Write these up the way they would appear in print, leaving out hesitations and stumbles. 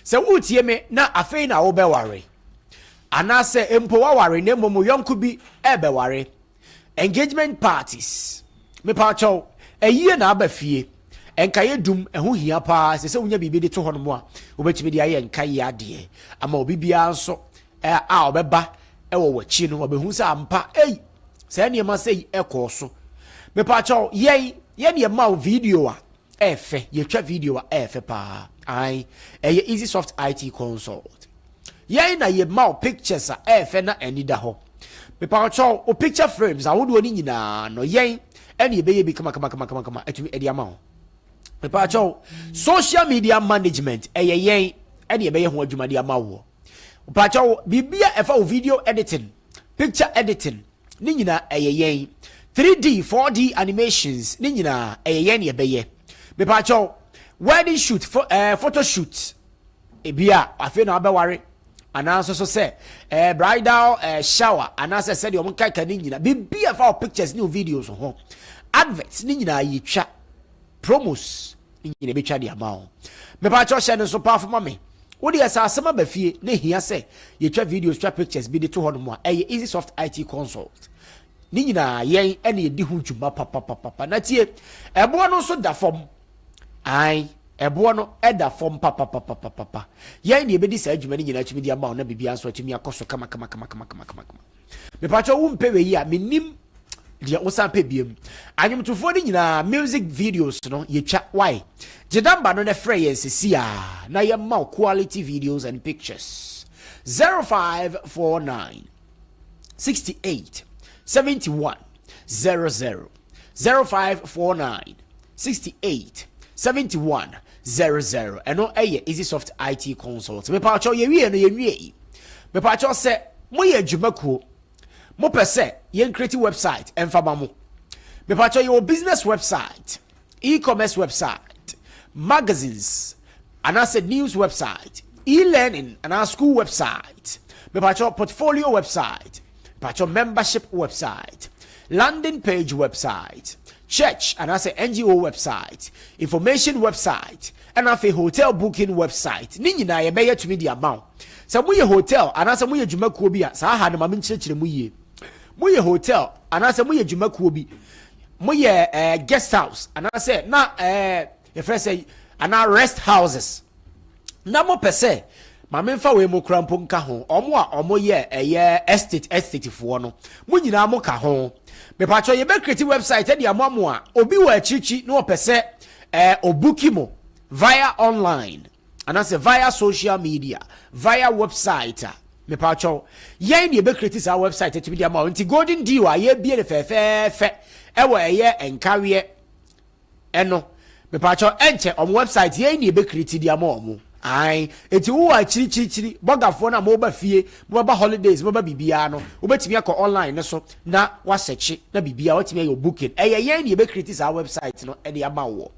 Sɛ woretie me na afei na wobɛware, anaasɛ mpo woaware na mmom wo yɔnko bi rebɛware, engagement parties, mepaakyɛw, ayie na aba fie, nkaeɛ dum, ɛho hia paa, ɛsɛ sɛ wonya biribi de to hɔnom a wobɛtumi de ayɛ nkaeɛ adeɛ ama obi biara nso a ɔbɛba wɔ w'akyi no, ɔbɛhu sɛ ampa, ei, saa nneɛma sɛ yi ɛkɔɔ so. Mepaakyɛw, yɛn, yɛn deɛ ma wo video a ɛɛfɛ, yɛtwa video a ɛɛfɛ paa, ae, ɛyɛ Easy Soft IT Consult. Yɛn na yɛma wo pictures a ɛɛfɛ na ani da hɔ. Mepaakyɛw, wo picture frames ahodoɔ no nyinaa no, yɛn ɛne yɛbɛyɛ bi kama atumi ɛde ama wo. Mepaakyɛw, social media management ɛyɛ yɛn ɛne yɛbɛyɛ ho adwuma de ama wo. Mepaakyɛw, biribi a ɛfa wo video editing, picture editing, ne nyinaa ɛyɛ yɛn. 3D, 4D animations, ne nyinaa ɛyɛ yɛn ne yɛbɛyɛ. Mepaakyɛw, wedding shoot, photo shoot, ebi a afei na wabɛware, anaa nso so sɛ bridal shower, anaasɛ sɛdeɛ ɔmo nkaka ne nyinaa, biribi a ɛfa wo pictures ne wo videos ho, adverts ne nyinaa yɛtwa, promos ne nyinaa ebɛtwa de ama wo. Mepaakyɛw, hyɛ no nso paafo ma me. Wode ɛsɛ asɛm aba fie ne hia sɛ yɛtwa videos, twa pictures bi de to hɔ nom a, ɛyɛ Easy Soft IT Consult. Ne nyinaa yɛn ɛna yɛdi ho dwuma papapapa. Na tie, ɛboɔ no nso da fam, ae, ɛboɔ no ɛda fam papapapapapa. Yɛn na yɛbɛdi saa adwuma no nyinaa atumi de ama wo na biribiara nso atumi akɔ so kama kama kama kama kama kama kama. Mepaakyɛw, wo mpɛ wei a, menim deɛ wosan pɛ biem. Anwomtofoɔ no nyinaa, music videos no yɛtwa. Wae, gye number no na frɛ yɛn sisi a na yɛma wo quality videos and pictures. 0549 68 71 00, 0549 68 71 00. Ɛno ɛyɛ Easy Soft IT Consult. Mepaakyɛw, yɛwie no, yɛnwie yi. Mepaakyɛw, sɛ moyɛ adwumakuo, mopɛ sɛ yɛn create website ɛmfa ma mo, mepaakyɛw, yɛwɔ business website, e-commerce website, magazines anaasɛ news website, e-learning anaa school website, mepaakyɛw, portfolio website, mepaakyɛw, membership website, landing page website, church anaasɛ NGO website, information website, ɛna afei hotel booking website, ne nyinaa yɛbɛyɛ tumi de ama wo. Sɛ moyɛ hotel anaasɛ moyɛ dwumakuo bi a, saa ha no ma menkyerɛkyerɛ mu yie. Moyɛ hotel anaasɛ moyɛ dwumakuo bi, moyɛ guest house anaasɛ na yɛfrɛ sɛ anaa rest houses, na mopɛ sɛ maame nfa wei mu kura mpo nka ho, ɔmo a ɔmo yɛ ɛyɛ estate foɔ no, mo nyinaa mo ka ho. Mepatwɛ, yɛbɛ create website ɛde ama mo a obi wɔ akyirikyi na ɔpɛ sɛ ɔbook mo via online anaasɛ via social media, via website a, mepatwɛ, yɛn ne yɛbɛ create saa website ɛtumi de ama wo. Nti Golden Deal a yɛbie no fɛɛfɛɛfɛ ɛwɔ ɛyɛ nkaweɛ ɛno, mepatwɛ, ɛnkyɛ ɔmo website yɛn ne yɛbɛ create de ama ɔmo. Ae, eti wowɔ akyirikyirikyiri, bɔgafoɔ no a moba fie, mobɛba holidays, moba biribiara no, wobɛtumi akɔ online ne so na wasɛkye na biribiara watumi ayɛ booking. Ɛyɛ yɛn ne yɛbɛ create saa website no ɛde ama wɔ.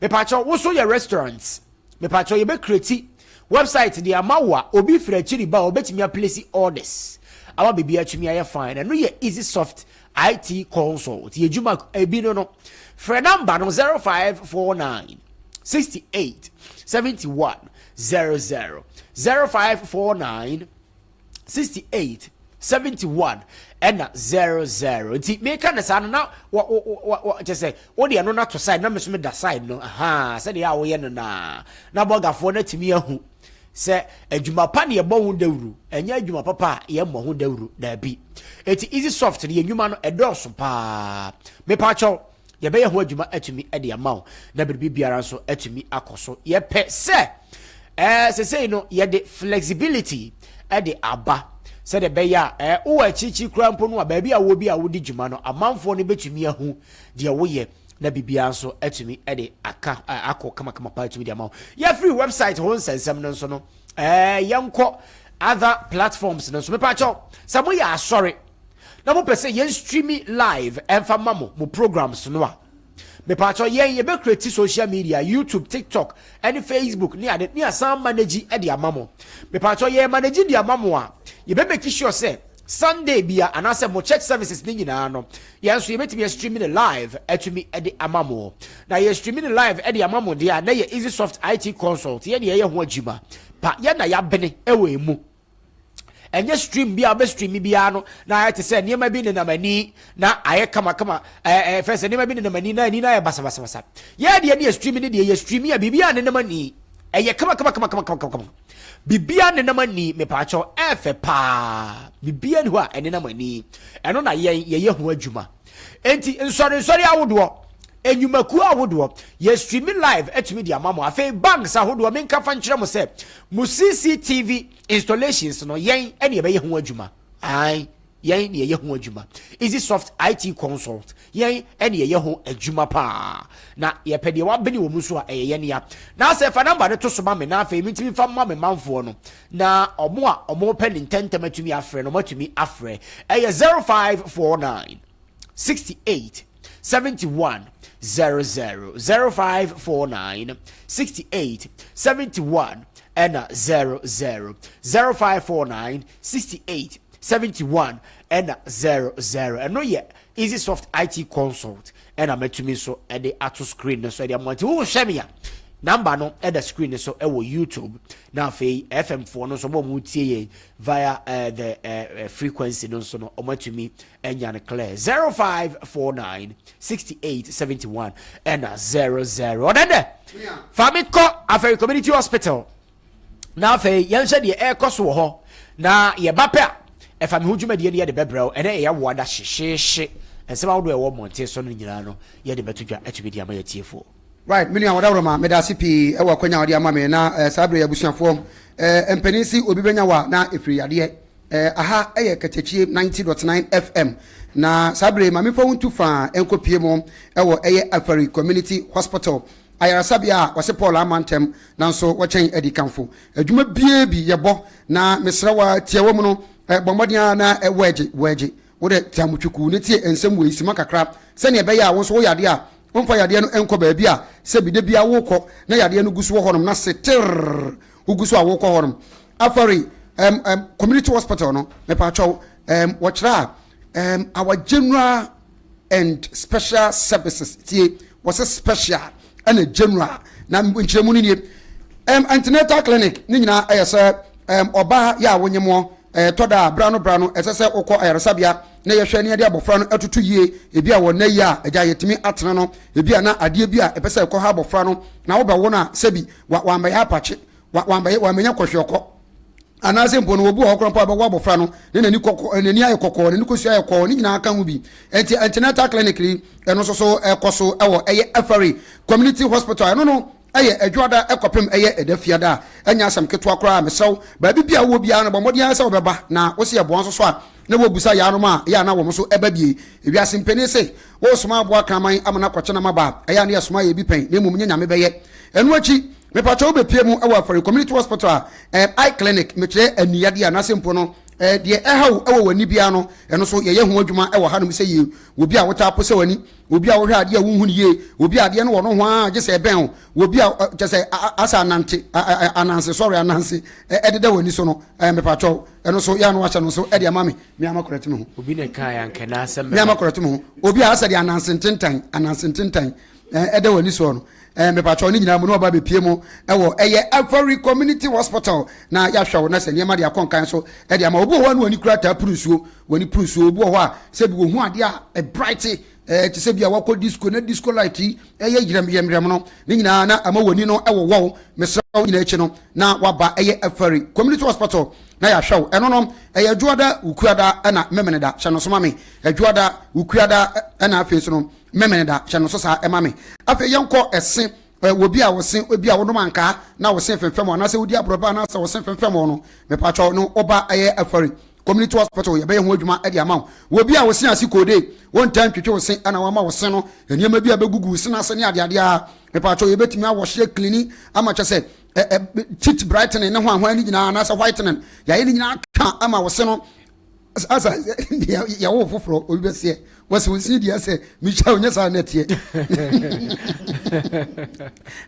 Mepatwɛ, wo so yɛ restaurant, mepatwɛ, yɛbɛ create website de ama wo a obi firi akyiri ba a obɛtumi aplace orders ama biribiara atumi ayɛ fine. Ɛno yɛ Easy Soft IT Consult yɛ adwuma ebi no. Frɛ number no, 0549 68 71 00, 0549 68 71 ɛna 00. Nti meka ne saa no na wɔ wɔ wɔ kyɛ sɛ wode ɛno no ato side na me so meda side no aha sɛdeɛ a woyɛ no naa bɔgafoɔ no atumi ahu sɛ adwuma pa ne yɛbɔ ho dawuro, ɛnyɛ adwuma papa a yɛmmɔ ho dawuro daabi. Eti Easy Soft no, yɛ nnwuma no ɛdɔɔso paa. Mepaakyɛw, yɛbɛyɛ ho adwuma atumi de ama wo na biribi biara nso atumi akɔ so. Yɛpɛ sɛ sesei no yɛde flexibility ɛde aba sɛdeɛ ɛbɛyɛ a wowɔ akyirikyiri koraa mpo no a, baabi a wɔ bi a wodi dwuma no, amanfoɔ no bɛtumi ahu deɛ woyɛ na biribiara nso atumi de aka akɔ kamakama pa atumi de ama wo. Yɛfiri website ho nsɛnsɛm no nso no, yɛnkɔ other platforms no nso. Mepaakyɛw, sɛ moyɛ asɔre na mopɛ sɛ yɛn stream live ɛmfa ma mo programs no a, mepaakyɛw, yɛn yɛbɛ create social media, YouTube, TikTok ɛne Facebook ne ade ne asan manage ɛde ama mo. Mepaakyɛw, yɛn manage de ama mo a, yɛbɛ make sure sɛ Sunday bia anaasɛ mo church services ne nyinaa no, yɛn nso yɛbɛtumi yɛ streaming ne live ɛtumi ɛde ama mo. Na yɛ streaming ne live ɛde ama mo deɛ a, na yɛ Easy Soft IT Consult yɛ deɛ ɛyɛ ho adwuma. Pa yɛn na yɛabene wɔ emu. Ɛnyɛ stream bi a wobɛ stream biara no na ayɛ te sɛ nneɛma bi nenam ani na ayɛ kamakama, ɛɛ ɛɛ fɛ sɛ nneɛma bi nenam ani na ani no ayɛ basabasabasa. Yɛ deɛ ne yɛ stream ne deɛ yɛ stream a biribi a nenam ani ɛyɛ kamakamakamakama. Biribiara nenam ani mepaakyɛw ɛɛfɛ paa. Biribiara ni hɔ a ɛnenam ani. Ɛno na yɛn yɛyɛ ho adwuma. Enti nsɔrensɔre ahodoɔ, nnwumakuo ahodoɔ, yɛ stream live atumi de ama mo. Afei banks ahodoɔ, menka fa nkyerɛ mo sɛ mo CCTV installations no yɛn ɛne yɛbɛyɛ ho adwuma. Ae, yɛn ne yɛyɛ ho adwuma. Easy Soft IT Consult, yɛn ɛne yɛyɛ ho adwuma paa. Na yɛpɛ deɛ wabene wɔ mu so a ɛyɛ yɛn ya. Na sɛ fa number no to so ma me na afei mentumi fa ma me manfoɔ no na ɔmo a ɔmo pɛ ne ntɛntɛm atumi afrɛ no, ɔmo atumi afrɛ. Ɛyɛ 0549 68 71 00, 0549 68 71 ɛna 00, 0549 68 71 ɛna 00. Ɛno yɛ Easy Soft IT Consult ɛna mɛtumi nso ɛde ato screen no so ɛde ama. Nti wohwɛ me a, number no ɛda screen no so ɛwɔ YouTube, na afei FM foɔ no nso ɔmo a ɔmo tie yɛn via the frequency no nso no, ɔmo atumi anya no clear. 0549 68 71 ɛna 00. Ɔdɛ dɛ fa me kɔ Afari Community Hospital na afei yɛnhwɛ deɛ ɛrekɔ so wɔ hɔ, na yɛba pɛ a ɛfa me ho dwumadie no yɛde bɛbrɛ wo. Ɛnɛ ɛyɛ woada hyehyeehye, nsɛm ahodoɔ ɛwɔ mmɔnten so no nyinaa no yɛde bɛto dwa atumi de ama yɛtiefoɔ. Right, me nua wɔdaworo meda ase pii ɛwɔ akwanya a wɔde ama me na saa bere abusuafoɔ, mpanin si obi bɛnya wa na ɛfiri yadeɛ. Aha ɛyɛ Katakyie 90.9 FM, na saa bere maame fa wo ntu faa ɛnkɔpie mu ɛwɔ ɛyɛ Afari Community Hospital, ayaresabea a wɔse Paul ama ntɛm nanso wɔkyɛn adi kamfo. Adwuma bie bi yɛbɔ na mesrɛ wa tie wɔ mu no, bɔ mmɔden a na wɔagye wɔagye wode tiamotwikuu ne tie nsɛm wɔ sima kakra sɛnea ɛbɛyɛ a wo nso woyɛ adeɛ a womfa yadeɛ no nkɔ baabi a sɛ bi bia wokɔ na yadeɛ no gu so wɔ hɔnom na seter wogu so a wokɔ hɔnom. Afari Community Hospital no, mepatwɛw, wɔkyerɛ a our general and special services. Tie, wɔsɛ special ɛna general na nkyerɛmu no nie. Antenatal clinic ne nyinaa ɛyɛ sɛ ɔbaa yɛ a wonyemoɔ tɔ da a bra no ɛsɛ sɛ wokɔ ayaresabea na yɛhwɛ ne yɛde abɔfra no atutu yie. Ebi a wɔn yi a agya yɛtumi atena no, ebi a na adeɛ bi a ɛpɛ sɛ ɛkɔ ha abɔfra no na wobɛwo no a sɛbi wambɛyɛ apakye, wambɛyɛ wambɛnya kɔhwɛɔkɔ, anaasɛ mpo no wɔbu wɔ hɔ koraa mpo a bɛwɔ abɔfra no ne n'ani kɔkɔɔ, n'ani ayɛ kɔkɔɔ, n'ani kosua ayɛ kɔɔ, ne nyinaa ka ho bi. Nti antenatal clinic yi ɛno nso so ɛkɔ so ɛwɔ ɛyɛ Afari Community Hospital. Ɛno no ɛyɛ adwoada ɛkɔpem ɛyɛ ɛda fiada a ɛnyɛ asɛm ketewa koraa. Mesrɛw, baabi bi a wowɔ biara no, bɔ mmɔden sɛ wobɛba na wosi ɛboa nso so a na wɔbusa yaanom a ɛyɛ a na wɔn nso ɛba bie. Ewiase mpanin se wɔresoma aboa kraman ama no akɔkyɛ nam aba a ɛyɛ a ne yɛsoma yɛ bi pɛn na mmom nyɛ Nyame bɛyɛ. Ɛno akyi, mepatwa, wobɛpie mu ɛwɔ Afari Community Hospital a eye clinic, mekyerɛ aniyadeɛ anaasɛ mpo no deɛ ɛhaw ɛwɔ w'ani biara no, ɛno nso yɛyɛ ho adwuma ɛwɔ hanom sɛ yie. Obi a wotaa po sɛ w'ani, obi a wohwɛ adeɛ a wonhu no yie, obi a adeɛ no wɔ no ho a gye sɛ ɛbɛn wo, obi a kyɛ sɛ asa anante ananse sɔre ananse ɛdeda w'ani so no, mepatwɛw, ɛno nso yɛ ano ahyɛ no nso ɛde ama me meama kɔrɛte me ho. Obi na ka yɛ anka n'asɛm. Meama kɔrɛte me ho. Obi a asɛ de ananse ntentan ananse ntentan ɛda w'ani soɔ no, mepatwɛw, ne nyinaa mu na ɔba bɛpie mu ɛwɔ ɛyɛ Afari Community Hospital na yɛahwɛ wo na sɛ nneɛma de akɔ nkan so ɛde ama. Obi wɔ hɔ a na w'ani kura taa puru nsuo, w'ani puru nsuo. Obi wɔ hɔ a sɛbi wɔhu adeɛ a ɛbright te sɛ bi a wakɔ disco na disco light yi ɛyɛ yerɛm yerɛm yerɛm no, ne nyinaa na ama w'ani no ɛwɔ wɔw. Mesrɛ wo, nyinaa akyi no na waba ɛyɛ Afari Community Hospital na yɛahwɛ wo. Ɛno no ɛyɛ adwoada, wukuada ɛna memeneda. Hyɛ no so ma me, adwoada, wukuada ɛna afei so no memeneda. Hyɛ no so saa ɛma me. Afei yɛnkɔ ɛse. Wɔ bi a wɔse bi a wɔnom ankaa na wɔse fɛmfɛm anaasɛ wodi aborɔba anaasɛ wɔse fɛmfɛm wɔ no, mepatwɛw no, woba ɛyɛ Afari Community Hospital, yɛbɛyɛ ho adwuma de ama wo. Wɔ bi a wɔse ase koode, wɔntaa ntwitwe wo se ɛna wɔama wo se no nneɛma bi a bɛgugu wo se no ase ne adeadeɛ a, mepatwɛw, yɛbɛtumi awɔhye clean ama kyɛ sɛ teeth brightening ne ho ahoa ne nyinaa anaasɛ whitening, yɛayɛ ne nyinaa ka ama wo se no. Asa yɛwo foforɔ obi bɛseɛ wɔsɛ wo sin deɛ sɛ mehyia wo nyɛ saa na ɛteɛ.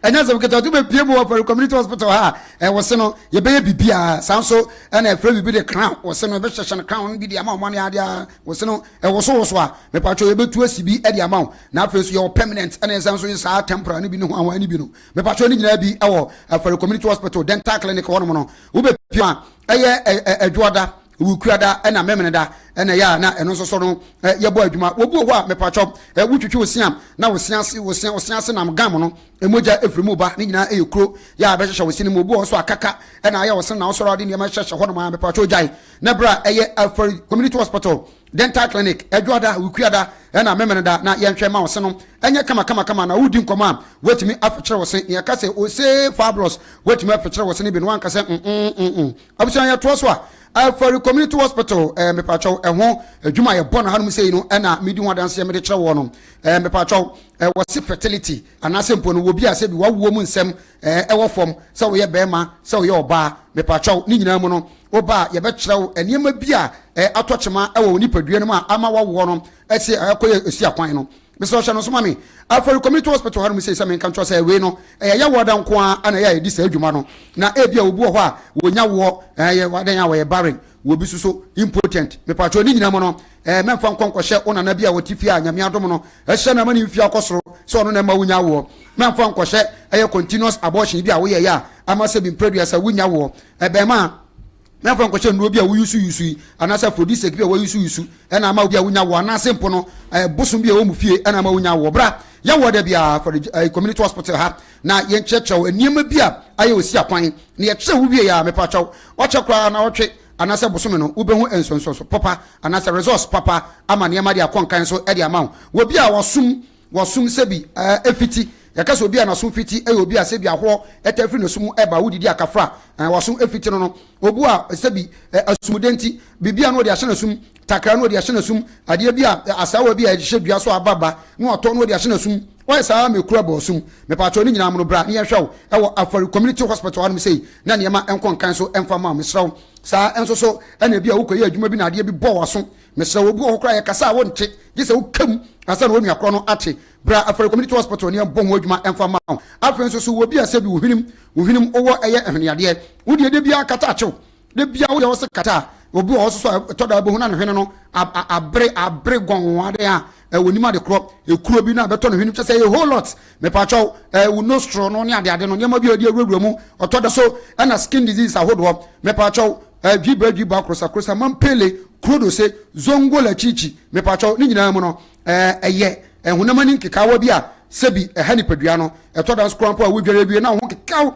Ɛnyɛ sɛ ketewa to bɛpie mu wɔ Afari Community Hospital ha a, wɔ se no yɛbɛyɛ biribiaa. Saa nso ɛna ɛfrɛ biribi de crown, wɔ se no yɛbɛhyehyɛ no crown bi de ama ɔma no adeɛ a wɔ se no ɛwosowoso a mepatwɛ yɛbɛtu asi bi de ama wo. Na afei nso yɛwɔ permanent ɛna yɛsan nso yɛ saa temporary no bi ne ho ahoa no bi no mepatwɛ no nyinaa bi ɛwɔ Afari Community Hospital Dental Clinic hɔnom no. Wobɛpie a ɛyɛ Adwoada, Wukuada ɛna Memeneda ɛna ɛyɛ a na ɛno nso so no yɛbɔ adwuma. Wɔbu wɔ hɔ a mepatwɔ wotwitwi wo se a na wo se ase wo se wo se ase nam gam no mogya efiri mu ba ne nyinaa ɛyɛ kuro yɛ a bɛhyehyɛ wo se no mu. Obi wɔ hɔ so akaka ɛna ayɛ wo se na wosɔre ade nneɛma hyehyɛ hɔ nom a mepatwɔ gyae na bra ɛyɛ Afari Community Hospital Dental Clinic Adwoada, Wukuada ɛna Memeneda na yɛnhwɛ ma wo se no ɛnyɛ kama kama kama na wodi nkɔmɔ a woatumi afekyere wo se na yɛka sɛ ose fabulous woatumi afekyere wo se no bi na wanka sɛ mm mm mm. Abusua yɛtoa so a, Afari Community Hospital, eh, mepakyɛw, ɛho adwuma a yɛbɔ no hanom sei no ɛna medi ho adanseɛ mede kyerɛ woɔ no. Eh, mepakyɛw, eh, wɔse fertility anaasɛ mpo no wɔ bi a sɛ bi wawoɔ mu nsɛm eh, ɛwɔ fam, sɛ woyɛ bɛrima, sɛ woyɛ ɔbaa, mepakyɛw, ne nyinaa mu no, woba a yɛbɛkyerɛ wo nneɛma bi a eh, atɔ kyema ɛwɔ wo nipadua no mu a ama wawoɔ no ɛsi ɛkɔyɛ ɛsi akwan no. Mesrɛ wo hyɛ no nso ma me. Afari Community Hospital hanom sei sɛ menka nkyerɛ wo sɛ wei no ɛyɛ yawoɔ nko ara na ɛyɛ a yɛdi saa adwuma no. Na ebia obi wɔ hɔ a wɔnya woɔ ɛyɛ adɛn a wɔyɛ barren, wɔ bi nso so impotent. Mepakyɛw ne nyinaa mu no ɛɛ mɛmfa nkɔ nkɔhyɛ wo nana bi a ɔte fie a Nyame adom no ahyira no ama ne mfie akɔ soro sɛ ɔno na ɛma wonya woɔ. Mɛmfa nkɔhyɛ ɛyɛ continuous abortion bi a woyɛeɛ a ama sɛ bi mprɛduasa wonnya woɔ. Ɛbɛɛma Mɛmfa nkɔhyɛ nnuro bi a woyusu-yusu yi, anaasɛ aphrodisiac bi a wɔayusu-yusu na ama obi a wonya woɔ, anaasɛ mpo no bosom bi a ɛwɔ mo fie na ama wonya woɔ. Bra, yɛwɔ da biara for the community hospital ha na yɛnkyerɛkyerɛ wo nneɛma bi a ayɛ osi akwan, na yɛkyerɛ wo wie a, mepakyɛw, wakyɛ koraa naawɔtwe anaasɛ bosome no, wobɛhu nsonsoso papa anaasɛ results papa ama nneɛma de akɔ nkan so de ama wo. Wɔ bi a wɔsom Wɔsom sɛbi ɛɛ fiti. Yɛka sɛ obi a n'aso fiti yɛ obi a sɛbi ahorɔ taa firi n'aso mu ba, wodidi akafra a, ɛɛ w'aso fiti no no. Obu a sɛbi ɛɛ asumude nti, biribi a na ɔde ahyɛ n'asom, takra na ɔde ahyɛ n'asom, adeɛ bi a asaawa bi a yɛde hyɛ dua so a aba ba na watɔ na ɔde ahyɛ n'asom. Wayɛ saa ara ma ekuro abɔ w'asom. Mepaakyɛw ne nyinaa mono bra na yɛnhwɛ wo wɔ Afari Community Hospital hanom sei na nneɛma nkɔ nkan so mfa mma wo. Mesrɛ wo. Saa nso so na ebi a wokɔyɛ adwuma bi na adeɛ bi bɔ w'aso. Mesrɛ wo, obi wɔ hɔ koraa a yɛkasa a wonte, gye sɛ woka mu ansa na onua korɔ no ate. Bra Afari Community Hospital na yɛmbɔ ho adwuma mfa mma wo. Afei nso so wɔ bi a sɛbi wo hwenem, wo hwenem wowɔ ɛyɛ ɛhweneadeɛ. Wo deɛ da biara kata akyew. Da biara wo deɛ wose kata a, obi wɔ hɔ nso so a ɛtɔ da a wobɛhu na ne hwene no abere, abere gɔnn adeɛ a wɔnim ade korɔ, ekuro bi na abɛtɔ ne hwenem kyɛ sɛ ɛyɛ whole lot. Mepakyɛw, wo nostril no ne adeade no, nneɛma bi a wɔde awurawura mu, ɔtɔ da so ɛna skin disease ahodoɔ. Mepakyɛw, Dwiba dwiba krosa krosa mampele krodose zongo la chichi mepakyɛw ne nyinaa mu no ɛyɛ honam ani nkekaawa bi a sɛbi ɛha nipadua no ɛtɔ da nso koraa mpo a wodware awie na wo ho kekaw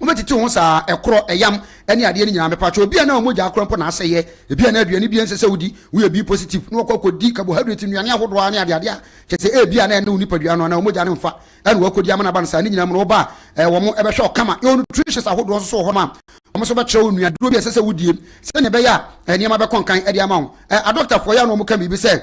wobɛtete wo ho saa ɛkorɔ ɛyam ɛne adeɛ no nyinaa mepakyɛw obi a na mogya akorɔ mpo na asɛyɛ ebi a na aduane bi ɛnsɛ sɛ wodi woyɛ B positive na wakɔ akɔdi carbohydrate nnuane ahodoɔ ne adeade a kyɛ sɛ ebi a na ɛne wo nipadua no anaa mogya no mfa ɛna wakɔdi ama no aba no saa ne nyinaa mu no woba a wɔn ɛbɛhwɛ wo kama. Yɛwɔ nutritious ahodoɔ nso so wɔ hɔ nom a wɔn nso bɛkyerɛ wo nnuaduro bi a ɛsɛ sɛ wodie sɛnea ɛbɛyɛ a nneɛma bɛkɔ nkan de ama wo. Adɔktafoɔ yɛ a na wɔn ka biribi sɛ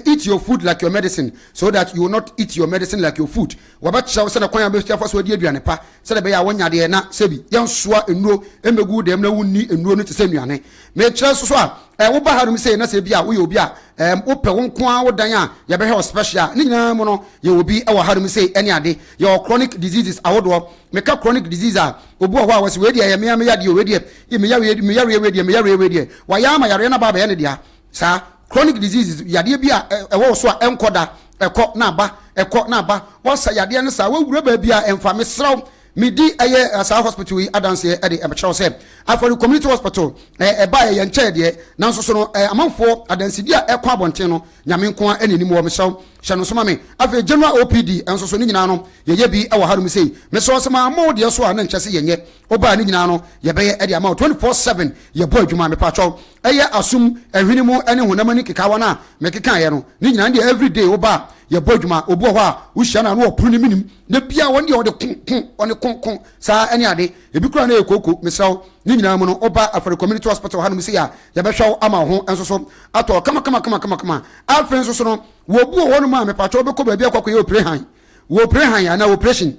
eat your food like your medicine so that you will not eat your medicine like your food. Wɔbɛkyerɛ wo sɛnea kwan a wobɛsi afa so adi aduane pa sɛdeɛ ɛbɛyɛ a wonya deɛ na sɛbi yɛnsoa nnuro mmɛgu wo dɛm na wonni nnuro no te sɛ nnuane. Mekyerɛ nso so a, woba hanom sei na sɛ ebi a woyɛ obi a wopɛ wo nko ara wo dan a yɛbɛhwɛ wo special a, ne nyinaa mu no yɛwɔ bi wɔ hanom sei ne ade. Yɛwɔ chronic diseases ahodoɔ. Meka chronic disease a, obi wɔ hɔ a wɔse wei deɛ ɛyɛ me ara me yadeɛ o, wei deɛ me yareɛ me yareɛ wei deɛ me yareɛ wei deɛ. Wayɛ ama yareɛ no aba abɛyɛ ne dea. Saa chronic diseases, yadeɛ bi a ɛwɔ wo so a ɛnkɔ da, ɛkɔ na aba, ɛkɔ na aba. Woasa yadeɛ no saa, woawura baabi a ɛmfa. Mesrɛ wo, medi ɛyɛ saa hospital yi adanseɛ de kyerɛ wo sɛ Afari Community Hospital ɛbaeɛ yɛnkyɛɛ deɛ, nanso so no amanfoɔ adansedi a ɛkɔ abɔnten no, Nyame nko ara na ɛnim wɔ. Mesrɛ wo, hyɛ no nso ma me. Afei General OPD nso so, ne nyinaa no yɛyɛ bi wɔ hanom sei. Mesrɛ wo sɛ mammɔ wo deɛ so a na nkyɛ sɛ yɛnyɛ. Wobaa ne nyinaa no yɛbɛyɛ de ama wo. 24/7 yɛbɔ adwuma. Mepakyɛw, ɛyɛ asom, ɛhwene mu ne honam ani nkekaawa no a mekekaeɛ no, ne nyinaa no deɛ everyday woba a yɛbɔ adwuma. Obi wɔ hɔ a wohyia no a na ɔpono ne menim. Da biara wɔn deɛ ɔde ko ko, ɔne ko ko saa ne ade. Ebi koraa na ɛyɛ kooko. Mesrɛ wo, ne nyinaa mu no woba Afari Community Hospital hanom sei a yɛbɛhwɛ wo ama wo ho nso so atɔ kama kama kama kama kama. Afei nso so no, wɔbu wɔ hɔnom a mepakyɛw wobɛkɔ baabi akɔ akɔyɛ oprehan. Wɔ oprehan anaa operation.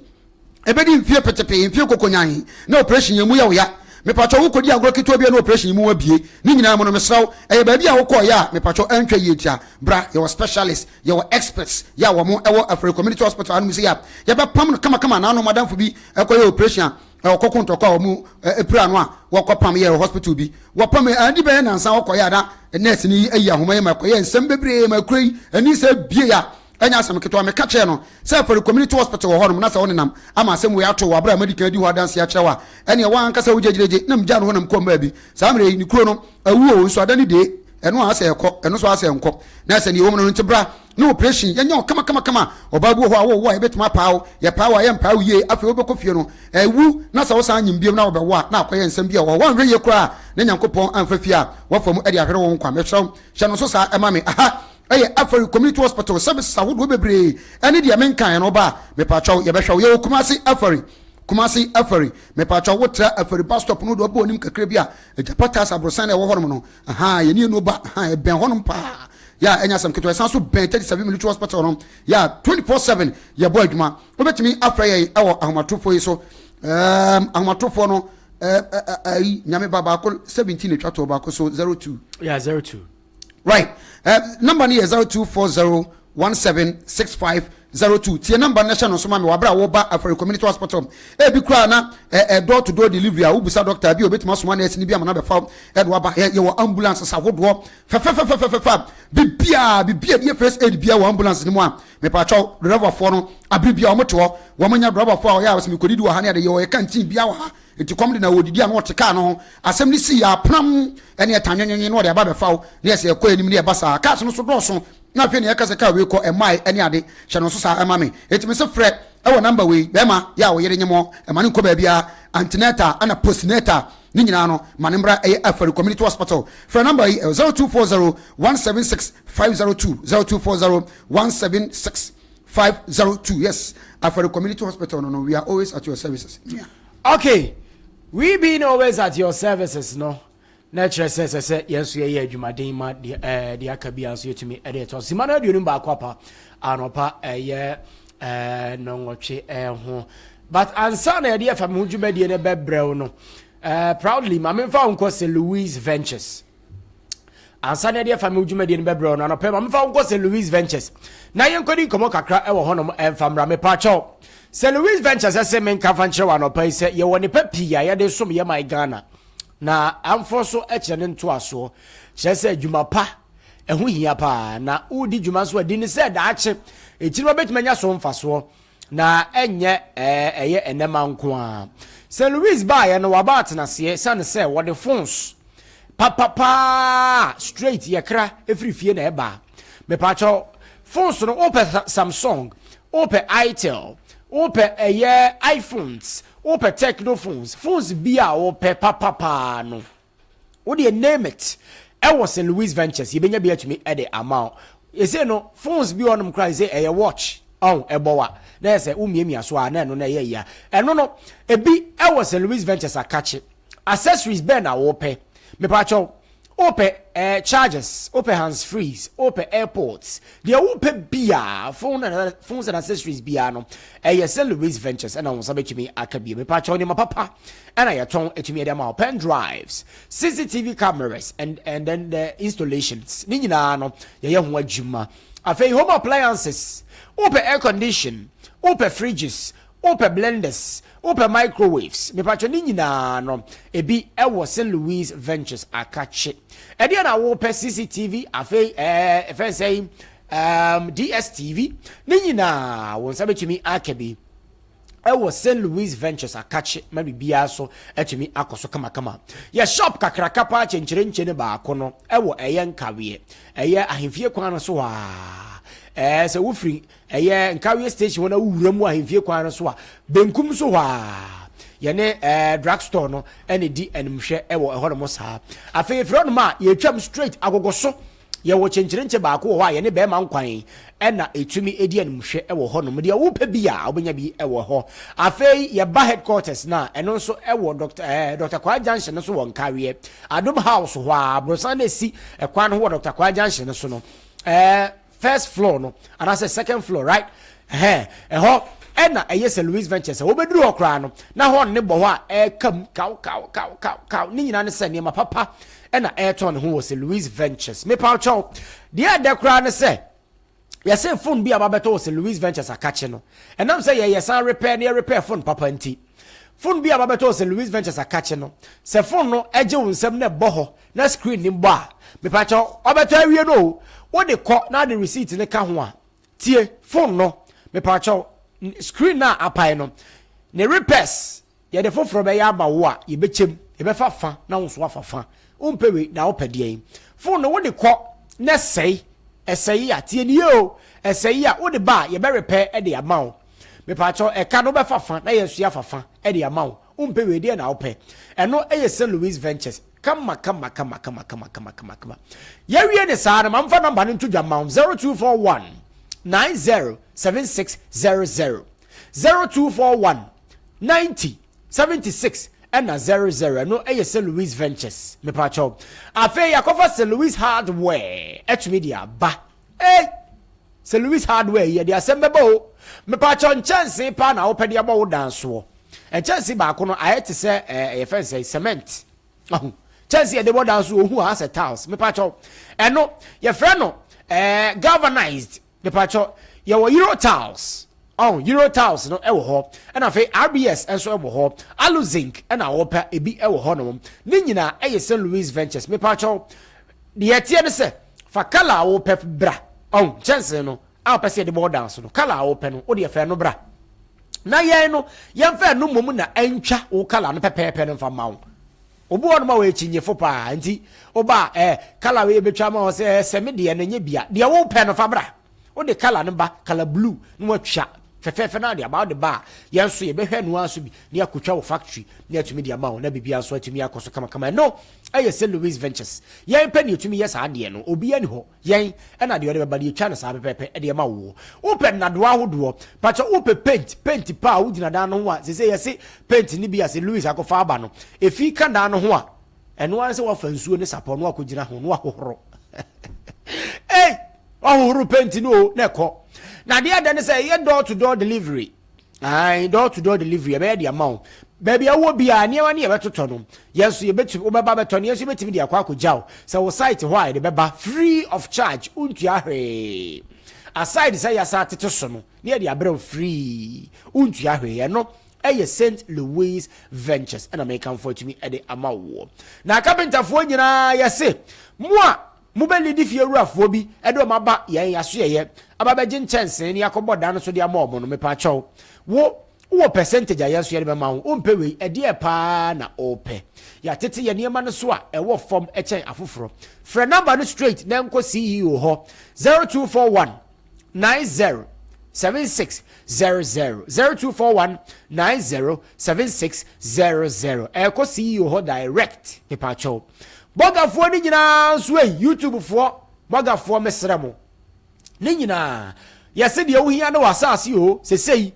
Ɛbɛdi mfie petepee, mfie kokonyan na operation yɛ mu yɛ wo ya. Mepakyɛw wokɔdi agorɔ ketewa bi a na operation yi mu abue. Ne nyinaa mu no mesrɛ wo, ɛyɛ baabi a wokɔeɛ a mepakyɛw ɛntwa yie nti a, bra. Yɛwɔ specialist, yɛwɔ experts yɛ a wɔn wɔ Afari Community Hospital hanom sei a yɛbɛpam no kamakama. Nanom madamfo bi kɔyɛɛ operation a ɔkɔko ntɔkwa a wɔn pira no a wɔkɔpam yɛɛ wɔ hospital bi. Wɔpam adi bɛyɛ nansa wɔkɔyɛ a na nurse no yi ayi ahoma yi ma ɛkɔyɛɛ nsɛm bebree ma kuro yi ani sɛ bue a Ɛnyɛ asɛm ketewa. Meka kyerɛɛ no sɛ Afari Community Hospital wɔ hɔnom na sɛ wonenam ama asɛm wei ato wo wɔ bere a madi kan adi hɔ adanse akyerɛ wo a, ɛnneɛ wo ankasa wogyegyeregye. Na migyaa no hɔ na mekɔɔ mmaa bi. Saa mmerɛ yi, ne kuro no awu oo, nso ada ne dee. Ɛno a asɛ ɛkɔ, ɛno nso asɛ ɛnkɔ. Na ɛsɛ nea ɛwɔ mu no no nti bra na operation yɛnyɛ wo kamakamakama. Ɔbaa bi wɔ hɔ a wowo a yɛbɛtumi apaa wo, yɛpaa wo a yɛmpaa wo yie. Afei wobɛkɔ fie no, ɛwu na sɛ wosan nyem bio na wobɛwo a na akɔyɛ nsɛm bi a ɛwɔ hɔ. Woanhwɛ yie koraa a na Nyankopɔn amfa fie a woafa mu de ahwere wo nkwa. Mesrɛ wo, hyɛ no nso saa ɛma me. Aha! Ɛyɛ Afari Community Hospital services ahodoɔ bebree ɛne deɛ menkaeɛ no woba a mepaakyɛw yɛbɛhwɛ wo. Yɛwɔ Kumasi Afari, Kumasi Afari, mepaakyɛw wotra Afari bus stop no de wobɔ anim kakra bi a Agyapa Tiles aborosan na ɛwɔ hɔnom no ahaa yɛne yɛn ba ahaa ɛbɛn hɔnom paa yɛ a ɛnyɛ asɛm ketewa ɛsan so bɛn 37 Military Hospital no yɛ a 24/7 yɛbɔ adwuma. Wobɛtumi afrɛ yɛn ɛwɔ ahomatorofoɔ yi so ɛɛm ahomatorofoɔ no ɛɛ ɛyi nyame ba baako 17 atwa toɔ baako so 02. Yeah, 02. Right. Number no yɛ 0240176502. Tie number no hyɛ no nso ma me wɔ abere a woba Afari Community Hospital. Ebi koraa na door to door delivery a wobisa doctor bi a obetumi asoma nurse no bi ama no abɛfa wo ɛde waba. Yɛwɔ ambulances ahodoɔ fɛfɛfɛfɛfɛ a biribiara biribiara bi yɛ first aid biara wɔ ambulance no mu a mepaakyɛw driverfoɔ no abere biara wɔn te hɔ wɔn nya driverfoɔ a ɔyɛ a wɔsɛ mekɔdidi wɔ ha ne ade yɛwɔ yɛ canteen biara wɔ ha. Enti kɔm de na ɔredidi a na ɔte kaa no ho. Asɛm no sii a, pram ne ɛta nwenwenwen na ɔde aba abɛfa wo na yɛsɛ yɛkɔ anim na yɛba saa. Cars no so dɔɔso na afei na yɛka sɛ car wei kɔ ɛmmae ne ade. Hyɛ no nso saa ma me. Enti mese frɛ wɔ number wei, bɛrima yɛ a wo yere nyem wo, ma no nkɔ baabiara, antenatal ɛna postnatal ne nyinaa no ma no mmra ɛyɛ Afari Community Hospital. Frɛ number yi ɛwɔ 0240 176 502, 0240 176 502. Yes, Afari Community Hospital no no, we are always at your services. Yeah. Okay, we being always at your services no, na kyerɛ sɛ sɛ sɛ yɛn nso yɛyɛ adwumaden ma deɛ ɛɛ deɛ aka bi nso yɛtumi ɛde ɛtɔ sima no 21 apa anɔpa ɛyɛ ɛɛ nɔnwɔtwe ɛho but ansa na yɛde ɛfa me ho dwumadie no bɛbrɛw no ɛɛ proudly maame nfa wo nkɔ St Louis Ventures. Ansa na yɛde afa me dwumadie no bɛbrɛ no anɔpɛ ma mefa wo nkɔ St. Louis Ventures na yɛnkɔdi nkɔmmɔ kakra wɔ hɔnom ɛmfa mmra. Mepaakyɛw, St. Louis Ventures ɛse menka mfa nkyerɛ wɔ anɔpa yi sɛ yɛwɔ nnepa pii a yɛde som yɛ man Ghana na amfoɔ so kyerɛ ne ntoasoɔ kyerɛ sɛ adwuma pa ɛho hia paa na wodi dwuma nso adi ne sɛ daakye ɛkyiri ma bɛtumi anya so mfasoɔ Na ɛnyɛ ɛyɛ ɛnɛma nko ara. Sɛ Louise baeɛ no waba atenaseɛ ɛsiane sɛ wɔde phones papapaa straight yɛkra ɛfiri fie na ɛba. Mepaakyɛw phones no wopɛ Samsung, wopɛ Itel, wopɛ ɛyɛ iPhones, wopɛ Tecno phones, phones bi a wopɛ papapaa no. Wo deɛ name it ɛwɔ St. Louis Ventures yɛbɛnya bi atumi ɛde ama wo. Ɛsei no phones bi wɔnom koraa ɛsei ɛyɛ watch ɔn ɛbɔ wa na yɛ sɛ womiamia so a na ɛno na ɛyɛ yia. Ɛno no ebi ɛwɔ St. Louis Ventures akakye. Accessories bɛn na wopɛ? Mepaakyɛw wopɛ eh, chargers, wopɛ hands frees, wopɛ airpods, deɛ wopɛ biara phone and phones and accessories biara no ɛyɛ St. Louis Ventures ɛna wɔn nsa bɛtumi aka bi. Mepaakyɛw nneɛma papa ɛna yɛtɔn ɛtumi ɛde ama wo pen drives, CCTV cameras and and then the installations ne nyinaa no yɛyɛ ho adwuma. Afei home appliances, wopɛ air condition, wopɛ fridges, wopɛ blenders, wopɛ microwaves, mepatwɛ ne nyinaa no ebi ɛwɔ St. Louis Ventures akakye. Ɛdeɛ na wopɛ CCTV afei ɛɛ ɛfɛn sɛ DSTV ne nyinaa wo nsa bɛtumi aka bi ɛwɔ St. Louis Ventures akakye ma biribiara so atumi akɔ so kamakama. Yɛ shop kakraka paa kyenkyerenkye ne baako no ɛwɔ ɛyɛ nkaweɛ ɛyɛ ahemfie kwan no so hɔ a ɛɛ sɛ wofiri ɛyɛ nkaweɛ station hɔ na wowura mu ahemfie kwan no so a benkum so hɔ a yɛne ɛɛ drug store no ɛna di animhwɛ ɛwɔ ɛhɔ nom saa. Afei efiri hɔ nom a yɛtwam straight agogo so. Yɛwɔ kyenkyerenkye baako wɔ hɔ a yɛne bɛrima nkwan na ɛtumi di animhwɛ wɔ hɔnom. Deɛ wopɛ bi a wobɛnya bi wɔ hɔ. Afei yɛba headquarters no a, ɛno nso wɔ Dr. Eh, Dr. Kwaa Junction no so wɔ Nkaweɛ. Adom House hɔ a, aborosan no ɛsi ɛkwan no ho wɔ Dr. Kwaa Junction no so no. Eh, first floor no, anaasɛ second floor, right? Ɛhɛn, ɛhɔ. Ɛna ɛyɛ Sir Louis Ventures sɛ wobɛduru hɔ koraa no na hɔ ne bɔ hɔ a ɛreka mu kaw kaw kaw kaw kaw ne nyinaa ne sɛ nneɛma papa ɛna ɛretɔn ne ho wɔ Sir Louis Ventures. Mepaw kyɛw, deɛ ɛdɛ koraa ne sɛ yɛsɛ phone bi a babɛtɔ wɔ Sir Louis Ventures akakye no, ɛnam sɛ yɛyɛ san repair ne yɛ repair phone papa nti, phone bi a babɛtɔ wɔ Sir Louis Ventures akakye no, sɛ phone no ɛgye wo nsam na ɛbɔ hɔ na screen no bɔ a, mepaw kyɛw, ɔbɛtɔ awie no o, wode kɔ na ade receipt no ka ho a, Tie, phone no, mepaakyɛw, screen no a apae no, ne repairs, yɛde foforɔ bɛyɛ ama wo a, yɛbɛkyɛm, yɛbɛfa fa na wo nso wafa fa. Wompɛ wei na wopɛ deɛn? Phone no wode kɔ na ɛsɛe, ɛsɛe a, tie nie o, ɛsɛe a, wode ba a, yɛbɛ repair de ama wo. Mepaakyɛw, ɛka no wobɛfa fa na yɛn nso yɛafa fa de ama wo. Wompɛ wei, deɛn na wopɛ? Ɛno yɛ St. Louis Ventures. Kama kama kama kama kama kama kama kama. Yɛwie ne saa no, ma mfa namba no nto dwa ma wo 0241 90 7600 0241 90 76 ɛna 00 ɛno ɛyɛ St. Louis Ventures mepakyɛw. Afei yɛakɔfa St. Louis Hardware ɛtumi de aba. Ei! St. Louis Hardware yi yɛde asɛm bɛba o. Mepakyɛw nkyɛnsee paa na wopɛ de abɔ wo dan soɔ. Nkyɛnsee baako no ayɛ te sɛ ɛɛ yɛfɛ no sɛ cement. Ahu. Kyɛnsee yɛde bɔ dan so ohu a asɛ tiles. Mepakyɛw. Ɛno yɛfrɛ no ɛɛ galvanized. Mepakyɛw. Yɛwɔ Euro tiles. Ɔn Euro tiles no ɛwɔ hɔ. Ɛna afei RBS nso ɛwɔ hɔ. Alu zinc ɛna wɔpɛ ebi ɛwɔ hɔ nom. Ne nyinaa ɛyɛ St. Louis Ventures. Mepakyɛw. Deɛ ɛteɛ ne sɛ fa colour a wopɛ bra. Ɔn kyɛnsee no a wopɛ sɛ yɛde bɔ dan so no, colour a wopɛ no, wo deɛ fa ɛno bra. Na yɛn no, yɛmfa ɛno mmom na ɛntwa wo colour no pɛpɛɛpɛ no mfa mma wo. Obi wɔ hɔnom a ɔyɛ kyinyefo paa, nti woba a, eh, colour wei yɛbɛtwa ama wo sɛ, eh, sɛ me deɛ no nyɛ bia. Deɛ wopɛ no fa bra. Wode colour no ba, colour blue, na watwa fɛfɛɛfɛ na ade aba. Wode ba a, yɛn nso yɛbɛhwɛ ɛno ara so bi na yɛakɔtwa wɔ factory na yɛatumi de ama wo na biribiara nso atumi akɔ so kamakama. Ɛno ɛyɛ St. Louis Ventures. Yɛn pɛ na yɛtumi yɛ saa adeɛ no, obiara ni hɔ. Yɛn ɛna deɛ ɔde bɛba no yɛtwa no saa pɛpɛɛpɛ de ma woɔ. Wopɛ nnadewa ahodoɔ, pakyɛ wopɛ paint, paint pa a wogyina dan no ho a, sese yɛse paint no bi a St. Louis akɔfa aba no, efi ka dan no ho a, ɛno ara sɛ wafa nsuo ne sapɔ no akɔgyina ho no ahohoro. Ei, wahohoro paint no o, na ɛkɔ. Na adeɛ ɛdɛ ne sɛ ɛyɛ door to door delivery. Ae, door to door delivery ɛbɛyɛ de ama wo. Baabi a wowɔ biara, nneɛma no yɛbɛtotɔ no, yɛn nso yɛbɛtumi, wobɛba bɛtɔ no, yɛn nso yɛbɛtumi de akɔ akɔgya wo. Sɛ wo site hɔ a, yɛde bɛba free of charge, wontua hwee. Aside sɛ yɛasan atete so no, na yɛde abrɛ wo free, wontua hwee. Ɛno ɛyɛ St. Louis Ventures ɛna mekamfo atumi de ama woɔ. Na kapentafoɔ nyinaa yɛse, mo a Mobɛlidi fiewurafoɔ bi de wɔn aba yɛn asoɛeɛ aba abɛgye nkyɛnsee ne akɔbɔ dan no so de ama wɔn no, mepaakyɛw, wo, wowɔ percentage a yɛn nso yɛde bɛma wo. Wompɛ wei? Ɛdeɛn paa na wopɛ? Yɛatete yɛn nneɛma no so a ɛwɔ fam kyɛn afoforɔ. Frɛ number no straight na nkɔ CEO hɔ, 0241 90 76 00, 0241 90 7600. Ɛkɔ CEO hɔ direct, mepaakyɛw. Bɔgafoɔ no nyinaa nso ei, YouTube foɔ, bɔgafoɔ mesrɛ mo. Ne nyinaa, yɛse deɛ wohia ne w'asase o, sesei,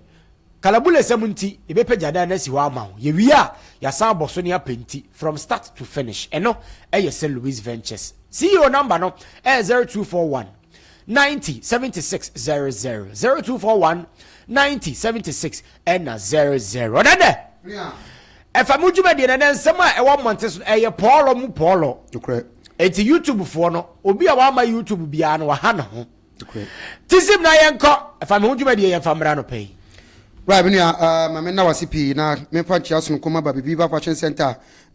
kalabulesɛm nti, yɛbɛpagya dan no asi hɔ ama wo. Yɛwie a, yɛasan abɔ so ne apɛnti, from start to finish. Ɛno ɛyɛ St. Louis Ventures. CEO number no ɛyɛ 0241 90 76 00, 0241 90 76 ɛna 00. Ɔdɛ dɛ! Ɛfa mo dwumadie no ɛnɛ nsɛm a ɛwɔ mmɔnten so no ɛyɛ pɔɔlɔ mu pɔɔlɔ. Eti YouTube foɔ no obi a wama YouTube biara no waha ne ho. Tisim na yɛnkɔ ɛfa me ho dwumadie yɛmfa mmra no pɛ yi. Right, me nua, uh, ma me nna wase pii na memfa nkyia sononko ma ba Bibi Fashion Center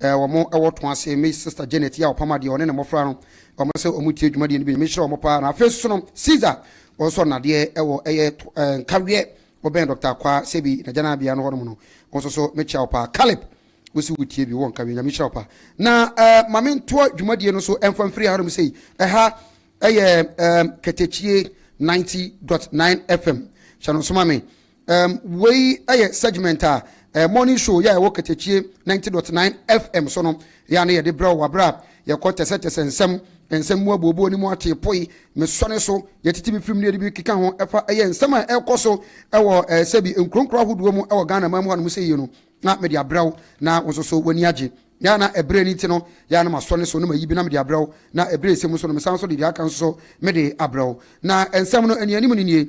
a uh, wɔn ɛwɔ to ase me sister Janet yi a ɔpam adeɛ ɔne ne mmɔfra no wɔn sɛ wɔn tie dwumadie no bi mehyerɛ wɔn paa na afei soso no Caesar wɔn nso nnadeɛ ɛwɔ ɛyɛ uh, nkaweɛ Wobɛn Dɔkta Akwaa Sebi n'agyananbea no hɔnom no, wo nso so mekyia wo paa. Caleb, wo se wotie bi, wɔ nka wie, Nyame nhyira wo paa. Na eh, ma mentoa dwumadie no so ɛmfa mfiri hanom sei. Ɛha ɛyɛ eh, Kɛtɛkyie 90.9 FM. Hyɛ no nso ma me. Um, wei ɛyɛ segment a eh, morning show yɛ a ɛwɔ Kɛtɛkyie 90.9 FM so no yɛ a na yɛde brɛ wo wɔ aberɛ a yɛkɔ tɛsɛtɛsɛ nsɛm nsɛm mu abuobuo ne mu ateepoe mesɔne so yɛtete bi firim ne yɛde bi keka ho ɛfa ɛyɛ nsɛm a ɛrekɔ so ɛwɔ ɛɛ sɛbi nkuronkuro ahodoɔ mu ɛwɔ Ghana man mu hanom sɛ yie no na mede abrɛ wo na wo nso so w'ani agye yɛ na ɛberɛ ni nti no yɛ na masɔne so na mayi bi na mede abrɛ wo na ɛberɛ ɛsɛ mu so no mesan so de deɛ aka nso so mede abrɛ wo na nsɛm no anianim no nie.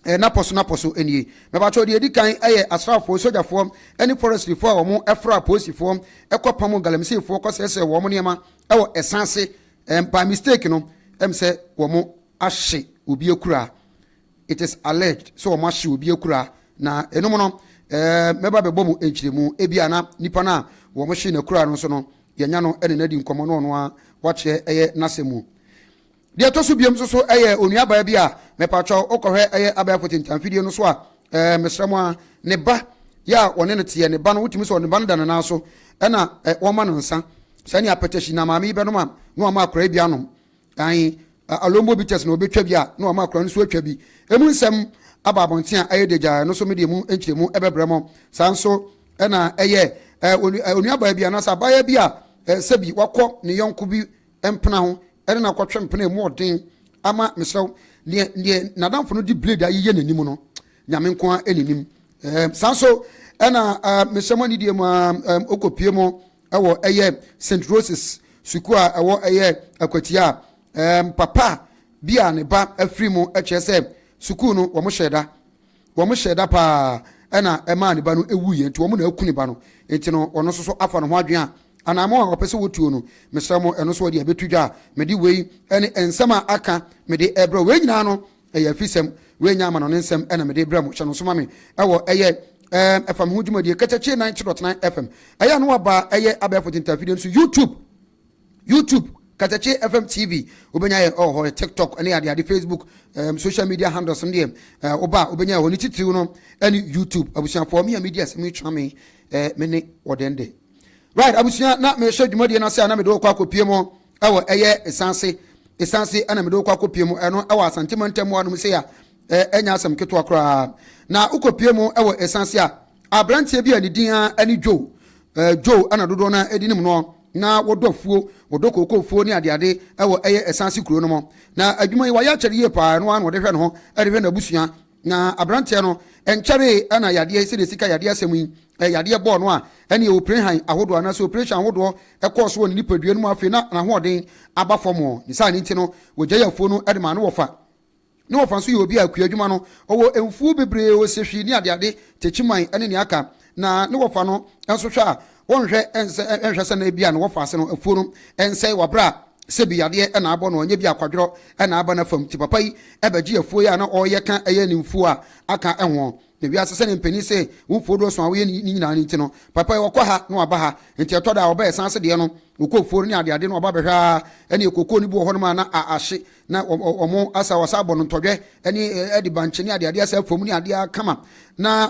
Eh, n'apɔ so n'apɔ so nie. Mɛbakyɛw deɛ edi kan yɛ asraafoɔ, sogyafoɔ ne forestryfoɔ a wɔn ɛfra apolisifoɔ ɛkɔ pam galamseyfoɔ kɔsɛɛsɛɛ wɔn nneɛma ɛwɔ ɛsan ase. Eh, by mistake no, ɛm sɛ wɔn ahye obi akura. It is alleged sɛ wɔn ahye obi akura na ɛnom no, eh, mɛba bɛbɔ mu nkyerɛmu. Ebia na nipa no a wɔn hye n'akura no nso no, yɛnya no ɛne no adi nkɔmmɔ na ɔno a wakyerɛ ɛyɛ n'asɛm mu. Deɛ ɛtɔ so biom nso so yɛ onuabaa bi a mepakyɛw wokɔhwɛ ɛyɛ abɛɛfo tentanfidie no so a ɛɛ mesrɛ mo a ne ba yɛ a wɔne no teɛ ne ba no wotumi sɛ ne ba no da ne nan so ɛna ɛ wɔma no nsa sɛnea apɛtɛhyi na maame yi bɛnom a na wɔama akora yi bi anom ae alombo bitters na wɔbɛtwa bi a na wɔama akora no nso atwa bi emu nsɛm aba abɔnten a ɛyɛ degya ɛno nso mede emu nkyerɛmu ɛbɛbrɛ mo saa nso ɛna ɛyɛ onuabaa bi anaasɛ abaayewa bi a sɛbi wakɔ ne yɔnko bi mpena ho ne no akɔtwe mpena a emu ɔden ama mesrɛ wo neɛ neɛ n'adamfo no de blade ayeyɛ n'anim no nyame nko ara ɛna nim ɛɛm saa nso ɛna ɛɛ mesrɛ mo anidie mu a ɛɛm okɔpie mu ɛwɔ ɛyɛ St Roses sukuu a ɛwɔ ɛyɛ akwatia a ɛɛm papa bi a ne ba afiri mu ɛkyerɛ sɛ sukuu no wɔn hyɛ da Wɔhyɛɛ da paa na ɛmaa ne ba no wuiɛ, nti wɔn na aku ne ba no. Nti no, ɔno nso so afa ne ho adwene a anammɔn a ɔpɛ sɛ wɔtuo no, mesrɛ mo, ɛno nso ɔde abɛto dwa a mede wei ne nsɛm a aka mede rebrɛ wo. Wei nyinaa no, ɛyɛ afisɛm, wei nyɛ amanɔne nsɛm na mede rebrɛ mo. Hyɛ no nso ma me ɛwɔ ɛyɛ ɛɛm ɛfa me ho dwumadie Katakyie 90.9 FM. Ɛyɛ a na waba ɛyɛ abɛɛfo tentafidie no so YouTube. YouTube, Katakye FM TV, wobɛnya yɛn ɛwɔ hɔ, TikTok ne adeade, Facebook, um, social media handles no deɛ uh, woba a wobɛnya ɛhɔ ne titiriw no ɛne YouTube. Abusuafoɔ, me a medi asɛm yi kyerɛ me, eh, me ne wɔdɛn de. Right, abusua, na mehyɛ dwumadie no ase a na mede wokɔ akɔpie mu ɛwɔ ɛyɛ Esanse. Esanse ɛna mede wokɔ akɔpie mu ɛno ɛwɔ Asante mantam mu anom sɛ a ɛnyɛ asɛm ketewa koraa. Na wokɔpie mu ɛwɔ Esanse a aberanteɛ bi a ne din ara ne Joe, Joe ɛna dodoɔ no ara di nim noɔ. Na wɔdɔ afuo, wɔdɔ kookofuo ne adeade wɔ ɛyɛ Ɛsanse kuro no mu. Na adwuma yi wayɛ akyɛre yie paa, ɛno ara na ɔde hwɛ ne ho de hwɛ n'abusua. Na aberanteɛ no, ɛnkyɛree na yadeɛ, sɛdeɛ sika yadeɛ asɛm yi, yadeɛ bɔɔ no a, ɛneɛ oprehan ahodoɔ anaasɛ oprehyɛn ahodoɔ kɔɔ so wɔ ne nipadua no mu afei na n'ahoɔden aba fam. Ne saa no nti no, wɔgyae afuo no de maa ne wɔfa. Ne wɔfa nso yɛ obi a kuadwuma no, ɔwɔ mfuw bebree, osehwi ne adeade, tekyiman ne nea aka. Na ne wɔfa no nso hwɛ a, wɔnhwɛ nsɛ nhwɛ sɛ na ebia ne wɔfa ase no afuo no nsɛe wɔ bere a sɛbi yadeɛ na abɔ no, ɛnyɛ bi a kwadworɔ na aba n'afam. Nti papa yi bɛgye afuo yi a na ɔreyɛ ka ɛyɛ ne mfuo a aka ho. Na wiase sɛnea mpanin se wo mfuo dɔɔso a woyɛ ne nyinaa no nti no, papa yi ɔkɔ ha na waba ha. Nti ɛtɔ da a ɔba ɛsan ase deɛ no, ɔkɔ afuo no ne adeade na ɔba bɛhwɛ ara, ɛne kokoo no bi wɔ hɔnom a na ahye na wɔn asa wɔsa abɔ no ntɔdwɛ ne ɛde bankye ne adeade asa fam ne adeɛ kama na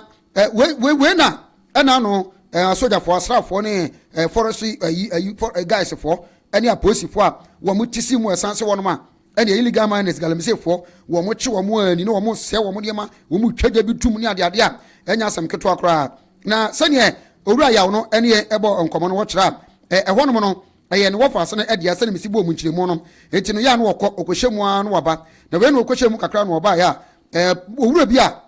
wei wei wei na ɛna ano asogyafoɔ asraafoɔ ne forestry ayi ayi guysfoɔ ne apolisifoɔ a wɔn ti si mu ɛsan se wɔn a ɛne illegal miners galamseyfoɔ wɔn kye wɔn ani na wɔn sɛ wɔn nneɛma wɔn twa gya bi tum ne adeade a ɛnyɛ asɛm ketewa koraa na sɛdeɛ owura yaw no ɛne ɛbɔ nkɔmɔ no wɔkyerɛ a ɛhɔnom no Ɛyɛ ne wɔfaase no dea sɛdeɛ mesi bɔɔ mu nkyerɛmu no. Enti no, yɛ a na ɔkɔ, ɔkɔhyɛ mu ara na waba. Na wei na ɔkɔhyɛɛ mu kakra na ɔbaeɛ a, ɛɛ, owura bi a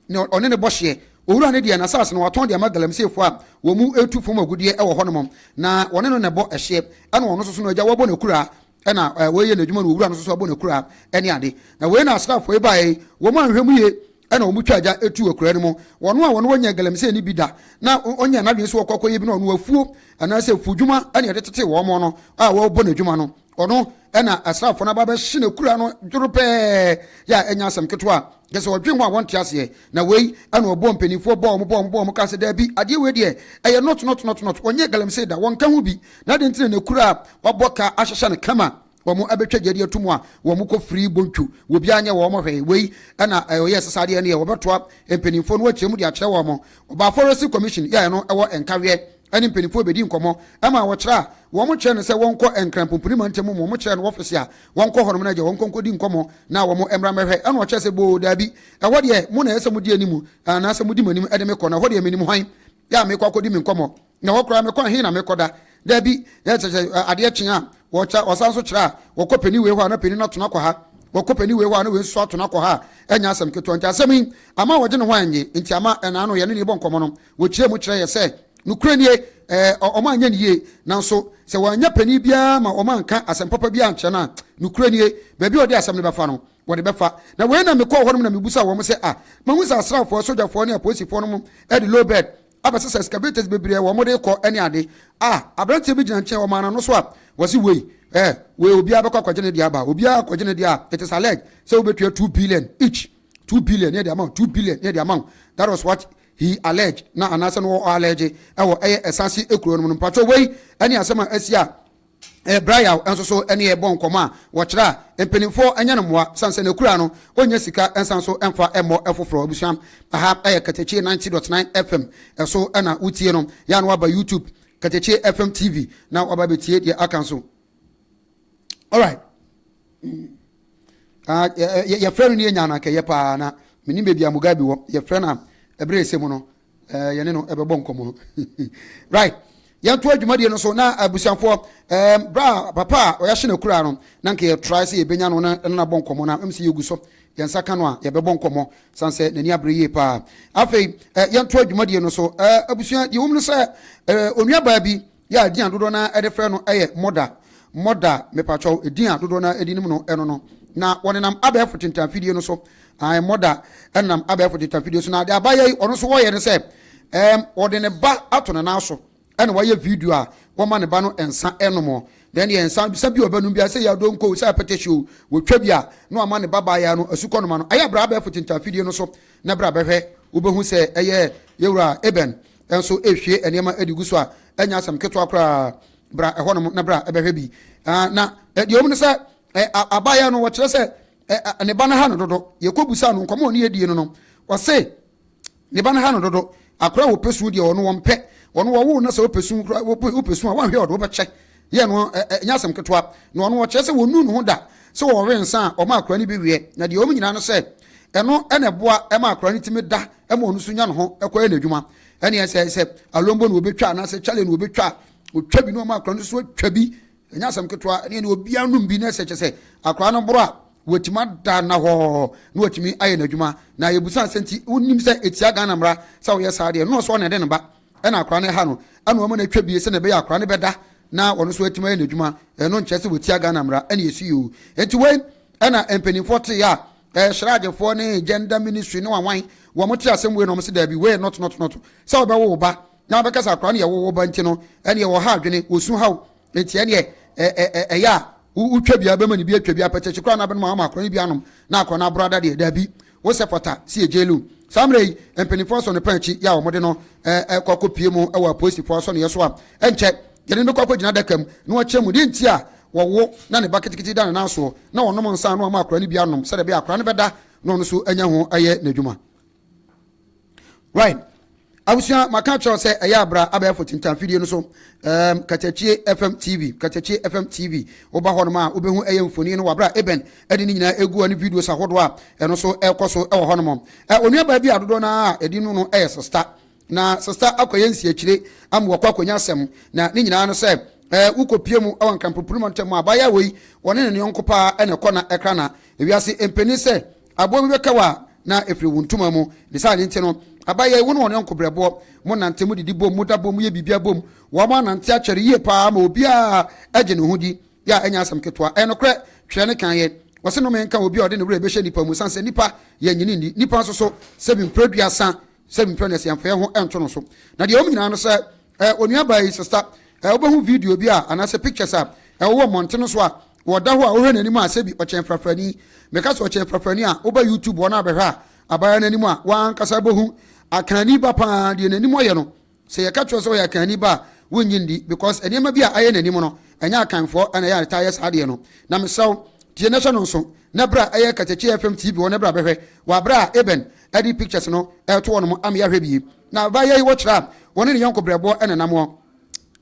ne ɔne no bɔ hyeɛ. Owura no deɛ, n'asase no, watɔn de ama galamseyfoɔ a wɔtu fam agudeɛ wɔ hɔnom. Na wɔne no na ɛbɔ hyeɛ. Ɛna ɔno nso so no, agya, wabɔ n'akuraa. Ɛna ɛɛ, wɔreyɛ n'adwuma no, owura no nso so abɔ n'akuraa ne ade. Na wei na asraafoɔ yi baeɛ yi, wɔn anhwɛ mu yie. Ɛnna wɔtwaa gya tuu akuraa no mu. Wɔn a wɔn wɔnyɛɛ galamsey no bi da, na wɔnyɛɛ n'adwene sɛ wɔkɔ akɔyɛ bi na ɔno afuo anaasɛ afuodwuma na yɛde tetee wɔn no a wɔrebɔ n'adwuma no, ɔno na asraafoɔ no aba abɛhye n'akuraa no dworopɛɛ yɛ a ɛnyɛ asɛm ketewa a kyerɛ sɛ wɔdwen ho a wɔnte aseɛ. Na wei na ɔbɔɔ mpanimfoɔ bɔɔ wɔn bɔɔ wɔn bɔɔ wɔn kaa sɛ daabi, adeɛ wei deɛ ɛyɛ not not not not, wɔnyɛɛ galamsey da, wɔnka ho bi, na adɛn nti na n'akuraa a wabɔ ka ahyehyɛ no kama Wɔn abɛtwa gya de ato mu a wɔn kɔ firi bontwu, obiara nyɛ wɔn hwee. Wei na ɔyɛ sesa adeɛ no yɛ. Wɔbɛtoa mpanimfoɔ no akyerɛ mu de akyerɛ wɔn. Ɔbaa Forestry Commission yɛ a ɛno ɛwɔ Nkaweɛ ɛne mpanimfoɔ bɛdi nkɔmmɔ ɛma wɔkyerɛ a wɔn kyerɛ no sɛ wɔnkɔ Nkran Pumpuni mantam mu. Wɔn kyerɛ no wɔfese a wɔnkɔ hɔnom na agya wɔn nkɔ nkɔdi nkɔmmɔ na wɔn mmra mmɛhwɛ. Ɛna ɔkyerɛ sɛ boo daabi, ɛhɔ deɛ mo na ɛyɛ sɛ modi anim anaasɛ modi m'anim de me kɔ na ɛhɔ deɛ menim hwan yɛ a mekɔ akɔdi me nkɔmmɔ. Na hɔ koraa mekɔ a, he na mekɔda? Dabi, na kyerɛ sɛ adeɛ kye a, wɔkyɛ, wɔsan nso kyerɛ a, wɔkɔ panin wei hɔ a, na panin no ato no akɔ ha, wɔkɔ panin wei hɔ a, na wei nso ato no akɔ ha a, ɛnyɛ asɛm ketewa. Nti asɛm yi, ama wɔgye ne ho annye. Nti ama ɛna ano yɛne no rebɔ nkɔmmɔ no, wɔkyerɛɛ mu kyerɛɛ yɛ sɛ, Nokorɛ nie, ɛɛ, wɔn anyɛ no yie, nanso sɛ wɔannya panin biara ma wɔn anka asɛm papa biara ankyerɛ no a, nokorɛ nie, baabi a ɔde asɛm no bɛfa no, wɔde bɛfa. Na wei na mekɔɔ hɔnom na mebisaa wɔn sɛ, Ah, mahu sɛ asraafoɔ, sogyafoɔ ne apolisifoɔ nom de low bed abɛsesa excavators bebree a wɔde rekɔ ne ade. Ah, aberanteɛ bi gyina nkyɛn, ɔmaa n'ano so a, wɔse wei, eh, wei obiara bɛkɔ akɔgye ne deɛ aba, obiara akɔgye ne deɛ a, it is alleged sɛ wobɛtua 2 billion each, 2 billion ne yɛde ama wo, 2 billion ne yɛde ama wo. That was what he alleged na anaasɛ no wɔ allege ɛwɔ ɛyɛ ɛsanse ekuro no mu no. Mpatwɛ, wei ɛne asɛm a asi a Brian nso so ɛne ɛbɔ nkɔmɔ a wɔkyerɛ a mpanimfoɔ ɛnyɛ no mmoa san sɛ n'akura no ɔnyɛ sika ɛnsan so ɛmfa ɛmmɔ ɛfoforɔ. Abusua, aha ɛyɛ Katakyie 90.9 FM ɛso ɛna wotie no yɛa no waba YouTube Katakyie FM TV na waba bɛtie deɛ aka nso. Alright. Ah, yɛfrɛ no ne yɛnya no akɛyɛ paa na menim baabi a Mugabe wɔ. Yɛfrɛ no a ɛberɛ ɛsɛ mu no yɛne no ɛbɛbɔ nkɔmmɔ. Right, yɛnto adwumadie no so na abusuafoɔ, bra papa a ɔyɛhye no kura no na nka yɛtrae sɛ yɛbɛnya no na ɛno nabɔ nkɔmmɔ na ɛm sɛ yɛgu so yɛn nsa ka no a yɛbɛbɔ nkɔmmɔ san sɛ n'ani abere yie paa. Afei yɛnto adwumadie no so. Abusua, deɛ wɔm no sɛ onuabaa bi yɛ a din a dodoɔ no ɛde frɛ no ɛyɛ Mɔda Mɔda, mepatwɛw, edin a dodoɔ no ɛde nim no ɛno no na wɔnenam abɛɛfo tentanfidie no so. Ae, Mɔda ɛnam abɛɛfo tentanfidie so na ade abayɛ yi ɔno nso wɔyɛ no sɛ wɔde ne ba ato ne nan so ɛna wɔayɛ video a wɔma ne ba no nsa ɛnom. Then deɛ nsa bisa bi a ɔbɛnum bi a sɛ yɛ adonko sɛ apɛtɛhye o, wɔtwa bi a na wɔama ne ba baayɛ no asukɔ noma no. Ɛyɛ abira abɛɛfo tentanfidie no so na bra bɛhwɛ, wobɛhu sɛ ɛyɛ yɛwura Eben nso ehwie nneɛma adi gu so a ɛnyɛ asɛm ketewa koraa. Bra ɛhɔnom na bra ɛbɛhwɛ bi. Na deɛ wɔn no sɛ abaayɛ no wɔkyerɛ sɛ ne ba no ha no dodo. Yɛkɔ busa no nkɔmɔ ɔne yɛdie no, wɔse ne ba no ha no dodo. Akora wɔpɛ su deɛ ɔno wɔmpɛ ɔno wɔwo na sɛ wopɛ su kora, wopɛ su a wɔnhwɛ ɔde wobɛkyɛ yɛ no. Ɛnyɛ asɛm ketewa na ɔno wɔkyerɛ sɛ wɔnu ne ho da sɛ wɔwe nsa a ɔma akora no bi weɛ. Na deɛ wɔn nyinaa no sɛ ɛno ɛna ɛboa ɛma akora no tumi da ɛma ɔno nso nya ne ho ɛkɔyɛ n'adwuma. Ɛneɛ sɛ alombo na wɔbɛtwa anaasɛ kyale na wɔbɛtwa, wɔtwa bi na ɔma akora no nso atwa bi. Ɛnyɛ asɛm ketewa. Ɛneɛ ne obiara nom bi na ɛsɛ kyɛ sɛ akora no boro a wɔatumi ada na hɔ na wɔatumi ayɛ n'adwuma. Na yɛbusa sɛ nti wonim sɛ ɛtia Ghana mmara sɛ woyɛ saa deɛ no? Ɔsɔ na ɛde ne ba ɛna akora no ha no ɛna ɔma no atwa bie sɛ na ɛbɛyɛ akora no bɛda na ɔno nso atumi ayɛ n'adwuma. Ɛno nkyerɛ sɛ wɔtia Ghana mmara ɛna ɛsi yi o. Nti wei ɛna mpanimfoɔ te a ɛhyerɛagyefoɔ ne gender ministry ne wanwan wɔn te asɛm wei na wɔn sɛ daabi, wei not not not sɛ wɔbɛwo wo ba na wɔbɛka sɛ akora no yɛ wo ba nti no ɛne ɛwɔ ha adwene wɔsu haw. Nti ɛneɛ ɛyɛ a wotwa bia bɛma ne bi atwa bi apɛtɛkyi koraa na bɛnom ama akora no bi anom na akora no aboro ada deɛ, daabi, wosɛ fata si ɛgyelu. Saa mmerɛ yi mpanimfoɔ asɔ ne pan akyi yɛ a wɔde no ɛkɔ akɔpie mu ɛwɔ apolisifoɔ asɔneɛ so a ɛnkyɛ yɛde no bɛkɔ akɔgyina adaka mu na wɔakyerɛ mu deɛ nti a wɔwo na ne ba ketekete da ne nan soɔ na wɔnom nsa na wɔama akora no bi anom sɛdeɛ ɛbɛyɛ akora no bɛda na ɔno nso anya ho ayɛ n'adwuma. Right, abusua, maka kyerɛw sɛ ɛyɛ abra abɛɛfo tentanfidie no so, Katakyie FM TV, Katakyie FM TV. Woba hɔ nom a wobɛhu ɛyɛ mfoni no wabra Eben ɛde ne nyinaa egu hɔ ne videos ahodoɔ a ɛno nso ɛkɔ so ɛwɔ hɔ nom. Onuabaa bi a dodoɔ no a ɛdi no ɛyɛ Sista na Sista akɔyɛ nsiakyire ama wakɔ akɔnya asɛm na ne nyinaa no sɛ wokɔpie mu ɛwɔ nkrampopuru mu ntɛm abaayewa wei wɔne ne yɔnko paa ɛna ɛkɔ na ɛkra na ewiase mpanin sɛ aboa bi bɛka wɔ a na ɛfiri wo ntoma mu. Ne saa ne nti no abayɛ wo ne wɔn yɔnko brɛboɔ mo nante, mo didi bom, mo da bom, mo yɛ biribia bom. Wɔn anante akyɛre yie paa ma obiara agye ne ho di yɛ a ɛnyɛ asɛm ketewa. Ɛyɛ nokorɛ twerɛ ne kan yɛ wɔse nnome nka obi a ɔde ne werɛ bɛhyɛ nipa mu sane sɛ nipa yɛ nyini nni nipa nso so sɛbi mprɛ 30 sɛbi mprɛ no ɛsɛ yɛmfa yɛn ho ɛnto no so. Na deɛ wɔn nyinaa no sɛ onuabaa yi Sista wobɛhu video bi a anaasɛ pictures a ɛwɔ mmɔnten so a wɔda hɔ a wohwɛ n'anim a sɛbi ɔkyɛn frafrani. Meka sɛ ɔkyɛn frafrani a, woba YouTube hɔ no abɛhwɛ a abaayewa n'anim a wankasa bɛhu akanni ba paa deɛ n'anim ɔyɛ no. Sɛ yɛka kyerɛ sɛ ɔyɛ akanni ba a wonnye ndi because nneɛma bi a ayɛ n'anim no ɛnyɛ akanfoɔ ɛna ɛyɛ adetaa yɛ saa adeɛ no. Na mesrɛ wo tie na hyɛ no nso na berɛ a ɛyɛ Katakyi FM TV hɔ na berɛ a bɛhwɛ wɔ aberɛ a Eben ɛde pictures no ɛto hɔ nom ama yɛahwɛ bie. Na abaayewa yi wɔkyerɛ a wɔne ne yɔnko brɛboɔ ɛna nam hɔ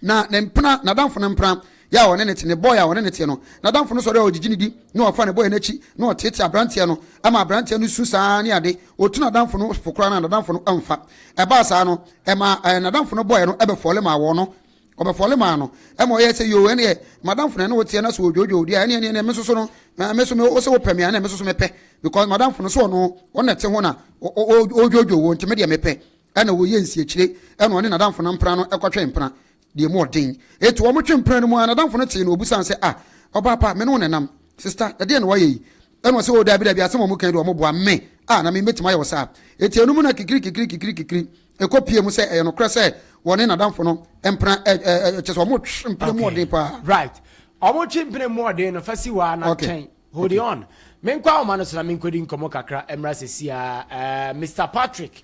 na ne mpena, n'adamfo no mpena yɛ a ɔne ne te, ne boy a ɔne ne te no, n'adamfo no sɔre a ɔgyegye ne di na ɔfa ne boy n'akyi na ɔteete aberanteɛ no ama aberanteɛ no su saa ne ade. Ɔtu n'adamfo no fo koraa na n'adamfo no mfa. Ɛbaa saa no ɛma n'adamfo no boy no ɛbɛfɔle maa wɔn no ɔbɛfɔle maa no ɛma ɔyɛ sɛ yoo, ɛneɛ madamfo no ɛne woteɛ na so ɔdwoodwoo deɛ ɛneɛ ɛneɛ me soso no me so me wo sɛ wopɛ me a ɛneɛ me soso mepɛ because madamfo no so ɔno ɔno na ɛte ho na ɔdwoodwoo wo nti me deɛ mepɛ. Ɛna wɔyɛ nsiekyire ɛna ɔne n'adamfo no mpena no kɔtwe mpena deɛ mu ɔden. Eti wɔn twe mpena no mu ara n'adamfo no tee no ɔbusaa no sɛ ah ɔbaa pa me ne wo na ɛnam sister ɛdeɛn na wayɛ yi? Ɛna ɔsɛ oh daabi daabi asɛm a wɔn ka yi deɛ wɔn boa me ah na me mɛtumi ayɛ wo saa. Eti ɛno mu na kikiri kikiri kikiri kikiri ɛkɔ pie mu sɛ ɛyɛ nokorɛ sɛ wɔne n'adamfo no mpena ɛ ɛ kyɛ sɛ wɔn twe mpena mu ɔden paa. Right wɔn twe mpena mu ɔden no fa si hɔ ara na twɛn. Hold okay. on. Menkɔ ahoma no so na menkɔdi nkɔmmɔ kakra mmra sɛsi a eh, Mr. Patrick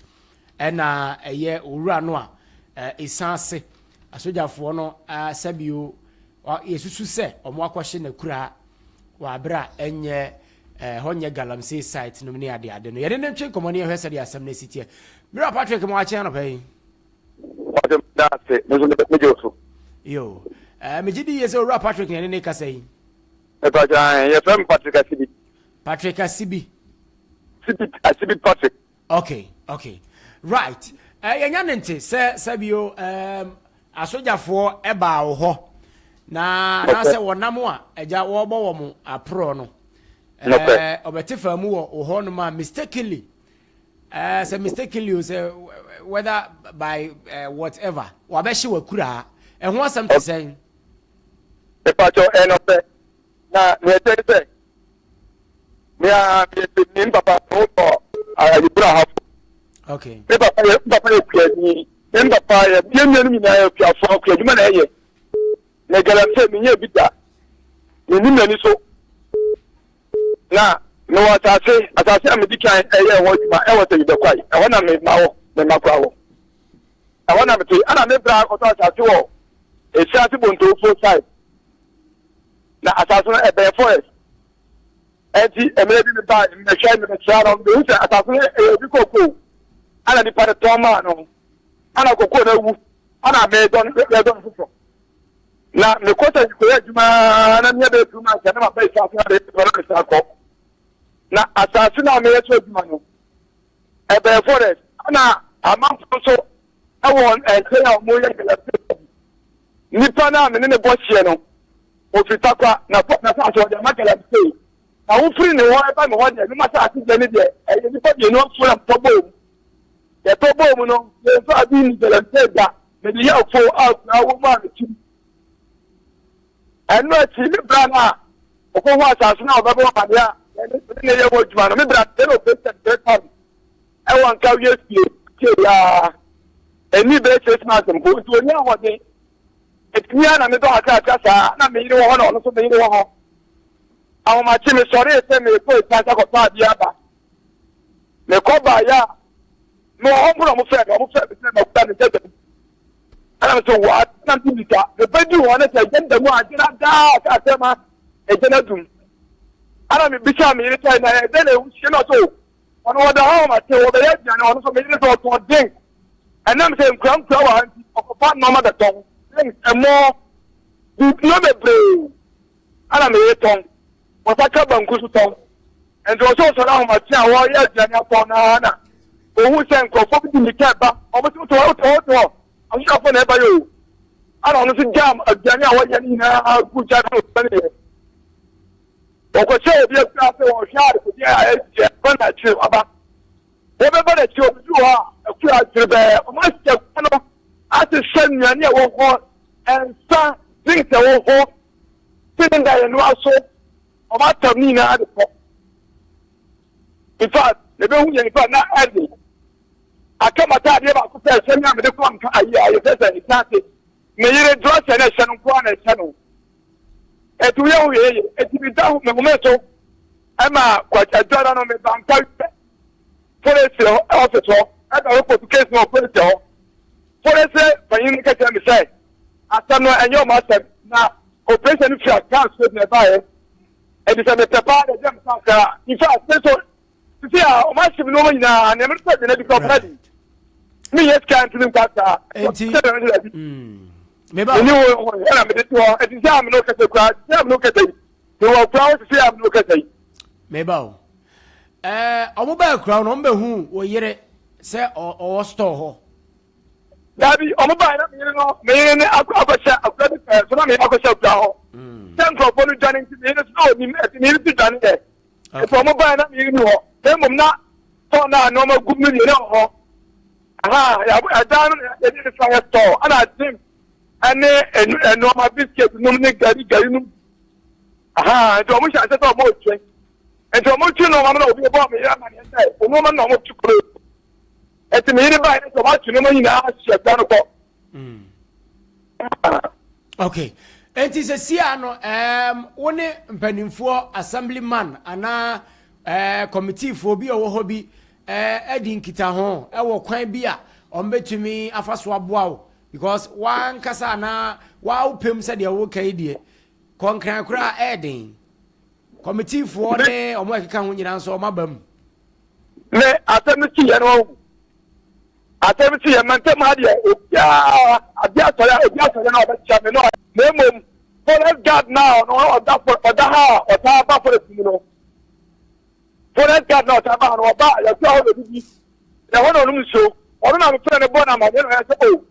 ɛna ɛyɛ owura no a ɛsan ase asogyafoɔ no sɛbio yɛsusu sɛ ɔmo akɔhye n'akuraa wɔ abere a ɛnyɛ hɔ nyɛ galamsey site nom ne ade ade no yɛde ne ntwe nkɔmmɔ ne yɛhwɛ sɛdeɛ asɛm no asi teɛ. Mewura Patrick ma wakye anɔpa yi. Yo, megye di yie sɛ owura Patrick na ɛne ne kasa yi. Mepakyɛ ahe, yɛfrɛ me Patrick Asibi. Patrick Asibi. Sibi, Asibi Patrick. Okay, okay. Right. Eh, yɛnya ne nte sɛ sɛbio um, asogyafoɔ ɛbaa wo hɔ na anaasɛ wɔnam a agya wɔrebɔ wɔn aporɔ no eh, ɔbɛte fa mu wɔ wo hɔ nom a mistakenly eh, sɛ mistakenly o sɛ whether by eh, whatever wabɛhye w'akuraa ɛho asɛm te sɛn? Mepakyɛw, ɛyɛ nɔpɛ. Na nea ɛkyɛ ne sɛ, me ara meyɛ panyin, me papa no wɔ ayibura hafo. Okay. Me papa yɛ me papa yɛ kuani. Me papa yɛ yɛn nuanom nyinaa yɛ kuafoɔ, kua adwuma na ɛyɛ. Na galamsey menyɛ bi da. Menim m'ani so. Na mewɔ asase, asase a medi kan ɛyɛ ɛhɔ adwuma ɛwɔ sɛ Yibɛkwae. Ɛhɔ na me mma wɔ, me mma koraa wɔ. Ɛhɔ na mete. Ɛna me bra kɔtɔ asase wɔ Efiase Bontowfo side. Na asase no ɛbɛn forest. Ɛnti mmerɛ bi mebaa mebɛhwɛ mebɛsra no mehu sɛ asase no ɛyɛ obi kokoo. Ɛna nipa no tɔn maa no. Ɛna kokoo no awu. Ɛna medɔ no medɔ no foforɔ. Na mekɔ sɛ mekɔyɛ adwuma na meyɛ bɛyɛ 2 months na maba efiase na bɛyɛ adwuma na mesan kɔ. Na asase no a meyɛ so adwuma no ɛbɛn forest ɛna amanfo nso ɛwɔ nkyɛn a wɔyɛ galamsey bi. Nipa no a me ne ne bɔ hyeɛ no, ofiri Tarkwa, na n'asase wɔde ama galamsey. Na wofiri ne hɔ ɛba me hɔ deɛ, me m'asase deɛ ne deɛ, ɛyɛ nipa mmienu afuo na metɔ bɔɔ mu. Yɛtɔ bɔɔ mu no, yɛmfa bi nni galamsey da, mede yɛ afuo a kura wɔ mu a metim. Ɛno akyi, me bra no a ɔkɔhu asase no a ɔbɛbɔ amaneɛ a yɛne ne yɛ wɔ adwuma no, me bra no yɛ no operation three times ɛwɔ nka wie fie fie yaa ɛni bɛyɛ 6 months mpo nti ɔni ahoɔden. Ɛtumi a na medɔ kakrakra saa na meyere wɔ hɔ na ɔno nso meyere wɔ hɔ. Ahomakye mesɔree sɛ merekɔ ɛsiane sɛ akɔtɔ adeɛ aba. Mekɔ baeɛ a mewɔ hɔ mpo na ɔmofrɛ me ɔmofrɛ me sɛ makura me nsa dam. Ɛna me sɛ waa na mede mirika mebɛdu hɔ ne sɛ agya no da mu a agyina daa sɛ asɛm a agya no adum. Ɛna mebisaa me yere sɛ na ɛdɛn na ɛwo hyia no so ɔno wɔda hɔ ahomakye wɔbɛyɛ aduane ɔno nso me yere sɛ ɔtɔn drink ɛnam sɛ nkura nkura wɔ ha nti ɔkɔfa nneɛma bɛtɔn drinks ɛmɔ nneɛma bebree ɛna me yere tɔn wɔsa ka banku so tɔn nti ɔsɛ ɔsɔre ahomakye a wɔyɛ aduane atɔn naa na ohun sɛ nkurɔfoɔ bi di mirika ɛba wɔn nso wotɔ wotɔ wotɔ asosafo na ɛba yɛ o ɛna ɔno nso jam aduane a wɔyɛ no nyinaa gu gya no ɔsɛ ne yɛ wɔkɔhyɛ obi akura sɛ wɔhwɛ adekodeɛ a ɛyɛ ɛba n'akyire aba wɔbɛba n'akyi obi hɔ a akura akyire bɛɛ wɔn ahyɛ akura no ahyehyɛ nnuane a ɛwɔ hɔ nsa drinks a ɛwɔ hɔ cylinder yɛn no aso wɔn atam ne nyinaa de kɔ. In fact ebehu yɛn nipa na ɛde aka m'ataadeɛ baako pɛ ɛhyɛ me a mede kɔ nka ayi a yɛfɛ sɛ ɛhyɛ ase me yere drɔsɛ na ɛhyɛ no nko ara na ɛhyɛ no ɛti woyɛ ho yɛ yɛ ɛti mi da me home so ɛma adwara no me ba nka polisi ɔfis hɔ ɛna ɔrekɔtu case no wɔ polisi hɔ. Polisi panyin no kɛkyerɛ me sɛ asɛm no ɛnyɛ ɔmo asɛm na operation no firi Accra straight na ɛbaeɛ ɛti sɛ mepɛ paa na ɛgyina me sa Accra. In fact me nso sisi a ɔmo ahye me nneɛma nyinaa nea mede kɔ gyina bi kɔ ɔmo adi meyɛ sika ntumi nkɔ Accra. Enti meba mene wo ho ɛna mede to hɔ ɛti sɛ a mene wo kasa kura sɛ a mene wo kasa yi mewɔ kura hɔ sisi a mene wo kasa yi. Meba o ɛɛ ɔmo bɛɛ kura no ɔmo bɛ hu wo yere sɛ ɔwɔ store hɔ. Dabi, ɔmo baa na meyere no meyere ne akɔ akɔhyɛ akura bi pɛɛ so na meyere akɔhyɛ akura hɔ. Sɛ nkurɔfoɔ no dwane nti meyere so na onim ɛti meyere so dwane yɛ. Nti ɔmo baa na meyere ni hɔ. Na mmom na tɔn na nneɛma gu mu deɛ na wɔ hɔ. Aha, yɛabɔ ɛdan no na yɛde ne fa yɛ store ɛna gym ɛne nneɛma biscuit nom ne gari gari nom. Aha, nti wɔn hyɛ ase sɛ wɔn retwe. Nti wɔn retwe nneɛma no na obi bɔ me yere amaneɛ sɛ nneɛma no na wɔn twe kuro. Nti me yere baa yɛ sɛ wɔn atwe nneɛma nyinaa ahyɛ ɛdan no kɔ. Okay. Nti sɛ sia no um, wo ne mpanimfoɔ assemblyman anaa uh, committeefoɔ bi a ɔwɔ hɔ bi adi nkitaho wɔ kwan bi a wɔbɛtumi afa so aboa wo because wankasa anaa wawopɛm sɛdeɛ woka yi deɛ kɔnkran koraa ɛyɛ den kɔmitiifoɔ ne wɔn a ɛkeka ho nyinaa nso wɔn aba mu. Ne asɛm no si yɛ no ɔhu asɛm si yɛ mantɛm ha deɛ obiara adeɛ asɔre a obi asɔre na ɔbɛkyia me no na mmom forest guard na ɔno ɔda ɔda ha a ɔtaa ba forest mu no Forest guard na ɔtaa ba ha no, ɔba a, yɛtoa hɔ na odidi, na ɛhɔ na ɔnom nsuo. Ɔno na mefrɛ no bɔ no amaneɛ na ɔyɛ sɛ, oh,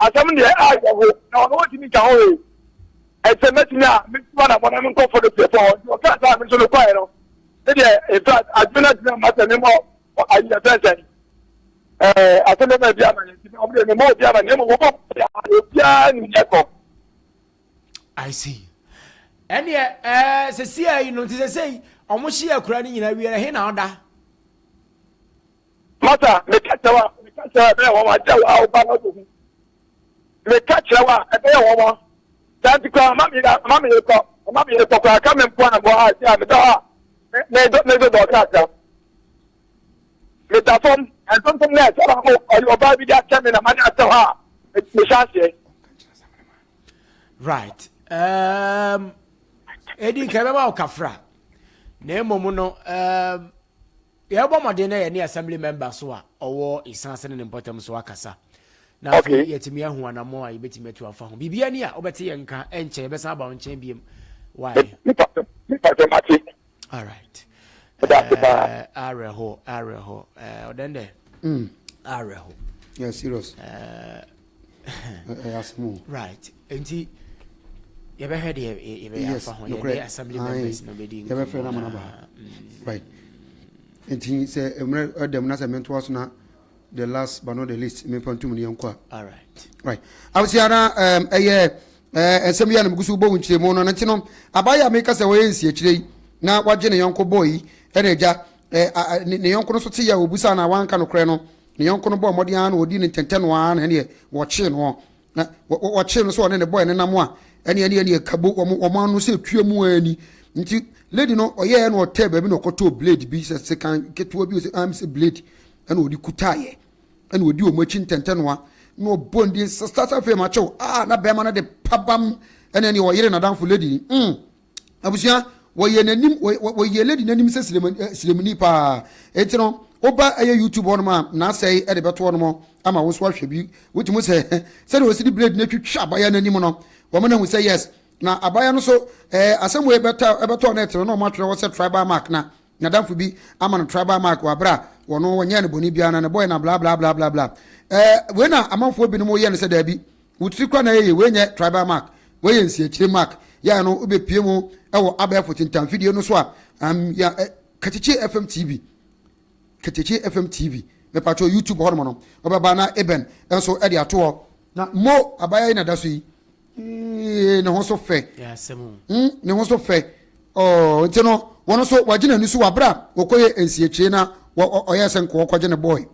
asɛm deɛ ayɛ ho, na ɔno ɔntumi nka ho hwee. Ɛnti sɛ mɛtumi a, mentu anammɔn na menkɔ forestryfoɔ hɔ. Nti ɔkaa saa a, me nso mekɔeɛ no, me deɛ, in fact, adwene no antumi amma sɛ memmɔ ayi yɛfrɛ no sɛn, ɛɛ, asɛm bɛma obi amaneɛ nti, ɔmo deɛ memmɔ obi amaneɛ, mmom wɔbɔ obiara nim deɛ ɛkɔ. I see. Ɛneɛ ɛɛ sɛsi ayi no nti sɛsɛyi ɔmo hye akura no nyinaa wie ɛhe na ɔda. Masa meka kyerɛ wa meka kyerɛ wa ɛbɛyɛ wɔn wa gya wa ɔba na ɔbɛhu meka kyerɛ wa ɛbɛyɛ wɔn wa saa nti koraa ma mi ma mi kɔ ma mi kɔ koraa ka mi mpoa na bɔ ha si a meda hɔ a me me me dɔ kakra meda fam ntontom na ɛsɛ ɔmo ɔyɛ ɔbaa bi de akyɛ mi na ma de akyɛ hɔ a mehyɛ aseɛ. Right. Um, edi nka ɛbɛma wo kafra. Na mmom no, um, yɛbɔ mmɔden na yɛne assembly member so a ɔwɔ Esan ne ne mpɔtam so akasa. Na afei yɛtumi ahu anammɔn a yɛbɛtumi atu afa ho. Biribi ani a wobɛte yɛn nka ɛnkyɛ yɛbɛsan aba wo nkyɛn biom. Why? All right. Awerɛho, awerɛho. Ɔdɛn dɛ? Awerɛho. Yeah, serious. Ɛyɛ asɛm o. Right. Nti yɛbɛhwɛ deɛ yɛbɛyɛ afa ho. Yɛne assembly members no bɛdi nkɔmmɔ. Yɛbɛfrɛ no ama no aba. Right. Nti sɛ mmerɛ ɛdɛm na sɛ mentoa so na the last but not the least memfa ntom no yɛnkɔ a. All right. Right. Abusua na ɛyɛ nsɛm yi a na megu so bɔ wo nkyerɛmu no no nti no abaayɛ a meka sɛ wɔyɛ nsiakyire yi na wagye ne yɔnko bɔɔ yi ɛna agya ne yɔnko no so te yɛ a wɔbusa na wanka nokorɛ no Ne yɔnko no bɔɔ mmɔden ara na ɔdii no ntɛntɛ no ara na ɛneɛ wɔkyee noɔ. Na wɔkyee no sɛ ɔne ne bɔɛ no nam a ɛneɛ ɛneɛ ɛneɛ kabo wɔn wɔn ano sɛ tua mu ara ni. Nti lady no ɔyɛɛ na ɔtɛɛ baabi na ɔkɔtɔɔ blade bi sɛ sekan ketewa bi sɛ am sɛ blade ɛna ɔde kutaeɛ ɛna ɔdi wɔn akyi ntɛntɛ noa na ɔbɔ ndi sasa afei ma kyɛw a na bɛrima no de pabam ɛna ɛneɛ ɔyere n'adamfo lady mm. Abusua, wɔyɛ n'anim wɔyɛ lady n'anim sɛ siremuni paa. Enti no, woba ɛyɛ YouTube hɔnom a, n'asɛe ɛde bɛto hɔnom ama wo nso ahwɛ bi. Wotumi sɛ sɛdeɛ wɔsi de blade no atwitwa abaya n'anim no, wɔn na hu sɛ yes. Na abaya no so ɛɛ asɛm wei bɛtɔ ɛbɛtɔ net no na wɔn atwerɛ hɔ sɛ tribal mark na n'adamfo bi ama no tribal mark wɔ abere a wɔn wɔnyɛɛ no bɔne biara na ne bɔyɛ na bla bla bla bla bla. Ɛɛ wei na amanfoɔ binom yɛ no sɛ daabi. Wo tiri kora na ɛyɛ wei nyɛ tribal mark, wei yɛ nsiakyire mark. Yɛ no wobɛpie mu wɔ abɛɛfo tentanfidie no so a, um, ya, eh, Kakyekye FM TV, Kakyekye FM TV, mepatwɔ YouTube hɔnom no, wobɛba na Eben nso de ato hɔ. Na mo abaya yi na da so yi, ne ho so fɛ, mm, ne ho so fɛ. Oh, nti no, wɔn nso wɔagye n'ani so wɔ abere a wɔkɔyɛ nsiakyire na ɔyɛ sɛ nka wɔkɔgye ne boy,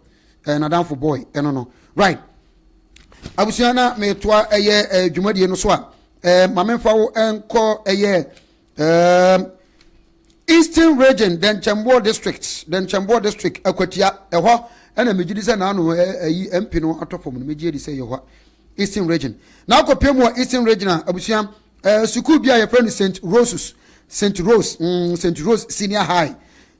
eh, n'adamfo boy, ɛno no. Right. Abusua na metoa ɛyɛ eh, dwumadie no so a eh, ma memfa wo nkɔ ɛyɛ eh, Eastern Region Dɛnkyɛmboɔ District Dɛnkyɛmboɔ District Akwatia ɛhɔ ɛna megye di sɛ naano ɛyi eh, MP no atɔ fam no megye di sɛ yɛ hɔ Eastern Region na akɔpie mu wɔ Eastern Region a abusua eh, sukuu bi a yɛfrɛ no St Roses St Rose mm, St Rose Senior High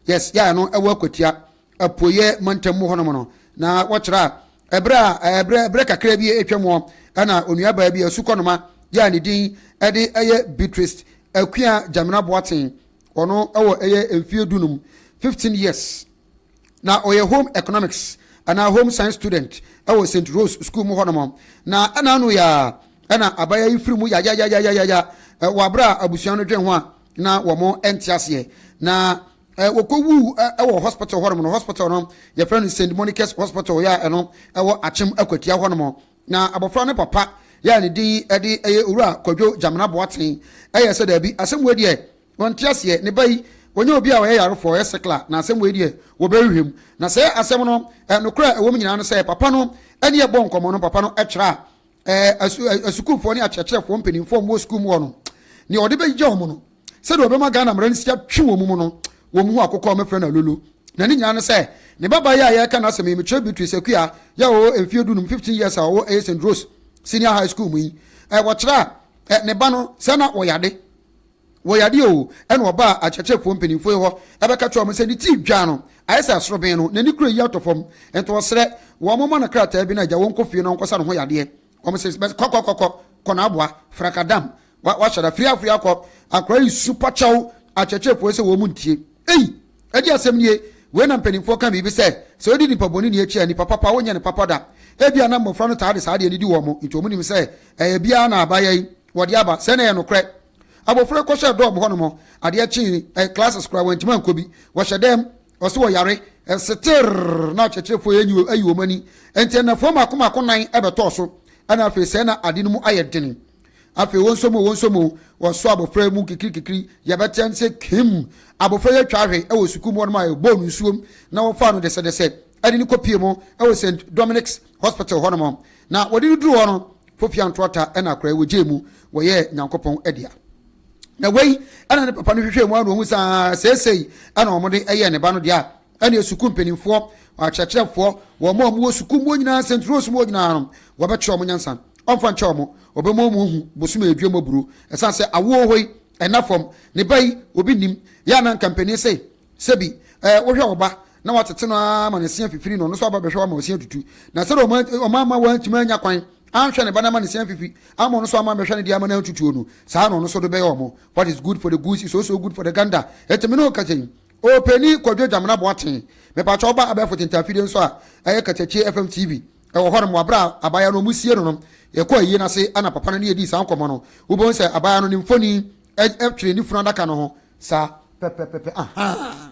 yes yɛ no ɛwɔ Akwatia apueɛ mantam mu hɔnom no, na wɔkyerɛ a, ɛberɛ a ɛberɛ berɛ kakra bi atwa mu ɛna onuabaa bi asukɔnoma yɛ a ne din ɛde ɛyɛ Beatrice Akua Gyamina Boateng, ɔno ɛwɔ ɛyɛ mfie dunum, 15 years, na ɔyɛ home economics anaa home science student ɛwɔ St. Rose school mu hɔnom, na ɛna ano yɛ a ɛna abaya yi firi mu yayayayayaya wɔ aberɛ a abusua no dwen ho a na wɔn nte aseɛ na. Wɔkɔwuu wɔ hospital hɔnom no, hospital no yɛfrɛ no St. Monica's Hospital yɛ a ɛno ɛwɔ Akyem Akwatia hɔnom. Na abɔfra no papa yɛ a ne din de ɛyɛ Owura Kwadwo Gyamena Boateng ɛyɛ sɛ daabi, asɛm wei deɛ wɔnte aseɛ, ne ba yi wɔnyɛ obi a ɔyɛ yarefoɔ, ɔyɛ sikla, na asɛm wei deɛ wɔbɛhwehwɛ mu. Na sɛ asɛm no nokorɛ a ɛwɔ mu nyinaa no sɛ papa no ɛne ɛbɔ nkɔmmɔ no, papa no ɛkyerɛ a asu, asukuufoɔ ne akyerɛkyerɛfoɔ mpanimfoɔ a wɔwɔ sukuu mu hɔ no, nea ɔde bɛgya wɔn no, sɛdeɛ ɔbɛma Ghana mmara no si atwe wɔn mu no, wɔn ho akokɔ a wɔfrɛ no alolo. Na ne nyinaa ne sɛ, ne babaa yi a yɛreka n'asɛm yi, mekyerɛ Beatrice Akua, yɛ a ɔwɔ mfeɛ dunum, 15 years, a ɔwɔ ɛyɛ St. Rose Senior High School mu yi, wɔkyerɛ a, ne ba no, sɛ na ɔyade. Wɔ yadeɛ oo, ɛna ɔbaa akyerɛkyerɛfoɔ mpanimfoɔ yi hɔ bɛka kyerɛɛ wɔn sɛ ne ti redwa no, ayɛ sɛ asorobɛn no, n'ani kura yi atɔ fam, nti ɔsrɛ wɔn momma no krataa bi na agya wɔnkɔ fie na ɔnkɔsa ne ho yadeɛ. Wɔn se, bɛ, kɔ, kɔ, kɔ, kɔ, kɔ na aboa, frakadam, wa, wahyɛ da, firi afiri akɔ. Akwadaa yi su pa kyɛw akyerɛkyerɛfoɔ yi sɛ wɔn ntie. Ei! Ɛdeɛ asɛm nie? Wei na mpanimfoɔ ka biribi sɛ, sɛ wodi nipa bɔne ni akyi a, nipa papa, wonyɛ no papa da. Ebia na mmɔfra no taa de saa adeɛ no di wɔn, nti wɔn nim sɛ ɛyɛ biara na abayewa yi wɔde aba. Sɛɛ na ɛyɛ nokorɛ. Abofra yi kɔhyɛɛ dɔɔm hɔnom, adeɛ kyee, eh, classes koraa wantumi ankɔ bi. Wɔhyɛ dɛm, ɔse wɔyare, seterr, na akyerɛkyerɛfoɔ yi anyi ayi wɔn ani. Enti nnafua mmaako mmaako nan bɛtɔɔ so, ɛna afei sɛɛ na ade no mu ayɛ den. Afei wɔnsɔ mu o, wɔnsɔ mu o, wɔsɔ abofra yi mu kikirikikiri, yɛbɛteɛ no sɛ kim! Abofra yi atwa ahwe wɔ sukuu mu hɔnom a yɛbɔɔ no nsuom na wɔfaa no dɛsɛdɛsɛ de no kɔpie mu wɔ St. Dominic's Hospital hɔnom. Na wɔde no duruu hɔ no, Fofia ntoata na akora yi wɔgyee mu, wɔyɛɛ Nyankopɔn dea. Na wei ɛna ne papa no hwehwɛɛ mu a na ɔhu sɛ aa seesei ɛna wɔde ɛyɛɛ ne ba no deɛ a, ɛne sukuu mpanimfoɔ, akyerɛkyerɛfoɔ, wɔn a wɔwɔ sukuu mu nyinaa, St. Rose mu nyinaa no, wɔbɛkyerɛ wɔn nyansa. Ɔmfa nkyɛ wɔn, ɔbɛma wɔn ahu bosome aduam aburo. Ɛsiane sɛ awoɔ hɔ yi, ɛnna fam, ne ba yi, obi nnim. Yɛ a na nka mpanin se, Sɛbi, ɛɛ, wohwɛ wo ba na woatete no ara ma ne se afifiri na ɔno nso aba bɛhwɛ wo ama wo se atutu. Na sɛdeɛ ɔma, ɔma ama wantumi annya kwan anhwɛ ne ba no ama ne se afifi, ama ɔno nso ama ammɛhwɛ ne deɛ ama no antutuo no, saa ara na ɔno nso de bɛyɛ wɔn. What is good for the goose is also good for the gander. Enti me ne wo kasa yi, Opanin Kwadwo Gyamena Boateng, mepakyɛ wo ba abɛɛfo tentafidie nso a ɛyɛ Katakyie FM TV, ɛwɔ hɔnom wɔ aberɛ a abaayewa no wɔsie no no, yɛkɔɔ ayie no ase ɛna papa no ne yɛdii saa nkɔmmɔ no, wobɛhu sɛ abaayewa no ne mfoni twere ne funu adaka no ho saa pɛpɛpɛpɛ ahaa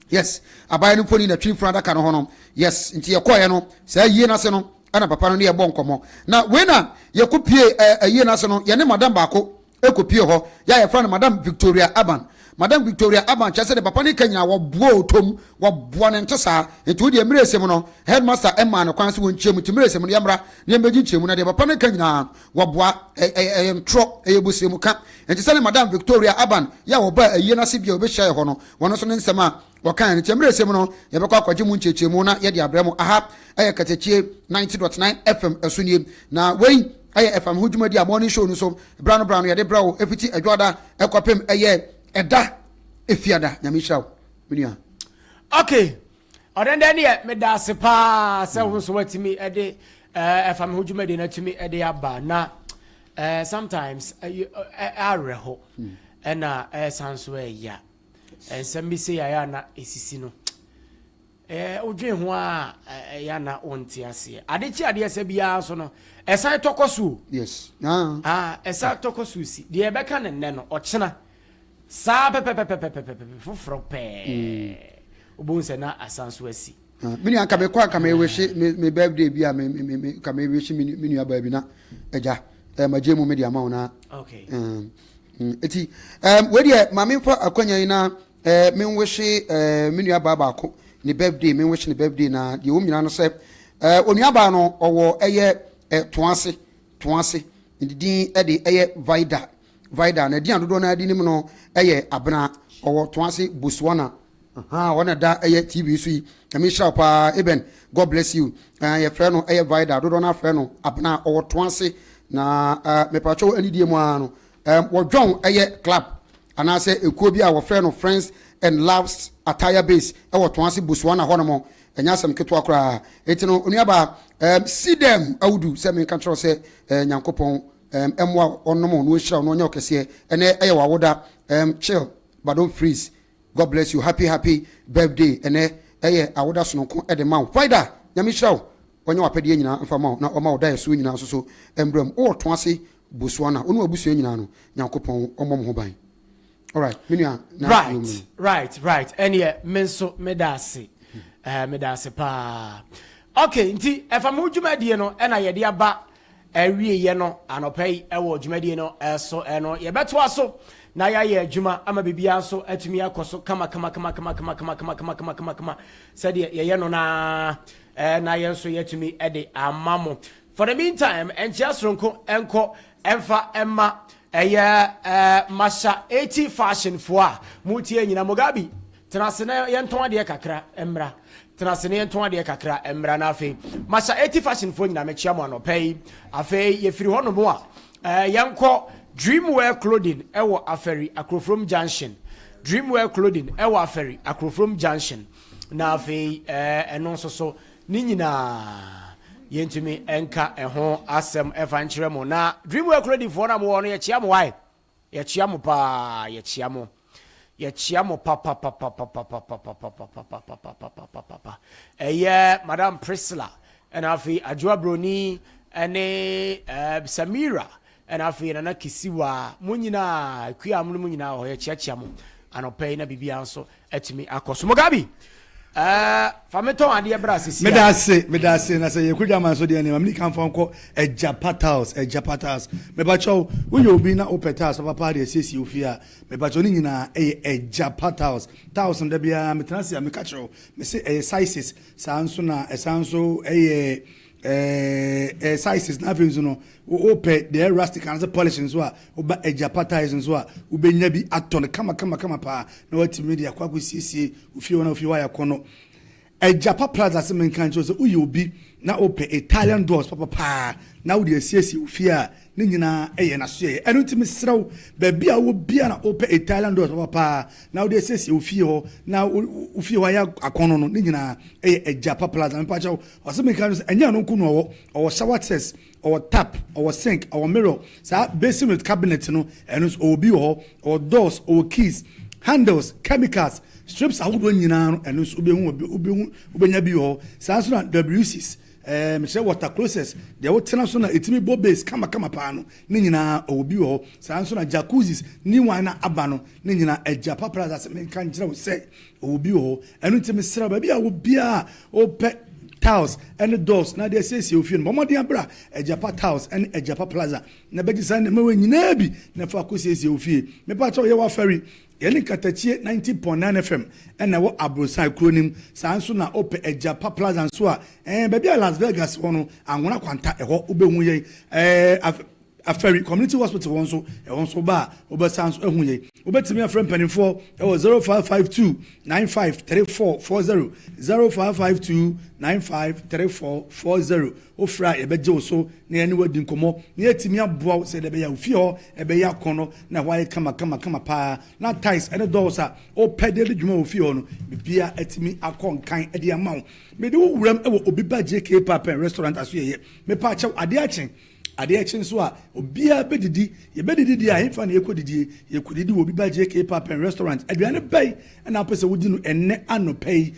yes abaayewa no mfoni na twere funu adaka no ho no yes nti yɛkɔɔeɛ no saa ayie no ase no ɛna papa no ne yɛbɔ nkɔmmɔ na wei na yɛkɔ pie ayie no ase no yɛne madam baako ɛkɔpie hɔ yɛ a yɛfrɛ no Madam Victoria Aban. Madam Victoria Aban kyerɛ sɛ deɛ papa no ka nyinaa wɔboa ɔtɔm, wɔboa no nte saa. Nti wo deɛ mmerɛ ɛsɛ mu no headmaster mmaa no kwan sɛ wɔnkyia mu nti mmerɛ ɛsɛ mu no yɛmmra na yɛmmɛgye nkyerɛmu na deɛ papa no ka nyinaa wɔboa ɛyɛ ntorɔ, ɛyɛ bosrɛmu ka. Nti sɛdeɛ Madam Victoria Aban yɛ a wɔbaa ayie no ase bi a wɔbɛhyiaeɛ hɔ no wɔno nso ne nsɛm a Wɔkae no, nti mmerɛ ɛsɛ mu no, yɛbɛkɔ akɔgye mu nkyerɛkyerɛmu na yɛde abrɛ mo. Aha yɛ Katakyie 90.9 FM ɛso nie. Na wei yɛ ɛfam ho dwumadi a morning show no so bra no bra no yɛde brɛ wo ɛfiti Adwoada ɛkɔpem ɛyɛ ɛda Efiada. Nyame nhyira wo me nua. Okay, ɔdɛndɛn deɛ meda ase paa sɛ wo nso watumi ɛde ɛfam ho dwumadi no atumi ɛde aba na sometimes awerɛho ɛna ɛsan so ɛya. Nsɛm bi sei a ɛyɛ a na ɛsisi no, wodwen ho a ɛyɛ a na wonte aseɛ. Ade kye adeɛ sɛ biara nso no, ɛsan tɔkɔ so o. Yes. Ah, ɛsan tɔkɔ so si. Deɛ ɛbɛka ne nnɛ no, ɔkyena saa pɛpɛpɛpɛpɛpɛpɛ foforɔ pɛɛ. Wobɛhu sɛ na asan so asi. Ah, me nua nka mekɔ a nka mewehye me me birthday bi a me me me nka mewehye me me nua baa bi na agya eh, magye mu me de ama wo na. Okay. Um, eti um, wei deɛ ma memfa akwanya yi na eh, menwehye eh, me nua baa baako ne birthday, menwehye ne birthday na deɛ wɔm nyinaa no sɛ eh, onua baa no ɔwɔ ɛyɛ eh, toase toase ne din de ɛyɛ Vida Vida na din a dodoɔ no adi nim no ɛyɛ Abena ɔwɔ toase Botswana. Ahaa wɔn na da ɛyɛ TV so yi. Nyame nhyira wo paa Eben God bless you. Ɛɛ yɛfrɛ no ɛyɛ Vida dodoɔ no afrɛ no Abena ɔwɔ to ase na ɛɛ mepatwɛw anidie mu ara no ɛɛ wɔdwɔn ɛyɛ club anaasɛ ekuo bi a wɔfrɛ no Friends and Loves Attire Base ɛwɔ to ase Botswana hɔ nom ɛnyɛ asɛm ketewa koraa eti no onuabaa ɛɛ si dɛm awudu sɛ menka kyerɛw sɛ ɛɛ Nyankopɔn ɛɛ ɛmoa ɔnom na ɔnhyira wo na ɔnyɛ wo kɛseɛ ɛnɛ ɛyɛ w'awoda ɛɛ chill but don't freeze. God bless you happy happy birthday ɛnɛ ɛyɛ awoda sononko ɛde ma wo Faida Nyame nhyira wo ɔnyɛ wapɛdeɛ nyinaa mfa ma wo na ɔma wo daeɛsoɔ nyinaa nso so mbra mu wowɔ to ase Botswana wo ne wabusua nyinaa no Nyankopɔn ɔmmɔ mo ho ban. Alright, me nua na Right, right, right. Ɛneɛ me nso meda ase. Eh, meda ase paa. Okay, nti ɛfa mo dwumadie no ɛna yɛde aba awieɛ no anɔpa yi ɛwɔ dwumadie no ɛso ɛno yɛbɛtoa so na yɛayɛ adwuma ama biribiara nso atumi akɔ so kama kama kama kama kama kama kama kama kama kama kama sɛdeɛ yɛyɛ no naa ɛɛ na yɛn nso yɛatumi ɛde ama mo. For the meantime, ɛnkyea soronko ɛnkɔ ɛmfa ɛma Ɛyɛ eh Masha 80 fashion foɔ a mo tie nyina Mugabe tena ase na yɛntɔn adeɛ kakra mmra tena ase na yɛntɔn adeɛ kakra mmra na afei Masha 80 fashion foɔ nyina mekyia mo anɔpa yi afei yɛfiri hɔ nom a eh, yɛnkɔ Dreamwear Clothing ɛwɔ Afari Akrofrom Junction Dreamwear Clothing ɛwɔ Afari Akrofrom Junction na afei eh, ɛno nso so Ne nyinaa, yɛntumi nka ɛho asɛm ɛfa nkyerɛ mo. Na Dreamwear Clothingfoɔ no a mowɔ hɔ no, yɛkyea mo wae. Yɛkyea mo paa, yɛkyea mo. Yɛkyea mo papapapapapapapapapapapapapapapa. Ɛyɛ Madam Priscilla, ɛna afei Adwoa Broni, ɛne eh, Samira, ɛna afei Nana Kisiwa. Mo nyinaa, Akua mo no mo nyinaa wɔ hɔ, yɛkyeakyea mo anɔpa yi na biribiara nso atumi akɔ so. Mugabe, ɛɛ fa me tɔn adeɛ bra sisi a. Meda ase, meda ase. Na sɛ yɛkɔ dwama nso deɛ nneɛma mene kan fa nkɔ Agyapa tiles, Agyapa tiles. Mepakyɛw, woyɛ obi na wopɛ tiles papapa de asiesie wo fie a, mepakyɛw ne nyinaa ɛyɛ Agyapa tiles. Tiles no da biara metena ase a meka kyerɛ wo, mese ɛyɛ sizes, saa nso na ɛsan nso ɛyɛ ɛɛ sizes na afei nso no wopɛ deɛ rustic anaasɛ polish nso a woba agyapa tiles nso a wobɛnya bi atɔ no kama kama kama paa na watumi de akɔ akɔsiesie ofie hɔ na ofie hɔ ayɛ akɔnnɔ. Agyapa Plaza se menka nkyerɛ sɛ woyɛ obi na wopɛ Italian doors papa paa na wode asiesie wo fie a ne nyinaa yɛ n'asoɛeɛ. Ɛno nti mesrɛ wo baabi a wowɔ biara na wopɛ Italian doors papa paa na wode asiesie wo fie hɔ na wo fie hɔ ayɛ akɔnnɔ no ne nyinaa yɛ Agyapa Plaza. Mepakyɛw Ɔse menka no sɛ ɛnyɛ ɛno nko na ɔwɔ, ɔwɔ shower chest, ɔwɔ tap, ɔwɔ sink, ɔwɔ mirror, saa basin with cabinet no ɛno nso ɔwɔ bi wɔ hɔ, ɔwɔ doors, ɔwɔ keys, handles, chemicals, strips ahodoɔ nyinaa no ɛno nso wobɛhu wobɛhu wobɛnya bi wɔ hɔ. Saa nso na WCs, ɛɛ mekyerɛ water closets, deɛ wotena so na ɛtumi bɔ base kama kama paa no ne nyinaa ɔwɔ bi wɔ hɔ. Saa nso na jacuzzis, new one na aba no ne nyinaa Agyapa Plaza se menka nkyerɛ wo sɛ Ɔwɔ bi wɔ hɔ. Ɛno nti mesrɛ wo, baabi a wɔ biara a wopɛ tiles ne doors na de asiesie wo fie no, bɔ mmɔden abra Agyapa Tiles ne Agyapa Plaza na bɛgye saa nneɛma wei nyinaa bi na fa akɔsiesie wo fie. Mepa kyɛw, yɛwɔ Afari, yɛne Nkatakyie 90.9 FM na ɛwɔ Aborosan kuro no mu. Saa nso na wopɛ Agyapa Plaza nso a, ɛɛ, baabi a Las Vegas wɔ no, Anwona Kwanta, ɛhɔ wobɛhu yɛn. Ɛɛ, Afari Community Hospital hɔ nso, ɛhɔ nso woba a, wobɛsan nso ahu yɛn. Wobɛtumi afrɛ mpanimfoɔ wɔ 0552 953440, 0552 953440. Wofrɛ a, yɛbɛgye wo so na yɛne wo adi nkɔmmɔ na yɛatumi aboa wo sɛdeɛ ɛbɛyɛ a wo fie hɔ ɛbɛyɛ akɔnnɔ na ɛhɔ ayɛ kama kama kama paa na tiles ne doors a wopɛ de adi dwuma wɔ fie hɔ no, biribiara atumi akɔ nkan de ama wo. Mede wo wuram wɔ Obi Ba JK Pub and Restaurant asoɛeɛ. Mepaakyɛw, adeɛ akye. Adeɛ kye nso a, obiara bɛdidi. Yɛbɛdidi deɛ a, hefa na yɛkɔdidie? Yɛkɔdidi wɔ Obi Ba JK Pub and Restaurant. Aduane bɛn na wopɛ sɛ wodi no ɛnnɛ anɔpa yi?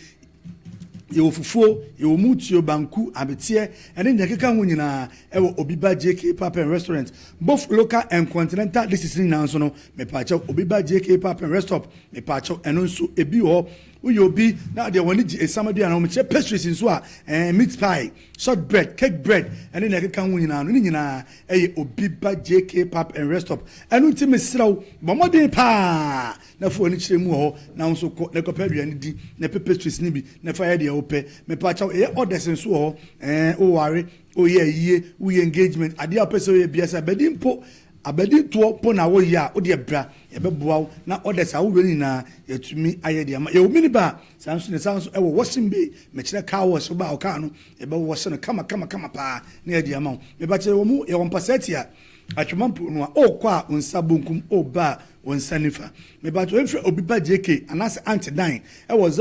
Yɛwɔ fufuo, yɛwɔ mutuo, banku, abeteɛ, ɛne nea ɛkeka ho nyinaa ɛwɔ Obi Ba JK Pub and Restaurant. Both local and continental dishes no nyinaa nso no, mepaakyɛw, Obi Ba JK Pub and Restop, mepaakyɛw, ɛno nso ebi wɔ hɔ. Woyɛ obi na deɛ w'ani gye esiam aduane ho, mekyerɛ pastries nso a, ɛɛ, meat pie, short bread, cake bread, ɛne nea ɛkeka ho nyinaa no, ne nyinaa ɛyɛ Obi Ba JK Pub and Restop. Ɛno nti mesrɛ wo, bɔ mmɔden paa na fa w'ani kyerɛ mu wɔ hɔ na wo nso kɔ na kɔpɛ aduane di na pɛ pastries no bi na fa yɛ deɛ wopɛ. Mepakyɛw, yɛyɛ orders nso wɔ hɔ, ɛɛ, woware, woyɛ ayie, woyɛ engagement, adeɛ a wopɛ sɛ woyɛ biara, sɛ abadi mpo, abadi toɔ mpo na woyɛ a, wo deɛ bra, yɛbɛboa wo na orders a wowɛ no nyinaa yɛatumi ayɛ de ama. Yɛwɔ mini bar, saa nso na ɛsan nso ɛwɔ washing bay, mekyerɛ car wash, wobaa wo car no, yɛbɛwɔhye no kama kama kama paa na yɛde ama wo. Mepakyɛ yɛwɔ mu, yɛwɔ mpasɛɛte a Atwema mpo no a, wokɔ a wo nsa bonkum, woba a wo nsa nifa. Mepakyɛ yɛmfrɛ Obi Ba JK anaasɛ Aunt Dan ɛwɔ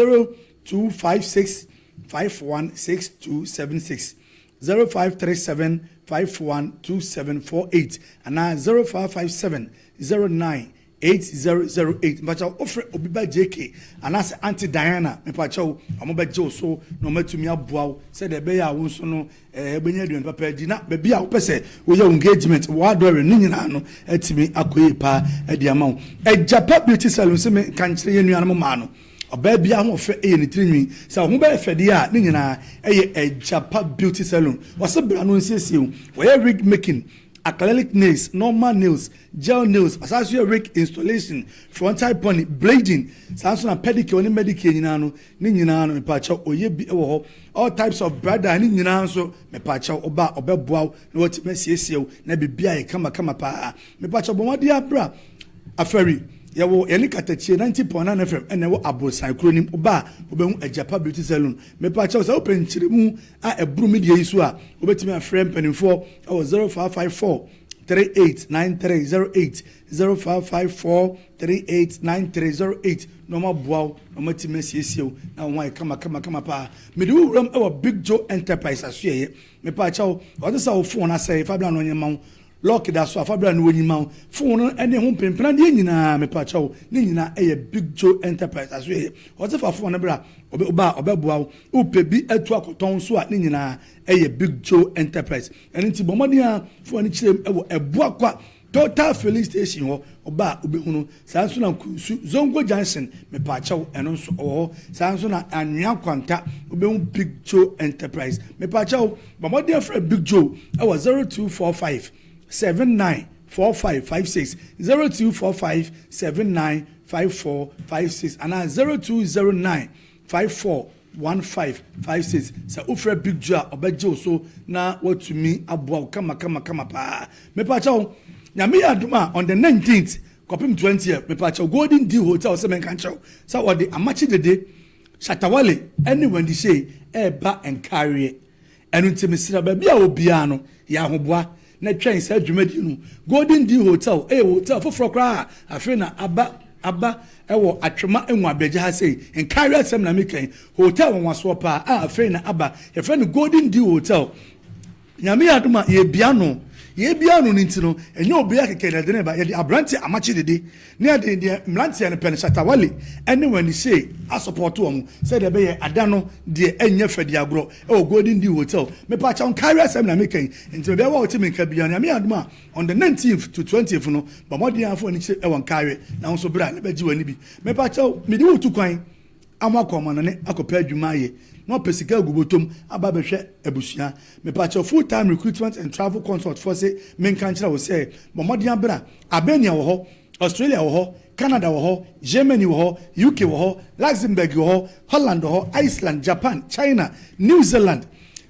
0256 516276, 0537 512748 anaa 0557 09. 8008 Mepakyɛw wofrɛ obi ba JK anaasɛ Aunty Diana mepakyɛw wɔn bɛgye wo so na wɔn atumi aboa wo sɛdeɛ ɛbɛyɛ a wo nso no ɛɛ wobɛnya aduane papa adi na baabi a wopɛ sɛ woyɛ wo engagement wɔ adɔre ne nyinaa no atumi akɔ yie paa adi ama wo. Agyapa Beauty Salon sɛ me nka nkyerɛ yɛn nuanom mmaa no ɔbaa biara ho ɔfɛ yɛ ne tiri nwi sɛ wo ho bɛyɛ fɛ deɛ a ne nyinaa ɛyɛ Agyapa Beauty Salon wɔse bra no nsiesie wo wɔyɛ wig making acrylic nails, normal nails, gel nails, ɔsan nso yɛ wig installation, frontal pony, braiding, saa nso na pedicure ne medicure nyinaa no, ne nyinaa no mepaakyɛw ɔyɛ bi wɔ hɔ. All types of bridal ne nyinaa nso mepaakyɛw ɔba a ɔbɛboa wo na watumi asiesie wo na biribi ayɛ kamakama paa. Mepaakyɛw bɔ mmɔden ara bra Afari, yɛwɔ yɛne Katakyie 90.9 FM ɛna ɛwɔ Aborosan kuro no mu, woba a wobɛhu Agyapa Beauty Salon. Mepaakyɛw sɛ wopɛ nkyerɛmu a ɛboro me deɛ yi so a, wobɛtumi afrɛ mpanimfoɔ wɔ 0554 389308, 0554 389308 na wɔaboa wo na wɔatumi asiesie wo na wo ho ayɛ kama kama kama paa. Mede wo wuram wɔ Big Joe Enterprise asoɛeɛ. Mepaakyɛw, wɔte sɛ wo phone asɛe, fa bra na ɔnyɛ mma wo. Lock da so a, fa bra na wɔnyi mma wo. Phone no ne ho mpremprenadeɛ nyinaa, mepaakyɛw, ne nyinaa ɛyɛ Big Joe Enterprise asoɛeɛ. Wɔte fa phone no bra, ɔba a ɔbɛboa wo. Wopɛ bi atu akɔtɔn nso a, ne nyinaa ɛyɛ Big Joe Enterprise. Ɛno nti bɔ mmɔden ara fa w'ani kyerɛ mu wɔ Abuakwa Total Filling Station hɔ, ɔba a wobɛhunu. Saa nso na Nkunsu Zongo Junction, mepaakyɛw, ɛno nso ɔwɔ hɔ. Saa nso na Anwea Kwanta, wobɛhu Big Joe Enterprise. Mepaakyɛw, bɔ mmɔden frɛ Big Joe wɔ 0245 79 4556, 0245 79 5456 anaa 0209 541556 Sɛ wofrɛ Big Joe a ɔbɛgye wo so na watumi aboa wo kama kama kama paa. Mepakyɛw, Nyame yɛ adom a on the 19th kɔpem 20th mepakyɛw Golden Dew Hotel sɛ menka nkyerɛ wo sɛ wɔde Amakye Dede, Shatta Wale ne Wendy Shay ɛreba Nkareɛ. Ɛno nti mesrɛ baabi a wɔ biara no yɛ ahoboa na twɛn saa dwumadie no. Golden Dew Hotel yɛ hotel foforɔ koraa a afei na aba aba wɔ Atwema Nwabiagya ha sei. Nkaeɛ asɛm na meka yi. Hotel nwanwasoɔ paa a afei na aba. Yɛfrɛ no Golden Dew Hotel. Nyame yɛ adom a yɛrebia ano. Yɛrebia ano no nti no, ɛnyɛ obiara kɛkɛ na yɛde no reba. Yɛde aberanteɛ Amakye Dede Ne ade deɛ mmeranteɛ no pɛ no Shatta Wale ne Wendy Shay asɔpɔto wɔn sɛdeɛ ɛbɛyɛ ada no deɛ ɛnyɛ fɛ di agorɔ wɔ Golden Dew Hotel. Mepaakyɛw nkaeɛ asɛm na meka yi nti baabiara a wote me nka biara no Nyame yɛ adom a on the 19th to 20th no bɔ mmɔden ara fa w'ani kyerɛ wɔ nkaeɛ na wo nso bra na bɛgye w'ani bi. Mepaakyɛw mede wo retu kwan ama wakɔ amanɔne akɔpɛ adwuma ayɛ na wapɛ sika agu bɔtɔm aba abɛhwɛ abusua. Mepakyɛw full time recruitment and travel consult foɔ se menka nkyerɛ wo sɛ bɔ mmɔden abra. Albania wɔ hɔ, Australia wɔ hɔ, Canada wɔ hɔ, Germany wɔ hɔ, UK wɔ hɔ, Luxembourg wɔ hɔ, Holland wɔ hɔ, Iceland, Japan, China, New Zealand.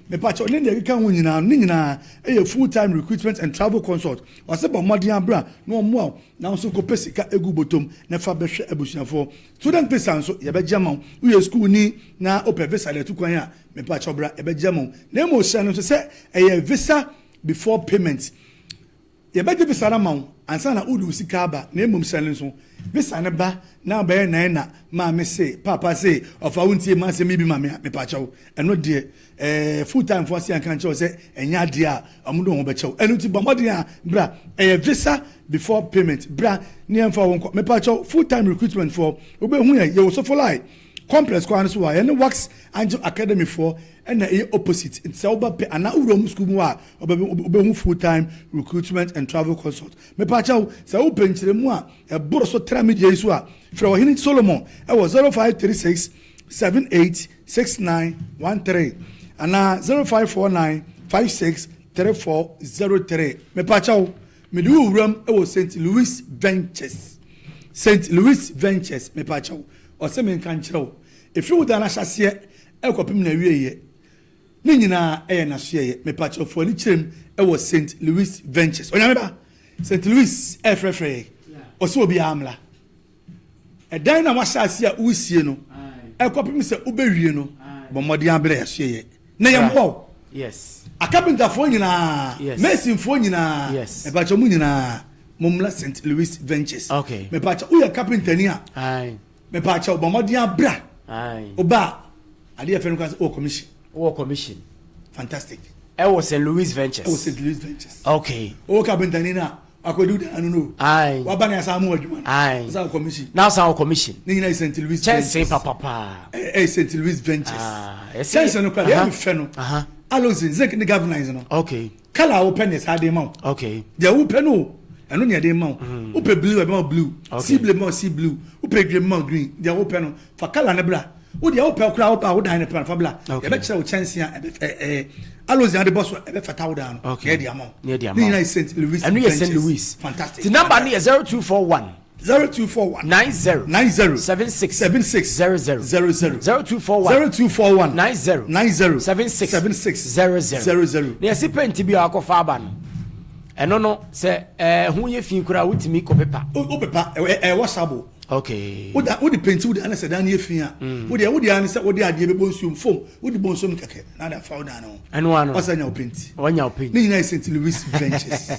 Mepakyɛw ne deɛ ɛkeka ho nyinaa no ne nyinaa yɛ full time recruitment and travel consult. Ɔse bɔ mmɔden abra na wɔmmoa wo na wo nso kɔpɛ sika gu bɔtɔm na fa bɛhwɛ abusuafoɔ. Student visa nso, yɛbɛgye ama wo. Woyɛ sukuuni na wopɛ visa de atu kwan a, mepakyɛw bra, yɛbɛgye ama wo. Na mmom hyɛ no nso sɛ ɛyɛ visa before payment. Yɛbɛgye visa no ama wo ansa na wode wo sika aba, na mmom hyɛ no nso, visa no ba na wobɛyɛ nan na maame se, paapa se, ɔfa wo ntie m'asɛm yi bi ma me a, mepakyɛw, ɛno deɛ, ɛɛ, full time foɔ ase anka nkyerɛ wo sɛ ɛnyɛ adeɛ a wɔde wɔn ho bɛkyɛ wo. Ɛno nti bɔ mmɔden a bra, ɛyɛ visa before payment, bra ne yɛmfa wo nkɔ. Mepakyɛw, full time recruitment foɔ, wobɛhu yɛn, yɛwɔ Sofolai complex kwan no so hɔ a, yɛne Wax Angel Academy foɔ ɛna ɛyɛ opposite. Nti sɛ woba pɛ anaa wowura wɔn sukuu mu hɔ a, wobɛhu full time recruitment and travel consult. Mepakyɛw, sɛ wopɛ nkyerɛmu a ɛboro so tra media yi so a, frɛ Ɔhene Solomon ɛwɔ 0536 78 6913 anaa 0549 56 3403. Mepakyɛw, mede wo wuram wɔ St. Louis Ventures. St. Louis Ventures, mepakyɛw, ɔse menka nkyerɛ wo, ɛfiri wo da no ahyɛaseɛ ɛkɔpem n'awieɛ, ne nyinaa ɛyɛ n'asoɛeɛ. Mepakyɛw, fa w'ani kyerɛ mu wɔ St. Louis Ventures. Onyame ba, St. Louis ɛrefrɛfrɛ yɛn, ɔse obiara mmra. Ɛdan no a wahyɛ ase a woresie no, ɛkɔpem sɛ wobɛwie no, bɔ mmɔden abrɛ yɛasoɛyɛ na yɛmmoa wo. Yes. Akapentafoɔ nyinaa, Yes. masonfoɔ nyinaa, Yes. mepakyɛ mo nyinaa, mommra St. Louis Ventures. Okay. Mepakyɛ woyɛ kapentani a, Aye. mepakyɛ bɔ mmɔden abra. Aye. Woba a, adeɛ yɛfrɛ no koraa sɛ wowɔ commission. Wowɔ commission. Fantastic. Ɛwɔ St. Louis Ventures. Ɛwɔ St. Louis Ventures. Okay. Wowɔ kapentani no a, Akɔdu dan no no. Aye. Waba na yɛasan ama adwuma no. Aye. Wosan wɔ commission. Na wosan wɔ commission. Ne nyinaa yɛ St. Louis Kyɛnsee Ventures. papa paa. Ɛyɛ St. Louis Ventures. Ah, yɛsɛ- Kyɛnsee no koraa deɛ Aha. ɛyɛ fɛ no. Aha. Aloe zinc ne galvanize no. Okay. Colour a wopɛ na yɛsan de ma wo. Okay. Deɛ wopɛ no o, ɛno na yɛde ma wo. Wopɛ blue a, yɛbɛma wo blue. Okay. Sea blue yɛbɛma wo sea blue. Wopɛ green yɛbɛma wo green. Deɛ wopɛ no, fa colour no bra. Wo deɛ wopɛ koraa woba a wo dan no pɛ no fa bra. Okay. Yɛbɛkyerɛ wo kyɛnsee a ɛbɛ ɛ ɛ aloe a wode bɔ so a ɛbɛfata wo dan no. Okay. Na yɛde ama wo. Na yɛde ama Ne wo. nyinaa yɛ St. Louis Ɛno yɛ St. Ventures. Louis. Fantastic. Ti number no yɛ 0241 0241 90 90 76 76 00 00 0241 0241 90 90 76 76 00 00. Na yɛsi pɛnti bi a wakɔfa aba no ɛno no sɛ ɛho yɛ fi koraa wotumi kɔ pepa. O pepa ɛwɔ sabo. Okay. Woda wode penti wode ana sɛ dan no yɛ fi a. Wode wode ana sɛ wode adeɛ bɛbɔ nsuom fom wode bɔ nsuom kɛkɛ na de afa wo dan no ho. Ɛno ano. Wasa nya wo penti. Wanya wo penti. Ne nyinaa yɛ St. Louis Ventures.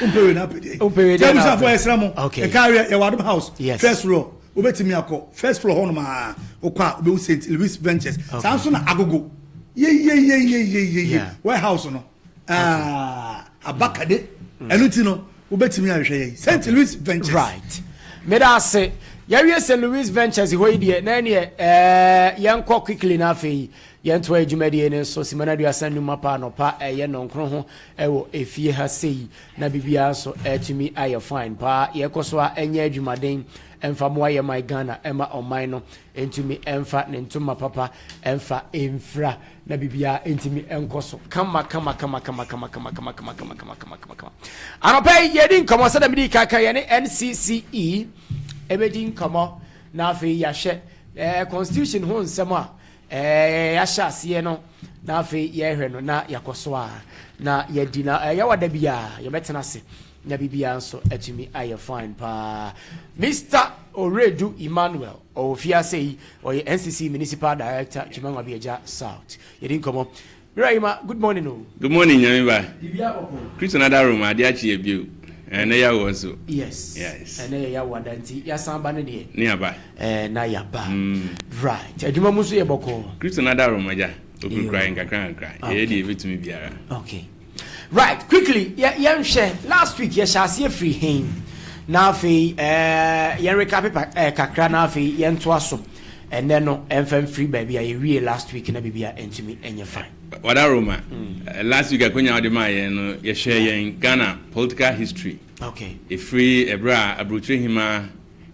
Wompɛ wei na apɛ deɛ. Wompɛ wei deɛ na apɛ. Tɛbusafoɔ yɛsrɛ mo. Okay. Nkareɛ yɛwɔ Adom House. Yes. First floor. Wobɛtumi akɔ first floor hɔnom a wokɔ a wobɛhu St. Louis Ventures. Okay. Saa nso na Agogo. Yeyeyeyeyeye. Yeah. Warehouse no. Ah, abakade. Ɛno ti no wobɛtumi ahwehwɛ yɛn. St. Louis Ventures. Right. Meda ase. Yɛwie St. Louis Ventures hɔ yi deɛ na ɛneɛ ɛɛ yɛnkɔ quickly na afei yɛntoa yɛ dwumadie no so simana 35 apa anɔpa ɛyɛ nɔnkron ho ɛwɔ efie ha sei na biribiara nso ɛtumi ayɛ fine paa yɛkɔ so a ɛnyɛ adwumaden ɛmfa mmoa yɛ man Ghana ɛma ɔman no ɛntumi ɛmfa ne ntoma papa ɛmfa ɛmfira na biribiara ntumi nkɔ so kama kama kama kama kama kama kama kama kama kama kama kama kama anɔpa yi yɛdi nkɔmɔ sɛdeɛ mede kaka yɛne NCCE ɛbɛdi nkɔmɔ na afei yɛahyɛ ɛɛ constitution ho nsɛm a ɛɛ yɛahyɛ aseɛ no na afei yɛrehwɛ no na yɛakɔ so a na yɛdi na ɛyɛ wada biara yɛbɛtena ase na biribiara nso atumi ayɛ fine paa. Mr. Oredu Emmanuel ɔwɔ fiase yi ɔyɛ NCC Municipal Director Twema South. Yɛdi nkɔmmɔ. Mira Ima, good morning o. Good morning, Nyame ba. Biribiara bɔkɔ. Kristo na da Roma ade akye yɛ bio. Ɛnɛ yɛ awɔ nso. Yes. Yes. Ɛnɛ yɛ yɛawo ada nti yɛasan ba no deɛ. Ne aba. Ɛɛ na yɛaba. Right. Adwuma mu nso yɛ bɔkɔ. Kristo na da Roma gya. Okurakura yɛn kakra kakra. Yɛyɛ deɛ yɛbɛtumi biara. Okay. Right, quickly, yɛnhwɛ last week yɛhyɛ aseɛ firi hen na afei ɛɛ yɛn recap ɛɛ kakra na afei yɛntoa so ɛnɛ no ɛnfɛ mfiri baabi a yɛwie last week na biribi a ɛntumi ɛnyɛ fine. Wada Roma. Last week akonya wode maa yɛn no yɛhwɛ yɛn Ghana political history. Ɛfiri ɛberɛ a aburokyire hema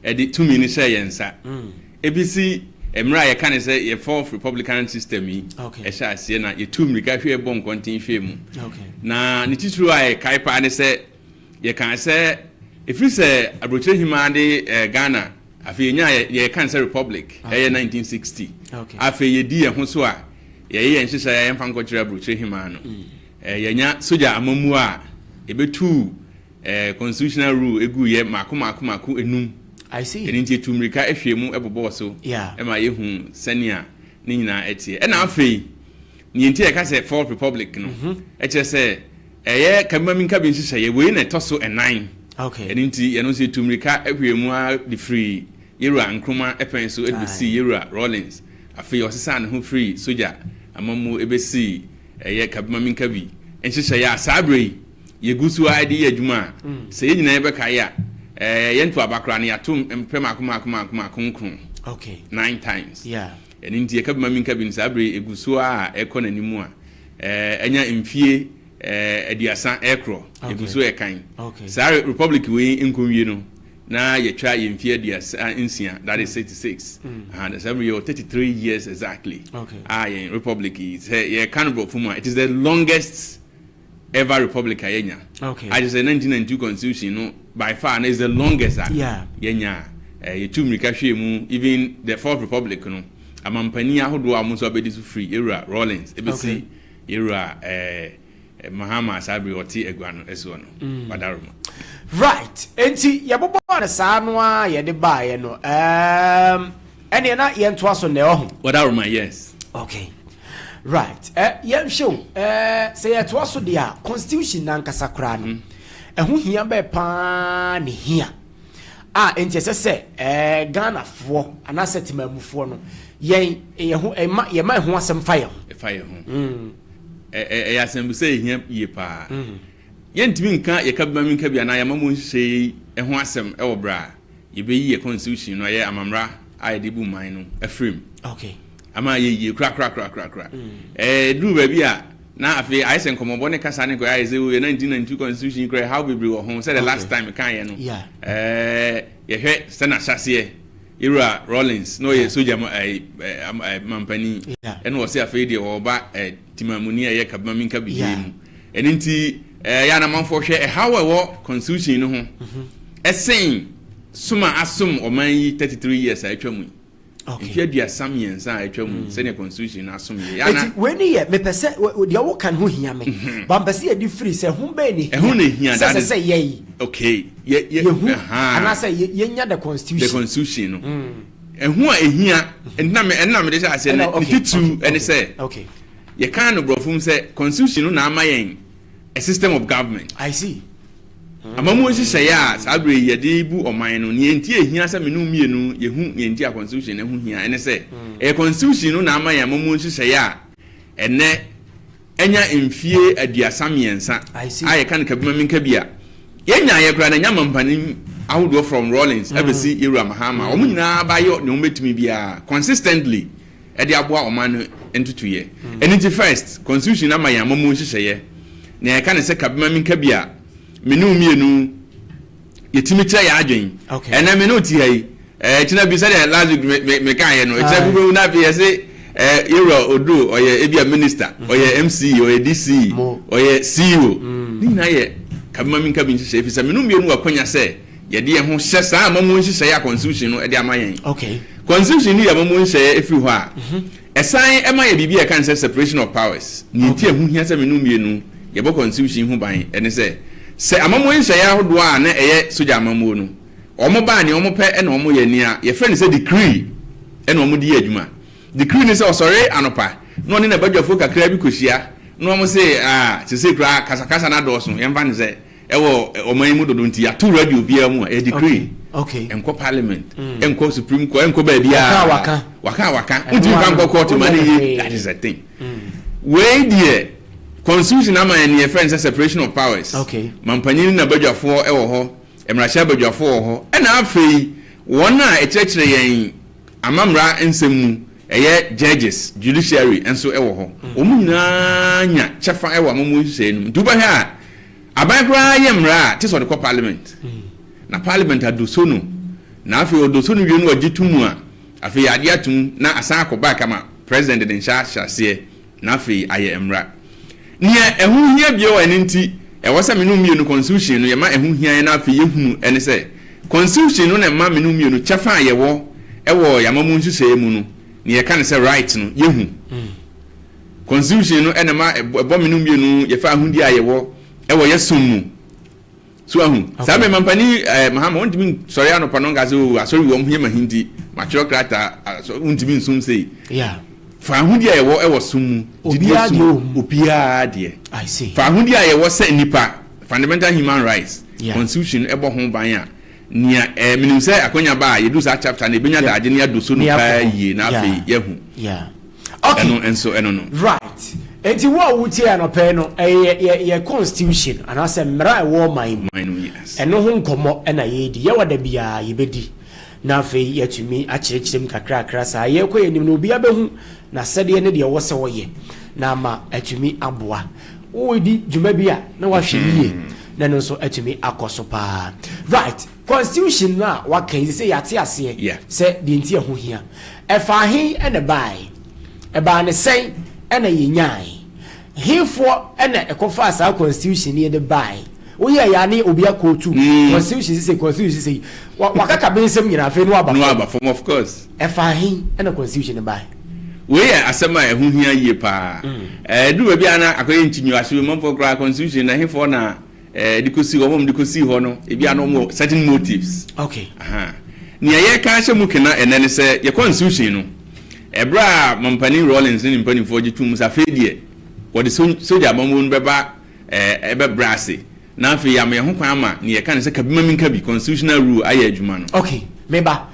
ɛde tumi no hyɛ yɛn nsa. Ebisi mmerɛ a yɛka ne sɛ yɛ fourth republican system yi ɛhyɛ aseɛ na yɛtu mmirika hwɛ bɔ nkɔnten hwɛ mu. Na ne titiri a yɛkae paa ne sɛ yɛka sɛ ɛfiri sɛ aburokyire hema de Ghana afei yɛnya yɛka ne sɛ republic ɛyɛ 1960. Afei yɛdi yɛn ho so a yɛyɛ yɛn nhyehyɛ a yɛmfa nkɔkyerɛ aburokyire hema no. Yɛnya sogya amammuo a ɛbɛtuu constitutional rule egu yɛ mako mako mako enum. I see. Ɛno nti etu mmirika ehwɛ mu ɛbobɔɔ so. Ɛma yɛhu sɛnea ne nyinaa ɛteɛ. Ɛna afei nea nti yɛka sɛ fourth republic no ɛkyerɛ sɛ ɛyɛ kabimami nkabi nhyehyɛeɛ wei na ɛtɔ so ɛnan. Ɛno nti yɛno nso etu mmirika ehwɛ mu a de firi Yewura Nkrumah ɛpɛn so ɛde bɛsii Yewura Rawlings. Afei ɔsesaa ne ho firi sogya amammuo ɛbɛsii ɛyɛ kabimami nkabi nhyehyɛeɛ a saa berɛ yi yɛgu so ara de yɛ adwuma a sɛ yɛn nyinaa yɛbɛkae a yɛnto aba koraa no yɛato mpɛ mako mako mako mako nkron. 9 times. Ɛno nti yɛka bi ma menka bi no saa berɛ yi ɛgu so ara a ɛkɔ n'anim a ɛnya mfie 30 ɛrekorɔ. Ɛgu so ɛkan. Saa republic wei nkɔnwie no na yɛtwa yɛn mfie 36, that is 66. Saa berɛ yɛwɔ 33 years exactly. A yɛn republic yi sɛ yɛka no borɔfo mu a it is the longest ever republic a yɛnya. Agye sɛ 1992 constitution no by far no is the longest a yɛnya. Yɛtu mmirika hwee mu even the fourth republic no amampanin ahodoɔ a wɔn nso abɛdi so firi Yewura Rawlings ebesi Yewura Mahama saa bere ɔte agua no soɔ no. Wadaroma. Right. Enti yɛbobɔɔ no saa no a yɛde baeɛ no ɛneɛ na yɛntoa so nnɛ ɔho. Wadaroma, yes. Okay. Right. Yɛnhwɛ o sɛ yɛtoa so deɛ a constitution nankasa koraa no ɛho hia bɛɛ paa ne hia a enti ɛsɛ sɛ Ghanafoɔ anaasɛ temamufoɔ no yɛn yɛn ho ɛma yɛma ɛho asɛm fa yɛn ho. Ɛfa yɛn ho. Ɛyɛ asɛm bi sɛ ɛhia yie paa. Yɛntumi nka yɛ kabimamenkabi anaa yɛn amammuo nhyehyɛeɛ yi ho asɛm wɔ berɛ a yɛbɛyi yɛ constitution no, ɛyɛ amammara a yɛde bu man no, afiri mu. Okay. Ama ayɛ yie korakorakorakora. Ɛduru baabi a na afei ayɛ sɛ nkɔmmɔbɔ ne kasa ne nkɔyɛ ayɛ sɛ yɛ 1992 constitution yi koraa ɛhaw bebree wɔ ho sɛ the last time kaeɛ no. Ɛɛ yɛhwɛ sɛ n'ahyɛaseɛ Yɛwura Rawlings na ɔyɛ sogya mampanin ɛna ɔsɛ afei deɛ ɔreba timamuni a ɛyɛ kabima bidie mu. Ɛno nti ɛyɛ anamanfoɔ hwɛ ɛhaw a ɛwɔ constitution no ho ɛsen som a asom ɔman yi 33 years a atwa mu yi. Mfe 33 a atwa mu yi, sɛnea constitution no asom yɛ. Eti wei ni yɛ mepɛ sɛ deɛ woka no ho hia me. Mhm. Ba mpɛ sɛ yɛde firi sɛ ho bɛn ne hia. Ɛho na hia. Sɛ sɛ sɛ yɛyi. Okay. Yɛ yɛ yɛhu anaasɛ yɛnya the constitution. The constitution no. Mm. Ɛho a ehia ɛnna me ɛnna mede hyɛ aseɛ no ne titiriw ɛne sɛ. Okay. Yɛka no borɔfo mu sɛ constitution no na ama yɛn a system of government. I see. Amammuo nhyehyɛeɛ a saa berɛ yi yɛde rebu ɔman no, nea enti a ɛhia sɛ me ne wo mmienu yɛhu nea enti a constitution no ho hia ɛne sɛ, ɛyɛ constitution no na ama yɛn amammuo nhyehyɛeɛ a ɛnnɛ anya mfie 33 a yɛka no kabima-menka-bi a yɛnyaeɛ koraa na ɛnyɛ amampanin ahodoɔ from Rawlings abɛsi Yɛwura Mahama, wɔn nyinaa ba ayɛ nea wɔbɛtumi biara consistently de aboa ɔman no ntotoeɛ. Ɛno nti first, constitution no ama yɛn amammuo nhyehyɛeɛ, nea yɛka no sɛ kabima-menka-bi a me ne wo mmienu yɛtumi kyerɛ yɛn adwene. Ɛnɛ me ne wo te ha yi, ɛkyena bi sɛdeɛ last week me me mekaeɛ no, ɛkyena bi bɛwu na afei yɛse ɛɛ yɛwura Oduro ɔyɛ ebi a minister, mhm. ɔyɛ MC, ɔyɛ DC, ɔyɛ CEO. Mm. Ne nyinaa yɛ kabima mi nka bi nhyehyɛ efi sɛ me ne wo mmienu wɔ akwanya sɛ yɛde yɛn ho hyɛ saa amamuo nhyehyɛeɛ a constitution no de ama yɛn. Okay. Constitution no yɛ amamuo nhyehyɛeɛ efiri hɔ a. Mhm. Ɛsan ma yɛ biribi a yɛka no sɛ separation of powers. Nea enti a ɛho hia sɛ me ne wo mmienu yɛbɔ Constitution ho ban ne sɛ, sɛ amammuo nhyehyɛeɛ ahodoɔ a na ɛyɛ sogya amammuo no, wɔba a nea wɔpɛ na wɔyɛ, nea yɛfrɛ no sɛ decree na wɔde yɛ adwuma. Decree ne sɛ ɔsɔre anɔpa na ɔne n'abadwafoɔ kakraa bi kɔhyia na wɔse, ah, seesei koraa kasakasa no adɔɔso, yɛmfa no sɛ ɛwɔ ɔman yi mu dodo nti yɛato radio biara mu a ɛyɛ decree ɛnkɔ parliament ɛnkɔ supreme court ɛnkɔ baabiara waka waka waka wontumi fa nkɔ court ma ne yie. That is the thing. Wei deɛ constitution ama yɛn neɛ yɛfrɛ no sɛ separation of powers. Mampanyin ne n'abadwafoɔ ɛwɔ hɔ, mmarahyɛ abadwafoɔ wɔ hɔ, ɛna afei wɔn a ɛkyerɛkyerɛ yɛn amammara nsɛm mu ɛyɛ judges, judiciary nso ɛwɔ hɔ. Wɔn nyinaa nya kyɛfa ɛwɔ amammuo nhyehyɛeɛ no mu. Nti wobɛhwɛ a Aban koraa yɛ mmara a, te sɛ ɔde kɔ parliament. Na parliament adoso no, na afei ɔdoso no wie no ɔgye to mu a, afei yɛagye atom na asan akɔ back ama president de ne nhyɛ ahyɛ aseɛ na afei ayɛ mmara. Nea ɛho hia bio a ɛno nti ɛwɔ sɛ me ne wo mmienu constitution no yɛma ɛho hia yɛn na afei yɛhunu ɛne sɛ, constitution no na ɛma me ne wo mmienu kyɛfa a yɛwɔ wɔ yɛn amammuo nhyehyɛeɛ mu no, nea yɛka no sɛ right no, yɛhu. Constitution no na ɛma ɛbɔ me no mmienu yɛfa ahodie a yɛwɔ ɛwɔ yɛ som mu. So ahu? Saa mɛ mampani eh, Mahama wontumi nsɔre anɔpa no nka sɛ o oh, asɔre wɔ ho yɛ mahi nti matwerɛ krataa wontumi nsom sei. Yeah. Fa ahodie a yɛwɔ ɛwɔ som mu. Obiara deɛ wɔ mu. Obiara deɛ. I see. Fa ahodie a yɛwɔ sɛ nipa, fundamental human rights, yeah. Constitution ɛbɔ ho ban a nea eh, menim sɛ akwanya ba a yɛdu saa chapter no yɛbɛnya daagye ne yɛado so no paa yie na afei yɛahu. Yeah. Okay. Ɛno nso ɛno no. Right. Enti wo a wotie anɔpa yi no, ɛyɛ yɛ yɛ constitution anaasɛ mmara a ɛwɔ ɔman mu. Man no, yes. Ɛno ho nkɔmmɔ na yɛredi. Yɛwɔ da biara yɛbɛdi. Na afei yɛatumi akyerɛkyerɛ mu kakrakra saa. Yɛrekɔ yɛn anim no, obiara bɛhu n'asɛdeɛ ne deɛ ɛwɔ sɛ ɔyɛ na ama atumi aboa. Woredi dwuma bi a, na wahwɛ yie na ɛno nso atumi akɔ so paa. Right. Constitution no a waka yi, sɛ yɛate aseɛ sɛ deɛ nti ɛho hia. Ɛfaa he na ɛbaae? Ɛbaa no sɛn na yɛnyaae? Hefoɔ na ɛkɔfaa saa constitution yi de baae? Woyɛɛ yɛ a ne obi akootu constitution sisei, constitution sisei. Wakaka be nsɛm nyinaa afei ne waba fam. Ne waba fam, of course. Ɛfaa he na constitution no baae? Wei yɛ asɛm a ɛho hia yie paa. Ɛduru baabi a na akɔyɛ nkyinyiwase, manfoɔ koraa constitution no ɛhefoɔ na Eh, de kɔsii hɔ, wɔn de kɔsii hɔ no, ebi a na wɔn wɔ certain motives. Okay. Aha. Nea yɛka ahyɛ mu kena ɛnɛ ne sɛ, yɛ constitution no, ɛberɛ a Mampanin Rawlings ne ne mpanimfoɔ gye tom sɛ afei deɛ wɔde sogya amammuo no bɛba eh, ɛbɛbrɛ ase, na afei yɛama yɛn ho kwan ama nea yɛka no sɛ kabima minka bi, constitutional rule, ayɛ adwuma no. Okay, meba.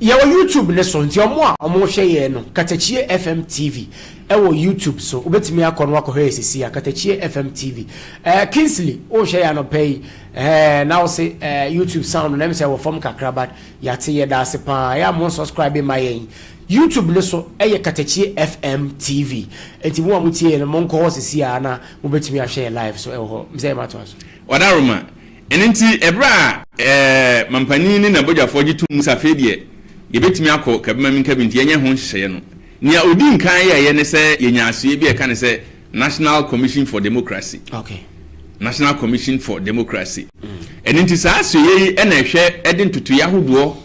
Yɛwɔ YouTube no so, nti ɔmo a ɔmo hwɛ yɛn no, Katakyie FM TV ɛwɔ YouTube so, wobɛtumi akɔ no wakɔhwɛ yɛ sisi a, Katakyie FM TV. Kingsley, wohwɛ yɛ anɔpa yi, na wo se YouTube sound no, ɛm sɛ ɛwɔ fam kakra, but yɛate, yɛda ase paa. Ɛyɛ a mo subscribe ma yɛn. YouTube no so ɛyɛ Katakyie FM TV. Nti mo a mo tie yɛn no, monkɔ hɔ sisi a na mobɛtumi ahwɛ yɛ live so ɛwɔ hɔ. Mesɛ yɛ matoa so. Ɔdaroma. Ɛno nti, ɛberɛ a mampanin ne n'abadwafoɔ gye toom sɛ afei deɛ yɛbɛtumi akɔ Kabima-Minkabi nti yɛnyɛ ho nhyehyɛeɛ no, nea ɔdii nkan yɛeɛ ne sɛ yɛnyaa asoeɛ bi a ɛka ne sɛ National Commission for Democracy. National Commission for Democracy. Ɛno nti saa asoeɛ yi na ɛhwɛ de ntotoeɛ ahodoɔ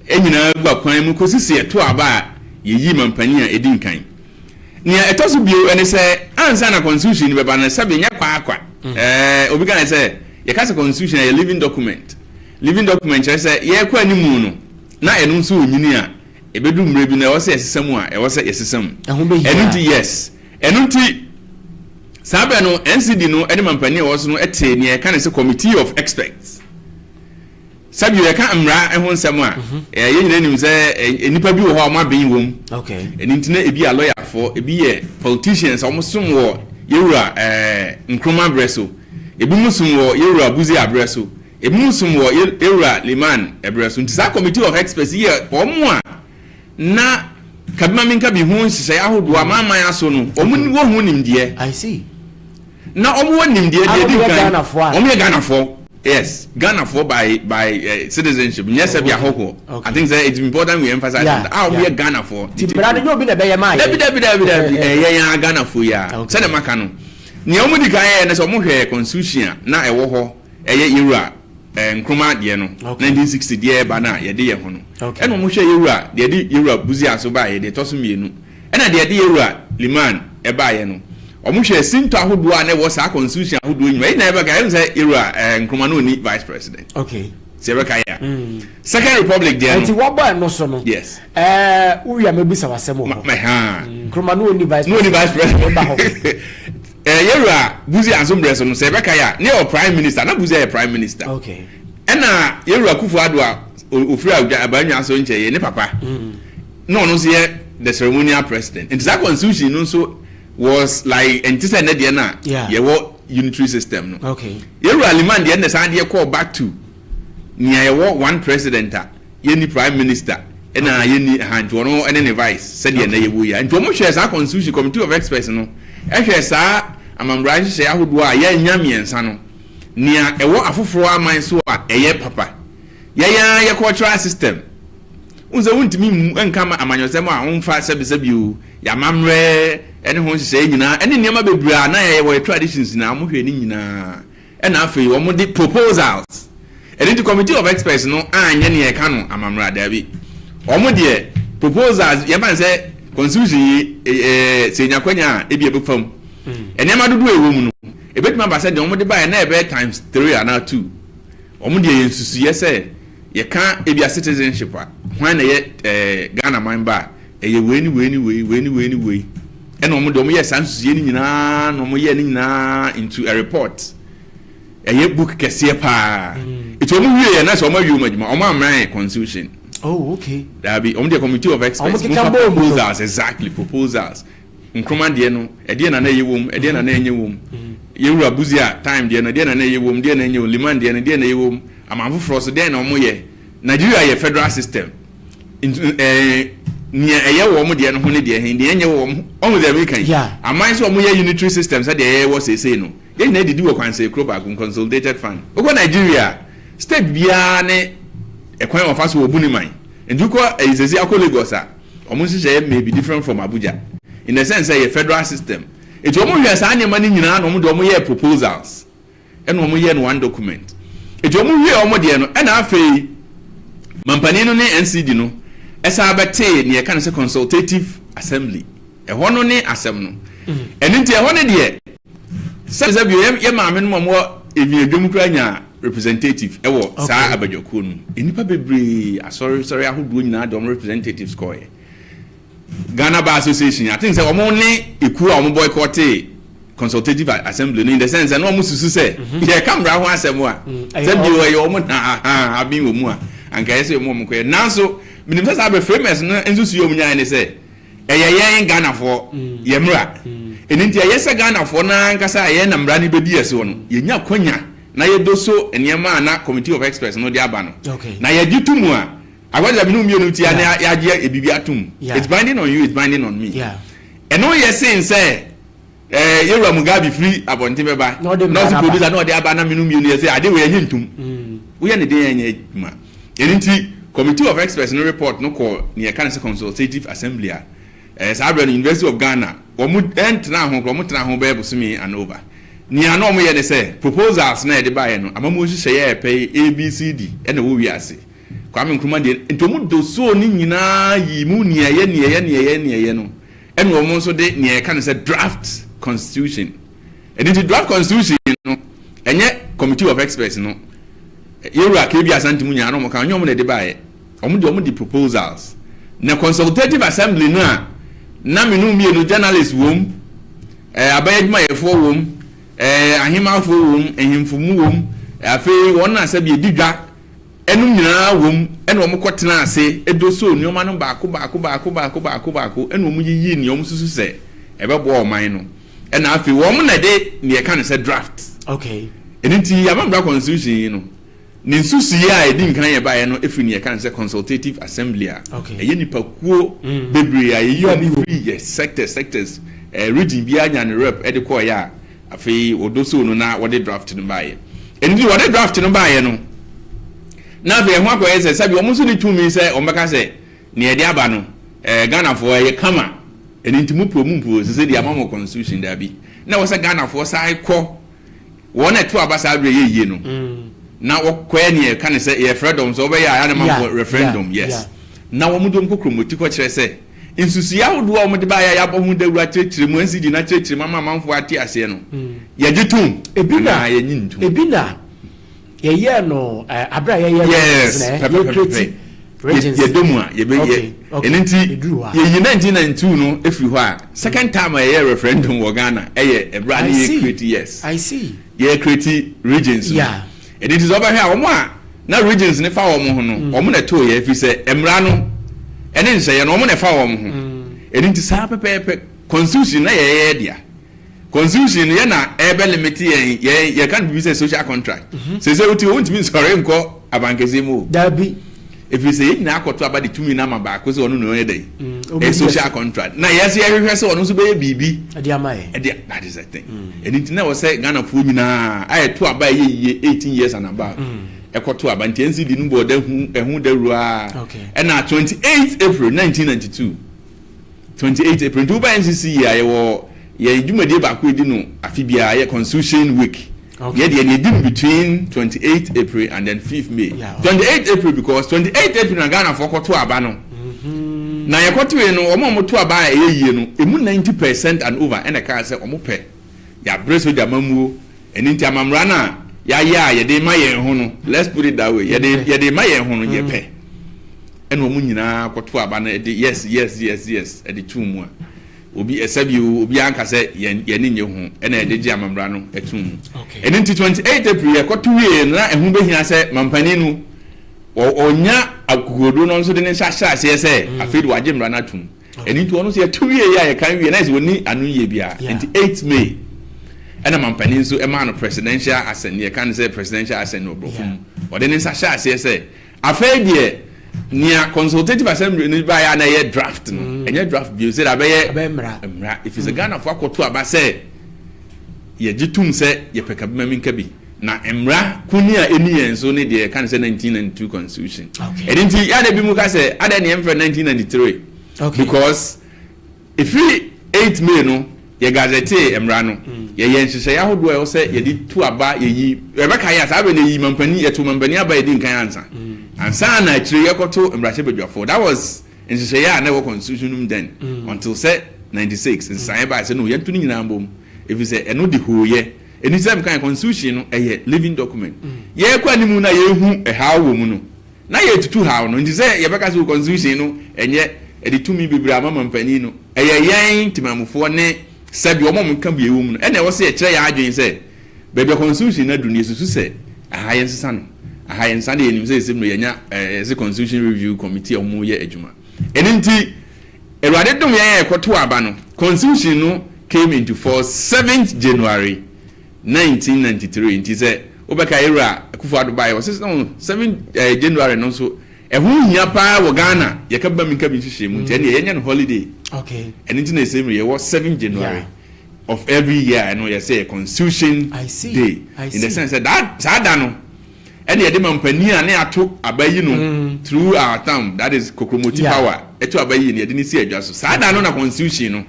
nyinaa gu akwan mu kɔsi sɛ yɛto aba a yɛyi mampanin a ɛdi nkan. Nea ɛtɔ so bio ne sɛ, ansa na constitution no bɛba no, sɛbe nyɛ kwaakwa. Ɛɛ, obi kae sɛ, yɛka sɛ constitution a, ɛyɛ living document. Living document kyerɛ sɛ yɛrekɔ anim no, na ɛno nso renyini a, ɛbɛduru mmerɛ bi no, ɛwɔ sɛ yɛsesa mu a, ɛwɔ sɛ yɛsesa mu. Ɛho bɛhia. Ɛno nti, yes. Ɛno nti, saa berɛ no, NCD no ne mampanin a ɛwɔ so no tee nea yɛka no sɛ Committee of Experts. Sɛbio yɛka mmara ho nsɛm a, yɛn nyinaa nim sɛ nnipa bi wɔ hɔ a wɔaben wɔ mu. Ɛno nti na ebi yɛ alɔyafoɔ, ebi yɛ politicians a wɔsom wɔ Yɛwura Nkrumah berɛ so, ebinom som wɔ Yɛwura Busia berɛ so, ebinom som wɔ Yɛwura Limann berɛ so. Nti saa committee of experts yi yɛ wɔn a na Kabima-Minkabi ho nhyehyɛeɛ ahodoɔ amanaman aso no, wɔn wɔ ho nimdeɛ. I see. Na wɔn wɔ nimdeɛ deɛ ɛdi kan. Ghanafoɔ a. Wɔn yɛ Ghanafoɔ. Yes, Ghanafoɔ by citizenship, nyɛ sɛ bi ahɔhoɔ. I think sɛ it's important we emphasize on that. A wɔn yɛ Ghanafoɔ. Ti mmara no nyɛ obi na ɛbɛyɛ maa yɛn. Dabi dabi dabi dabi, ɛyɛ yɛn a Ghanafoɔ yi a. Sɛdeɛ maka no, nea wɔn di kan yɛɛ ne sɛ wɔn hwɛɛ constitution a na ɛwɔ hɔ, ɛyɛ Yewura Nkrumah deɛ no, 1960 deɛ ɛba no a yɛde yɛ ho no. Ɛna wɔn hwɛɛ Yewura deɛ ɛde Yewura Busia so baeɛ, deɛ ɛtɔ so mmienu. Ɛna deɛ ɛde Yɛwura Limann baeɛ no, wɔhwɛɛ sintɔ ahodoɔ a na ɛwɔ saa constitution ahodoɔ nyinaa. Yɛn nyinaa yɛbɛka, yɛhu sɛ Yɛwura eh, Nkrumah no ɔnni vice president. Okay. Sɛ yɛbɛka yɛ a. Second Republic deɛ no. Nti wɔbɔ ɛno so no. Yes. Ɛɛ wowie a mɛbisa w'asɛm wɔ hɔ. Ma ha. Nkrumah no ɔnni vice No ɔnni vice president. Ɛba hɔ. Eh, Yɛwura Busia nso mmerɛ so no, sɛ yɛbɛka yɛ a, ne yɛ prime minister, na Busia yɛ prime minister. Okay. Ɛna Yɛwura Akufo-Addo a ofiri Abannwa so nkyɛ yɛ ne papa. Na ɔno nso yɛ the ceremonial president. Nti saa constitution no nso was like ɛnte sɛ ɛnɛ deɛ no a yɛwɔ unitary system no. Okay. Yɛwura Limann deɛ na san deɛ kɔɔ back to nea yɛwɔ one president a yɛnni prime minister ɛna yɛnni ha, nti ɔno ɛne ne vice sɛdeɛ ɛnɛ yɛwɔ yi a. Nti wɔn hwɛɛ saa constitution, committee of experts no ɛhwɛɛ saa amambra nhyehyɛeɛ ahodoɔ a yɛanya mmiɛnsa no, nea ɛwɔ afoforɔ aman so a ɛyɛ papa, yɛn ara yɛ cultural system. Wohu sɛ wontumi mmu nka ma amanyɔsɛm a womfa sɛbesɛbe o, yɛn amammerɛ ne ho nhyehyɛe nyinaa ne nneɛma bebree a na yɛyɛ wɔ yɛn traditions nyinaa, wɔhwɛɛ ne nyinaa ɛna afei wɔde proposals. Ɛno nti committee of experts no anyɛ nea ɛka no amammerɛ a, daabi. Wɔn deɛ proposals, yɛmfa no sɛ constitution yi ɛɛ sɛ yɛnya kwanya a ebi ɛbɛfa mu. Nneɛma dodoɔ a ɛwɔ mu no, ɛbɛtumi aba sɛ deɛ wɔde baeɛ na ɛbɛyɛ times three anaa two. Wɔn deɛ yɛ nsusuiɛ sɛ yɛka ebia citizenship a, hwan na ɛyɛ ɛɛ Ghana man ba a, ɛyɛ wei ne wei ne wei, wei ne wei ne wei. Ɛna wɔn deɛ wɔn yɛɛ saa nsusuiɛ no nyinaa na wɔn yɛɛ ne nyinaa into a report. Ɛyɛ book kɛseɛ paa. Eti wɔn wie yɛ na sɛ wɔn awie wɔn adwuma, wɔn ammra yɛn constitution. Oh, okay. Daabi, wɔn deɛ committee of experts, Wɔn keka momfa bɔɔ mu no. proposals, exactly, proposals. Nkrumah deɛ no, ɛdeɛn na na ɛyɛ wom, ɛdeɛn na na ɛnyɛ wom? Yɛn wura Busia time deɛ no, ɛdeɛn na na ɛyɛ wom, deɛn na ɛnyɛ wom? Limann deɛ no, deɛn na ɛyɛ wom? Aman foforɔ so, deɛn na wɔyɛ? Nigeria yɛ federal system. Nti ɛɛ nea ɛyɛ wɔ wɔn deɛ no ho ne deɛ he, deɛ ɛnyɛ wɔ wɔn ho. Ɔhu deɛ meka yi? Yeah. Aman sɛ wɔyɛ unitary system sɛdeɛ yɛwɔ seesei no, yɛn nyinaa didi wɔ kwansee koro baako mu, consolidated fund. Wokɔ Nigeria a, state biara ne ɛkwan a wɔfa so wɔbu ne man. Nti wokɔ ɛyi seesei akɔ Lagos a, Wɔn nhyehyɛeɛ may be different from Abuja in the sense sɛ ɛyɛ federal system. Nti wɔn hwɛɛ saa nneɛma no nyinaa na wɔn de wɔn yɛɛ proposals ɛna wɔn yɛɛ no one document. Nti wɔn wie wɔn deɛ no ɛna afei mampanin no ne NCD no ɛsan bɛtee nea yɛka no sɛ consultative assembly. Ɛhɔ no ne asɛm no. Ɛno nti ɛhɔ no deɛ Sɛbe sɛ bio, yɛ maame nom a wɔwɔ Ewiadwam koraa nyaa representative wɔ saa abadwakuo no mu. Nnipa bebree, asɔre sɔre ahodoɔ nyinaa de wɔn representatives kɔeɛ. Ghana Bar Association, I think sɛ wɔn ne ekuo a wɔn boycotee consultative assembly no in the sense sɛ na wɔn susu sɛ yɛka mmara ho asɛm a, sɛ bio ɛyɛ wɔn na ahaa aben wɔ mu a. anka ɛyɛ sɛ wɔn a wɔkɔyɛ. Nanso menim sɛ saa berɛ framers no nsusuiɛ a wɔnyaeɛ ne sɛ ɛyɛ yɛn Ghanafoɔ yɛn mmara. Ɛno nti ɛyɛ sɛ Ghanafoɔ no ara ankasa a yɛn na mmara no bɛdi yɛn soɔ no, yɛnya akwanya na yɛdɔ so nneɛma a na Committee of Experts no de aba no, na yɛgye to mu a, akɔyɛ sɛ me ne wo mmienu tia na yɛagye biribi atom. It's binding on you, it's binding on me. Ɛno yɛ sen sɛ eh, yɛwura Mugabe firi abɔnten bɛba na ɔse producer na ɔde aba na me no mmienu yɛ sɛ ade wei ɛnyɛ ntom. Woyɛ ne den ɛnyɛ adwuma. Ɛno nti Committee of Experts no report no kɔɔ nea yɛka no sɛ Consultative Assembly a eh, saa berɛ no University of Ghana wɔn ntenaa ho koraa, wɔn tenaa ho bɛyɛ bosome and over. Nea na wɔyɛ ne sɛ proposals na yɛde baeɛ no, amammuo nhyehyɛeɛ a ɛpɛ yi ABCD ɛna ɛwɔ wiase. Kwame Nkrumah deɛ nti wɔn dosoo ne nyinaa yii mu nea ɛyɛ nea ɛyɛ nea ɛyɛ nea ɛyɛ no ɛna wɔn nso de nea yɛka no sɛ draft constitution. Ɛno nti draft constitution no ɛnyɛ committee of experts no yɛwura KB Asante mu nyinaa na wɔn ka ɛnyɛ wɔn na ɛde baeɛ. Wɔn deɛ wɔn de proposals. Na consultative assembly no a na me no mmienu journalists wom, ɛɛ aban adwumayɛfoɔ wom, ɛɛ ahemmafoɔ wom, nhemfo mu wom, afei wɔn a sɛbi edi dwa ɛnom nyinaa wom, ɛna wɔn kɔ tena ase dosoo nneɛma no baako baako baako baako baako baako, ɛna wɔn yiyii nea wɔn susu sɛ ɛbɛboa ɔman no, ɛna afei wɔn na ɛde nea ɛka no sɛ draft. Okay. Ɛno nti yɛama constitution yi no. Ne nsusuiɛ a ɛdi nkan a ɛbaeɛ no firi nea yɛka no sɛ Consultative Assembly a ɛyɛ nnipakuo bebree a yɛyi wɔn firi yɛ sectors sectors, region biara nya ne rep de kɔeɛ a afei wɔdosoo no na wɔde draft no baeɛ. Ɛno nti wɔde draft no baeɛ no na afei ɛho akɔyɛ sɛ sɛbi wɔn nso ne tumi sɛ wɔbɛka sɛ nea yɛde aba no Ghanafoɔ ɛyɛ kama ɛno nti mo pɛ o mo mpɛ o sese deɛ ama mo constitution daabi na ɛwɔ sɛ Ghanafoɔ san kɔ Wɔn a ɛto aba saa berɛ yɛ yie no na wɔkɔyɛ neɛ yɛka no sɛ yɛfrɛ dɔm sɛ wɔbɛyɛ a yɛ a na manfoɔ referendum yes na wɔn de wɔn kɔ kuromoti kɔkyerɛ sɛ nsusuiɛ ahodoɔ a wɔde baeɛ a yɛabɔ ho dawuro akyerɛkyerɛ mu NCD no akyerɛkyerɛ mu ama amanfoɔ ate aseɛ no yɛgye tom anaa yɛnye ntom. Ebi na yɛyɛɛ no aberɛ a yɛyɛ yes pɛpɛpɛpɛ yɛdɔ mu a yɛbɛyɛ ɛno nti yɛyi 1992 no ɛfiri hɔ a second time a yɛyɛ referendum wɔ Ghana ɛyɛ ɛberɛ a ne yɛ create yes yɛ create regions no ɛno nti sɛ wɔbɛhwɛ a wɔn a na regions ne fa wɔn ho no wɔn na ɛtoo yɛ ɛfiri sɛ mmara no ɛne nsɛyɛ no wɔn na ɛfa wɔn ho ɛno nti saa pɛpɛɛpɛ constitution na yɛyɛ dea Constitution no yɛ na ɛbɛ limit yɛn yɛn yɛka no biribi sɛ social contract. Mhm. Sɛ sɛ wotie wontumi nsɔre nkɔ abankɛseɛ mu o. Dabi. Ɛfiri sɛ yɛn nyinaa akɔto aba de tumi no ama baako sɛ ɔno na ɔyɛ dɛn. Mm, ɛyɛ social contract. Na yɛn nso yɛhwehwɛ sɛ ɔno nso bɛyɛ biribi. Ɛde ama yɛn. Ɛde that is the thing. Mm. Ɛno nti na ɛwɔ sɛ Ghanafoɔ nyinaa a yɛto aba ɛyɛ yie 18 years and above. Mm. Ɛkɔto aba nti NCD no bɔɔ ɛho dawuro a. Ɛna 28 April 1992. 28 April nti woba NCC yi a yɛwɔ yɛn dwumadie baako yɛdi no afe biara yɛ Constitution Week. Okay. Yɛ deɛ yɛdi no between 28 April and then 5th May. Yeah, okay. 28 April because 28 April na Ghanafoɔ kɔto aba no. Mm-hmm. Na yɛkɔtoe no wɔn a wɔto aba a ɛyɛ yie no emu 90 percent and over ɛna ɛkaa sɛ wɔn pɛ yɛabrɛ sogya mamuo ɛno nti amammerɛ no a yɛayɛ a yɛde ma yɛn ho no let's put it that way yɛde yɛde ma yɛn ho no yɛpɛ. Ɛna wɔn nyinaa kɔto aba no de yes yes yes yes de too mu a, obi ɛsɛ bi o, obiara nka sɛ yɛn yɛn ani nnye ho, ɛna yɛde gye amammerɛ no too mu. Ɛno nti 28 April yɛkɔto wieeɛ no na ɛho bɛhia sɛ mampanin no ɔnya akokoɔduro no nso de ne nsa hyɛ aseɛ sɛ mm. afei de wagye mmara no atom. Ɛno nti ɔno nso yɛto wieeɛ a yɛkan wie na ɛsɛ ɔni ano yie biara. Nti 8 May ɛna mampanin nso ɛmaa no presidential assent, yɛka no sɛ presidential assent wɔ borɔfo mu. Ɔde ne nsa hyɛ aseɛ sɛ Afei deɛ, nea Consultative Assembly no baeɛ a na ɛyɛ draft no, mm. ɛnyɛ draft bio, sɛ abɛyɛ mmara. Ɛfiri sɛ mm. Ghanafoɔ akɔto aba sɛ yɛgye tom sɛ yɛpɛ kabima mi nka bi. Na mmara kuni a ɛni yɛn so ne deɛ yɛka no sɛ 1992 constitution. Ɛno nti, yɛa na bi mu ka sɛ adɛn ne yɛmfrɛ 1993 because Ɛfiri eight May no, yɛ gazetee mmara no. Yɛyɛɛ nhyehyɛeɛ ahodoɔ a ɛwɔ sɛ yɛde tu aba, yɛyi, yɛbɛkae a, saa berɛ no yɛyii mampanin, yɛtoo mampanin aba a ɛdi nkan ansa. Ansa na akyire yɛkɔto mmarahyɛbadwafoɔ. That was nhyehyɛeɛ a na ɛwɔ constitution no mu then until sɛ 96 nsesaeɛ baeɛ sɛ no yɛnto ne nyinaa mbom ɛfiri sɛ ɛno de hooyɛ. Ɛno nti sɛ mekaeɛ constitution no ɛyɛ living document. Yɛrekɔ anim no a yɛrehu ɛhaw wɔ mu no, Na yɛretutu haw no, nti sɛ yɛbɛka sɛ constitution no ɛnyɛ, ɛde tumi bebree ama mampanin no, ɛyɛ yɛn temamufoɔ ne sɛdeɛ wɔn a wɔka bie wɔ mu no, ɛna ɛwɔ sɛ yɛkyerɛ yɛn adwene sɛ baabi a constitution no aduru no yɛsusu sɛ aha yɛnsesa no, Aha yɛn nsa deɛ yɛnim sɛ ɛsɛ mu yɛnya ɛsɛ constitution review committee a wɔn yɛ adwuma. Ɛno nti Awurade dom yɛn a yɛkɔto aba no, constitution no came into force 7th January 1993. Nti sɛ wobɛka Ewura Akufo Addo baeɛ ɔse no 7 January no nso ɛho hia paa wɔ Ghana yɛka bam nka bi nhyehyɛ mu nti ɛneɛ yɛnyɛ no holiday. Okay. Ɛno nti na ɛsɛ mu yɛwɔ 7 January. Yeah. Of every year ɛno yɛsɛ yɛ constitution day in the sense sɛ that saa da no ɛna yɛde ma mpanin a ne ato aba yi no mm. through our thumb, that is kokromoti yeah. power ɛto aba yi no yɛde ne si adwa so. Saa da no na constitution no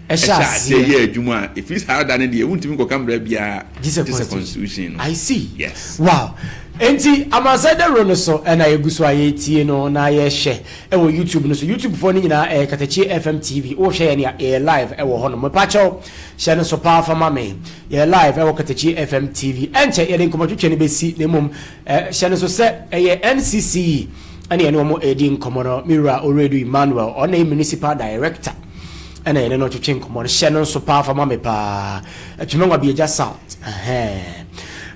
ɛhyɛ aseɛ yɛ adwuma a ɛfiri saa da no deɛ wontumi nkɔka mmara biara gye sɛ constitution no. I see. Yes. Wow. Enti amansan dawuro no so ɛna yɛgu so a yɛtie no na yɛhwɛ ɛwɔ YouTube no so. YouTube foɔ no nyinaa ɛyɛ Katakyie FM TV. Wohwɛ yɛn a, yɛyɛ live ɛwɔ hɔ nom. Mepakyɛw hyɛ no so paa fa ma me. Yɛyɛ live ɛwɔ Katakyie FM TV. Ɛnkyɛ yɛde nkɔmmɔtwetwe no bɛsi, na mmom hyɛ no so sɛ ɛyɛ NCCE ɛne yɛne wɔn ɛredi nkɔmmɔ no. Me wura Oredu Emmanuel, ɔno na ɛyɛ Municipal Director ɛna yɛne no twetwe nkɔmmɔ no. Hyɛ no nso paa fa ma me paa. Atwima Nwabiagya South. Ɛhɛn.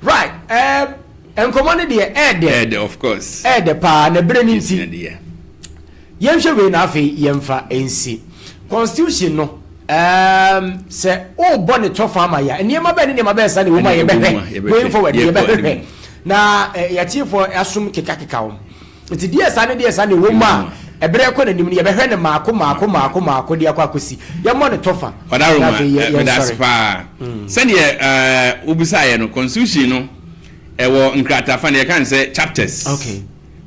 Right. Um, Nkɔmmɔ no deɛ ɛɛdɛ. Ɛɛdɛ of course. Ɛɛdɛ paa na berɛ no nti. Yɛnhwɛ wei na afei yɛmfa nsi. Constitution no um, sɛ wobɔ ne tɔfa ama yɛ a, nneɛma bɛn ne nneɛma bɛn saa na ɛwɔ mu a yɛbɛhwɛ going forward, yɛbɛhwehwɛ na eh, yɛatiefoɔ asom kekakeka wɔn. Nti deɛ saa ne deɛ saa na ɛwɔ mu a ɛberɛ kɔ n'anim no yɛbɛhwɛ no maako maako maako maako de akɔ akɔsi. Yɛmmɔ ne tɔfa na afei yɛ yɛnsɔre. Paa. Sɛdeɛ eh, wobisaeɛ no, constitution no Ɛwɔ nkratafa no yɛka no sɛ chapters. Okay.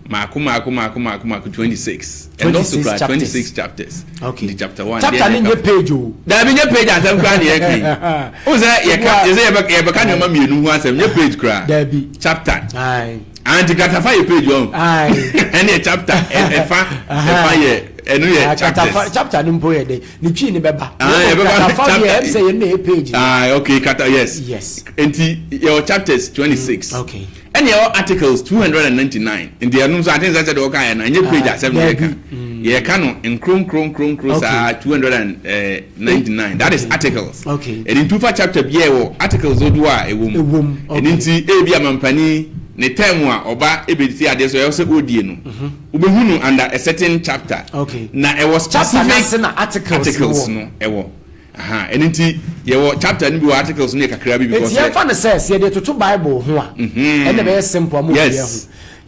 Maako maako maako maako maako 26. Ɛno so kura 26 chapters. Okay. Nti chapter one. Chapter ni nye page o. Daabi nye page asɛm kura ni yɛ kan. O sɛ yɛka yɛ sɛ yɛbɛka nneɛma mmienu ho asɛm nye page kura. Daabi. Chapter. Ayi. Anti kratafa yɛ page wɔn. Ayi. Ɛne yɛ chapter ɛfa ɛfa yɛ ɛno yɛ chapters. Chapter ni mpo yɛ dɛ. Ne twi ne bɛba. Ah, ɛbɛba. Kratafa deɛ ɛm sɛ yɛn na yɛ page. Ah, okay, krata yes. Yes. Nti yɛwɔ chapters 26. Okay. Ɛna yɛwɔ articles 299. Nti ɛno nso ate nsɛ sɛ deɛ wɔka yɛ no ɛnyɛ page asɛm na yɛka. Yɛka no nkuro nkuro nkuro nkuro saa 299. That is articles. Okay. Ɛni nti wofa chapter bi a ɛwɔ articles dodoɔ a ɛwɔ mu. Ɛwɔ mu. Ɛni nti ebi amampanin ne term a ɔba ebedi adeɛ so ɛwɔ sɛ ɔdie no. Wobɛhu no under a certain chapter. Okay. Na ɛwɔ Chapter specific n'ase na articles articles wɔ. no ɛwɔ. Aha, ɛno nti yɛwɔ chapter no bi wɔ articles no yɛ kakra bi because Eti yɛmfa no sɛ sɛ yɛde toto Bible ho a, ɛna ɛbɛyɛ simple ama obi ahu.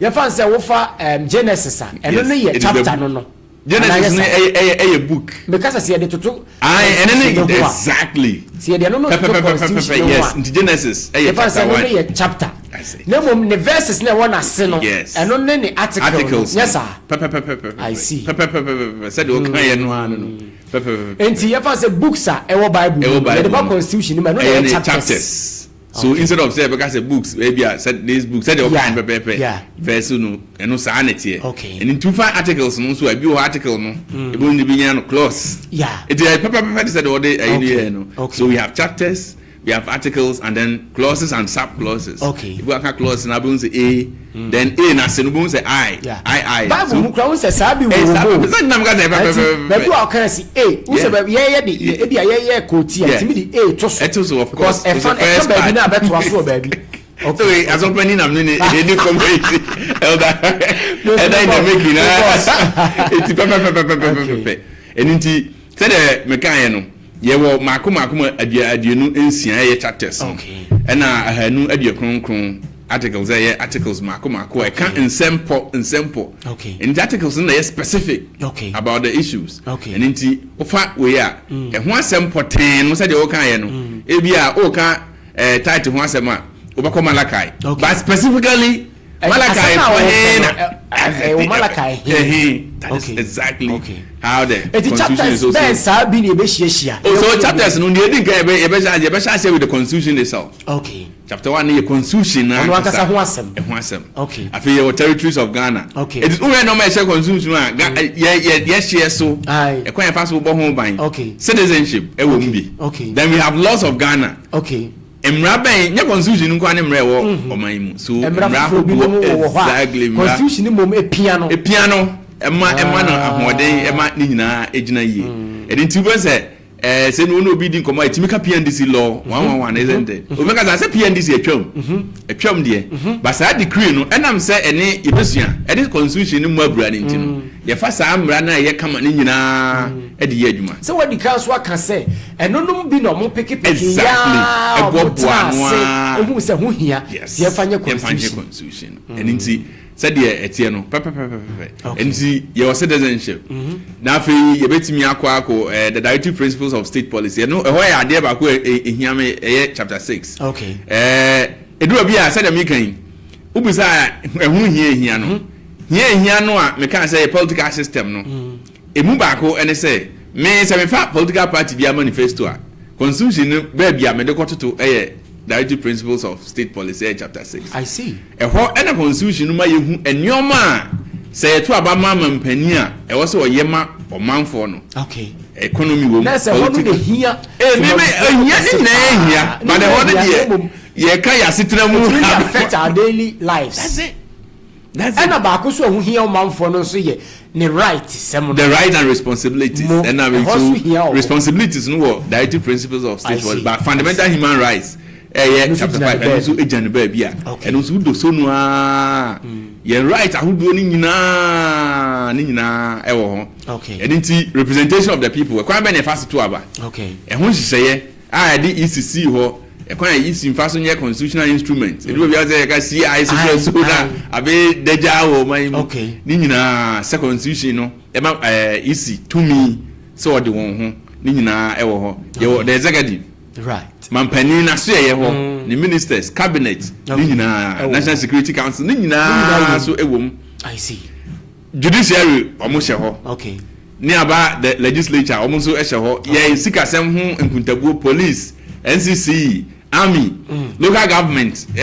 Yɛmfa no sɛ wofa um, Genesis a, ɛno Yes, no yɛ it is the chapter book. no no. Genesis Anaa no yɛ saa? ɛyɛ ɛyɛ ɛyɛ book. Meka sɛ sɛ yɛde toto Aye, ɛno constitution ne no ho a, exactly. sɛ yɛde ɛno no toto Pɛpɛpɛpɛpɛ constitution no ho yes. a, Nti Genesis ɛyɛ yɛmfa no sɛ chapter ɛno no one. yɛ chapter. I see. Na mmom ne verses na ɛwɔ n'ase no, Yes. ɛno ne ne article no. Articles Nyɛ no. saa? Pɛpɛpɛpɛpɛ. I see. Pɛpɛpɛpɛpɛ sɛdeɛ ɔka yɛ no ara no no. Pɛpɛpɛpɛ. Enti yɛmfa no sɛ books a ɛwɔ Bible mu Ɛwɔ no, Bible yɛde ba mu. constitution no mu a, ɛno na Ɛyɛ ɛyɛ ne chapters. chapters. So instead of sɛ yɛbɛka sɛ books ebi a sɛ this book sɛdeɛ ɔka Yeah, no pɛpɛɛpɛ yeah. verse no ɛno saa na ɛteɛ. Okay. Ɛno nti wofa articles no nso a ebi wɔ hɔ article no ebi wɔ hɔ bi nya no clause. Yeah. Eti ɛyɛ pɛpɛpɛpɛ te sɛ deɛ wɔde ɛyi no Okay, yɛɛ no. okay. So we have chapters, we have articles and then clauses and sub clauses. Okay. Ebi aka clause na abɛhu sɛ A, then A n'ase no wobɛhu sɛ I, Yeah. I I. Bible So mu kura wo sɛ saa bi eh, wɔ saa mu. sɛ nam ka sɛ Ɛnti pɛpɛpɛpɛ. baabi a ɔka si A, wo sɛ Yeah. baabi yɛyɛ de yɛ ebi a yɛyɛ kooti a Yeah. tumi de A to so. Ɛto so of course. Because It's the ɛfa ɛka first baabi part. na abɛtoa so wɔ baabi. So wait, asɔmpani nam ne ne ɛdi kɔmɔ yi ti elder elder in the making na eti pɛpɛpɛpɛpɛpɛ ɛnu nti sɛdeɛ meka yɛ no yɛwɔ mako mako ma 26 ɛyɛ chapters no ɛna 290 articles ɛyɛ articles mako mako a ɛka nsɛmpɔ nsɛmpɔ nti articles no na ɛyɛ specific about the issues ɛnu nti wofa wei a ɛho asɛm pɔtɛn no sɛdeɛ wɔka yɛ no ebi a wɔka ɛɛ tithe ho asɛm a wobɛkɔ Malachi Okay. but specifically Malachi asɛm a fɔ wɔpɛ he no, na ɛwɔ Malachi he. ɛhe that is Okay. exactly Okay. how the Eti constitution chapters is also bɛn saa bi na yɛbɛhyiahyia. oh so chapters no deɛ edi nkan yɛbɛ yɛbɛhyɛ aseɛ yɛbɛhyɛ aseɛ with the constitution itself Okay. chapter 1 no yɛ constitution na Ɔno ankasa ho asɛm. ɛho asɛm. Okay. Afei yɛwɔ territories of Ghana. Okay. It is wohwɛ nneɛma a ɛhyɛ constitution a Ga yɛ yɛ yɛhyeɛ so. Aye. Ɛkwan yɛfa so bɔ ho ban. Okay. Citizenship ɛwɔ mu Okay. bi. Okay. Then we have laws of Ghana. Okay. Mmara bɛn nyɛ constitution nko ara ne mmara ɛwɔ ɔman yi mu. So Mmara mmara foforɔ bi ahodoɔ nom wɔ hɔ a exactly mmara constitution no mmom epia no. epia no ɛma ɛma no ahoɔden ɛma ne nyinaa egyina yie. Ɛno nti wobɛhu sɛ. Ɛɛ sɛ ne obi di nkɔmɔ a ɛtumi ka PNDC law 111, isn't it? Obi bɛka sɛ PNDC atwam. Atwam deɛ. But saa decree no, ɛnam sɛ ɛne yɛbɛsua, ɛne constitution no mu abura no nti no, yɛfa saa mmara no a ɛyɛ kama no nyinaa de yɛ adwuma. Sɛ wadi kan so aka sɛ ɛnonom bi na ɔmo pekepeke Exactly. yaa ɔmo Ɛboaboa tena ano ase ara. ehu sɛ ho hia Yes. sɛ yɛmfa nyɛ Yɛmfa nyɛ constitution. constitution no. Ɛno nti sɛdeɛ ɛteɛ no pɛpɛpɛpɛpɛ. Ɛno nti yɛwɔ citizenship. Na afei yɛbɛtumi akɔ the Directive Principles of State Policy. Ɛno ɛhɔ yɛ adeɛ baako a ɛhia me, ɛyɛ chapter 6. Ɛduru bi a sɛdeɛ meka yi, wobisa a ɛho hia hia no. Hia hia no a meka sɛ yɛ political system no. Emu baako ɛne sɛ me sɛ mefa political party bi a manifesto a, constitution no baabi a mede kɔtoto ɛyɛ Directive Principles of State Policy, ɛyɛ chapter 6. I see. Ɛhɔ ɛna constitution no ma yɛhu nneɛma a sɛ yɛto aba ma mampanin a ɛwɔ sɛ ɔyɛ ma ɔmanfoɔ no. Economy wɔ mu. Na sɛ ɛhɔ no na ehia. Ee, me ehia, ne nyinaa ehia, but ɛhɔ no deɛ yɛka yɛ asetena mu. It really affect our daily lives. That's it. That's it. Ɛna baako so a ɛho hia ɔmanfoɔ no nso yɛ ne right sɛm no. The right and responsibilities. Mo, Ɛna ɛhɔ so hia so ɔmo. responsibilities no wɔ Directive Principles of I State Policy, see. but fundamental human rights ɛyɛ Ɛno nso chapter gyina 5. ne Ɛno nso baabi. gyina ne baabi a ɛno nso wodɔ so no aa, yɛn right ahodoɔ no nyinaa ne nyinaa ɛwɔ hɔ. Ɛno nti representation of the people, ɛkwan bɛn na yɛfa so to aba, ɛho nhyehyɛeɛ a yɛde EC hɔ, ɛkwan a EC mfa so nyɛ constitutional instrument. Ɛdu baabi a sɛ yɛka CI so so so na abe dagya wɔ ɔman yi mu. Ne nyinaa sɛ constitution no ɛma EC tumi sɛ ɔde wɔn ho ne nyinaa ɛwɔ hɔ. Yɛwɔ the executive, mampanin n'aso yɛ hɔ, ne ministers, cabinet ne nyinaa, Ɛwɔ National hɔ. Security Council ne Ne nyinaa nyinaa wɔ mu. so ɛwɔ mu. I see. Judiciary, ɔmo hyɛ hɔ. Ne aba the legislature, ɔmo nso hyɛ hɔ. Yɛn sikasɛm ho nkuntabuo, police, NCC, army, local government, ne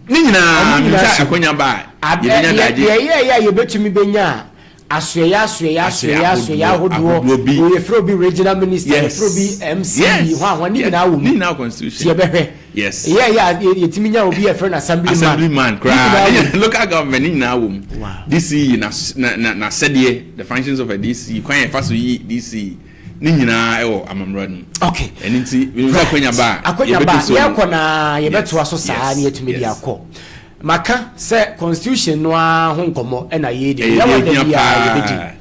nyinaa Ɔmo nyinaa nsa hyɛ mu. akonnwa ba a yɛbɛnya Deɛ dagye. deɛ yɛyɛ a yɛbɛtumi bɛnya a asoɛyɛ asoɛyɛ asoɛyɛ asoɛyɛ ahodoɔ ahodoɔ bi. Yɛfrɛ obi regional minister, yɛfrɛ obi MC, hɔ ahoɔ ne nyinaa wɔ mu. Ne nyinaa constitution. Ti yɛbɛhwɛ yɛ yɛ a yɛtumi nya obi yɛfrɛ no assembly man. Assembly man Ne koraa nyinaa wɔ mu. Local government ne nyinaa wɔ mu. DCE na na na n'asɛdeɛ, the functions of a DCE, kwan yɛfa so yi DCE ne nyinaa ɛwɔ amammerɛ no mu. Ɛno nti sɛ akonnwa ba a Akonnwa ba yɛbɛdu so no. yɛkɔ na yɛbɛtoa so saa ne yɛtumi de akɔ. Maka sɛ constitution no ara ho nkɔmmɔ ɛna yɛdi. Ɛyɛ Yɛwɔ deɛ da ehia bi a paa. yɛbɛdi,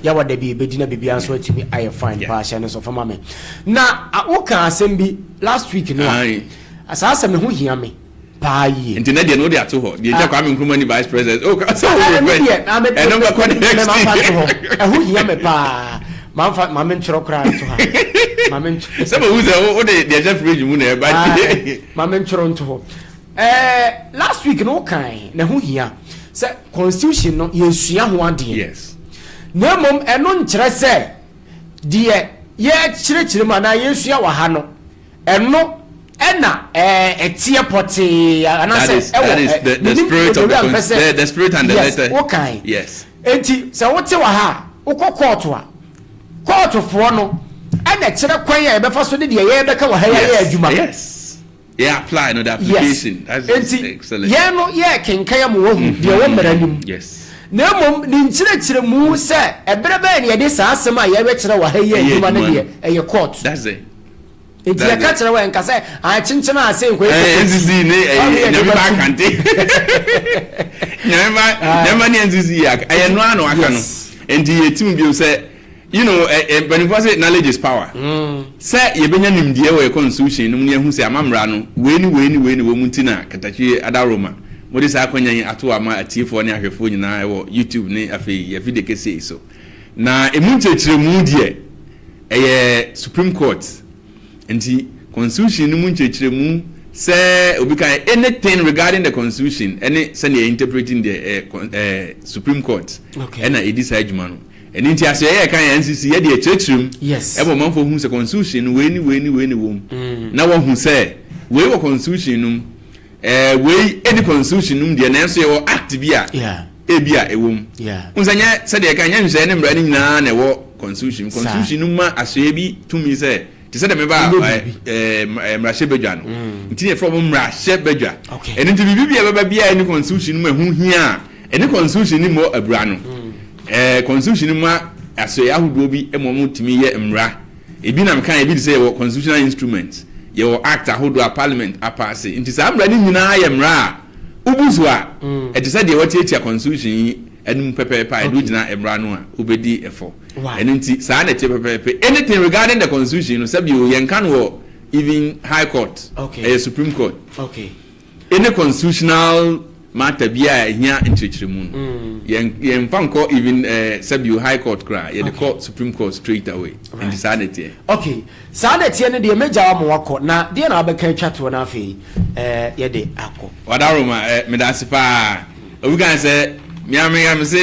yɛwɔ da bi yɛbɛdi na biribiara nso atumi ayɛ fine paa. Hyɛ no so fama me na woka asɛm bi last week no a, saa asɛm ne ho hia me paa yie. Nti ne deɛ no wode ato hɔ deɛ gya Ah. Kwame Nkrumah ni vice president o sɛ Ah, wo ɛno refresh deɛ, na ɛno bɛkɔ ne next mamfa week. to hɔ, ɛho hia me paa. Mamfa ma mentwerɛ koraa nto ha, ma mentwerɛ. Sɛ mahu sɛ wode deɛ hyɛ fridge mu na ɛba. Aye, ma mentwerɛ nto hɔ. Last week no wokae na ho hia sɛ constitution no yɛsua ho adeɛ, na mmom ɛno nkyerɛ sɛ deɛ yɛkyerɛkyerɛ mu anaa yɛsua wɔ ha no, ɛno ɛna ɛteɛ pɔtee anaasɛ ɛwɔ That is the spirit of the spirit and the letter. Wokae. Yes. Enti sɛ wote wɔ ha a, wokɔ kɔɔto a, kɔɔtofoɔ no ɛna kyerɛ kwan a yɛbɛfa so de deɛ yɛbɛka wɔ ha yɛayɛ adwuma. Yes, yeah, apply no, the application. That's Enti excellent. Yɛn no yɛ kenkan ama wahu deɛ wɔ mmara no mu, na mmom ne nkyerɛkyerɛmu sɛ ɛberɛ bɛyɛ ne yɛde saa asɛm a yɛbɛkyerɛ wɔ ha yi Ɛyɛ adwuma no adwuma deɛ no. ɛyɛ court. That's it. Nti That's yɛka it. kyerɛ wɔ nka sɛ akyenkyene a sɛ nkɔyɛ NCC ne ɛyɛ nyame ba akante nyame ba nyame ba ne NCC yɛ ɛyɛ noa na waka no. Nti yɛ tim bio sɛ ɛ mpanimfoɔ sɛ knowledge is power, sɛ yɛbɛnya nimdeɛ wɔ yɛ constitution no mu ne yɛhu sɛ amammerɛ no wei ne wei ne wei ne wɔ mu. Nti na Katakye Adaroma mode saa akɔnya yi ato ama atiefoɔ ne ahwɛfoɔ nyinaa ɛwɔ YouTube ne afei yɛfidie kɛseɛ yi so. Na emu nkyerɛkyerɛmu deɛ ɛyɛ Supreme Court. Nti constitution no mu nkyerɛkyerɛmu sɛ obi kan anything regarding the constitution ɛne sɛnea interpreting the Supreme Court ɛna ɛdi saa adwuma no. Ɛno nti asɛ yɛyɛ kan yɛn NCC yɛde akyerɛkyerɛ mu ɛbɔ ɔmanfoɔ hu sɛ constitution no wei ne wei ne wei ne wɔ mu, na wɔhu sɛ wei wɔ constitution no mu, wei ɛni constitution no mu deɛ, nanso yɛwɔ act bi a ebi a ɛwɔ mu. Nsa nyɛ sɛdeɛ ɛka nyɛ nhyehyɛeɛ ne mmara no nyinaa na ɛwɔ constitution. Constitution no ma asoɛ bi tumi sɛ te sɛ dɛ meba mmarahyɛ badwa no nti ne yɛfrɛ mo mmarahyɛ badwa. Ɛno nti biribi bi a ɛbɛba biara ɛne constitution no mu ɛho hia a ɛne constitution no mmɔ abura no, constitution no ma asoɛ ahodoɔ bi ma ɔmo tumi yɛ mmara. Ebi na meka, ebi te sɛ yɛwɔ constitutional instruments, yɛwɔ act ahodoɔ a parliament apaase. Nti saa mmara no nyinaa yɛ mmara a wobu so a, ɛte sɛ deɛ wɔatiatia constitution yi anim pɛpɛɛpɛ a yɛde wo gyina mmara no a wobɛdi ɛfɔ. Ɛno nti saa na ɛteɛ pɛpɛɛpɛ. Anything regarding the constitution no, sɛbi o, yɛnka no wɔ even high court, ɛyɛ supreme court. Any constitutional matter biara a ɛhia nkyerɛkyerɛmu no, yɛn yɛnfa nkɔ even eh, sɛbio high court koraa, yɛde kɔ supreme court straight away. Nti saa na ɛteɛ. Ok, saa na ɛteɛ no deɛ mɛgya wo ama wakɔ, na deɛ na wabɛka atwa toɔ no afei eh, yɛde akɔ. Wadaroma eh, medase paa. Obi kan sɛ, mea meka me se.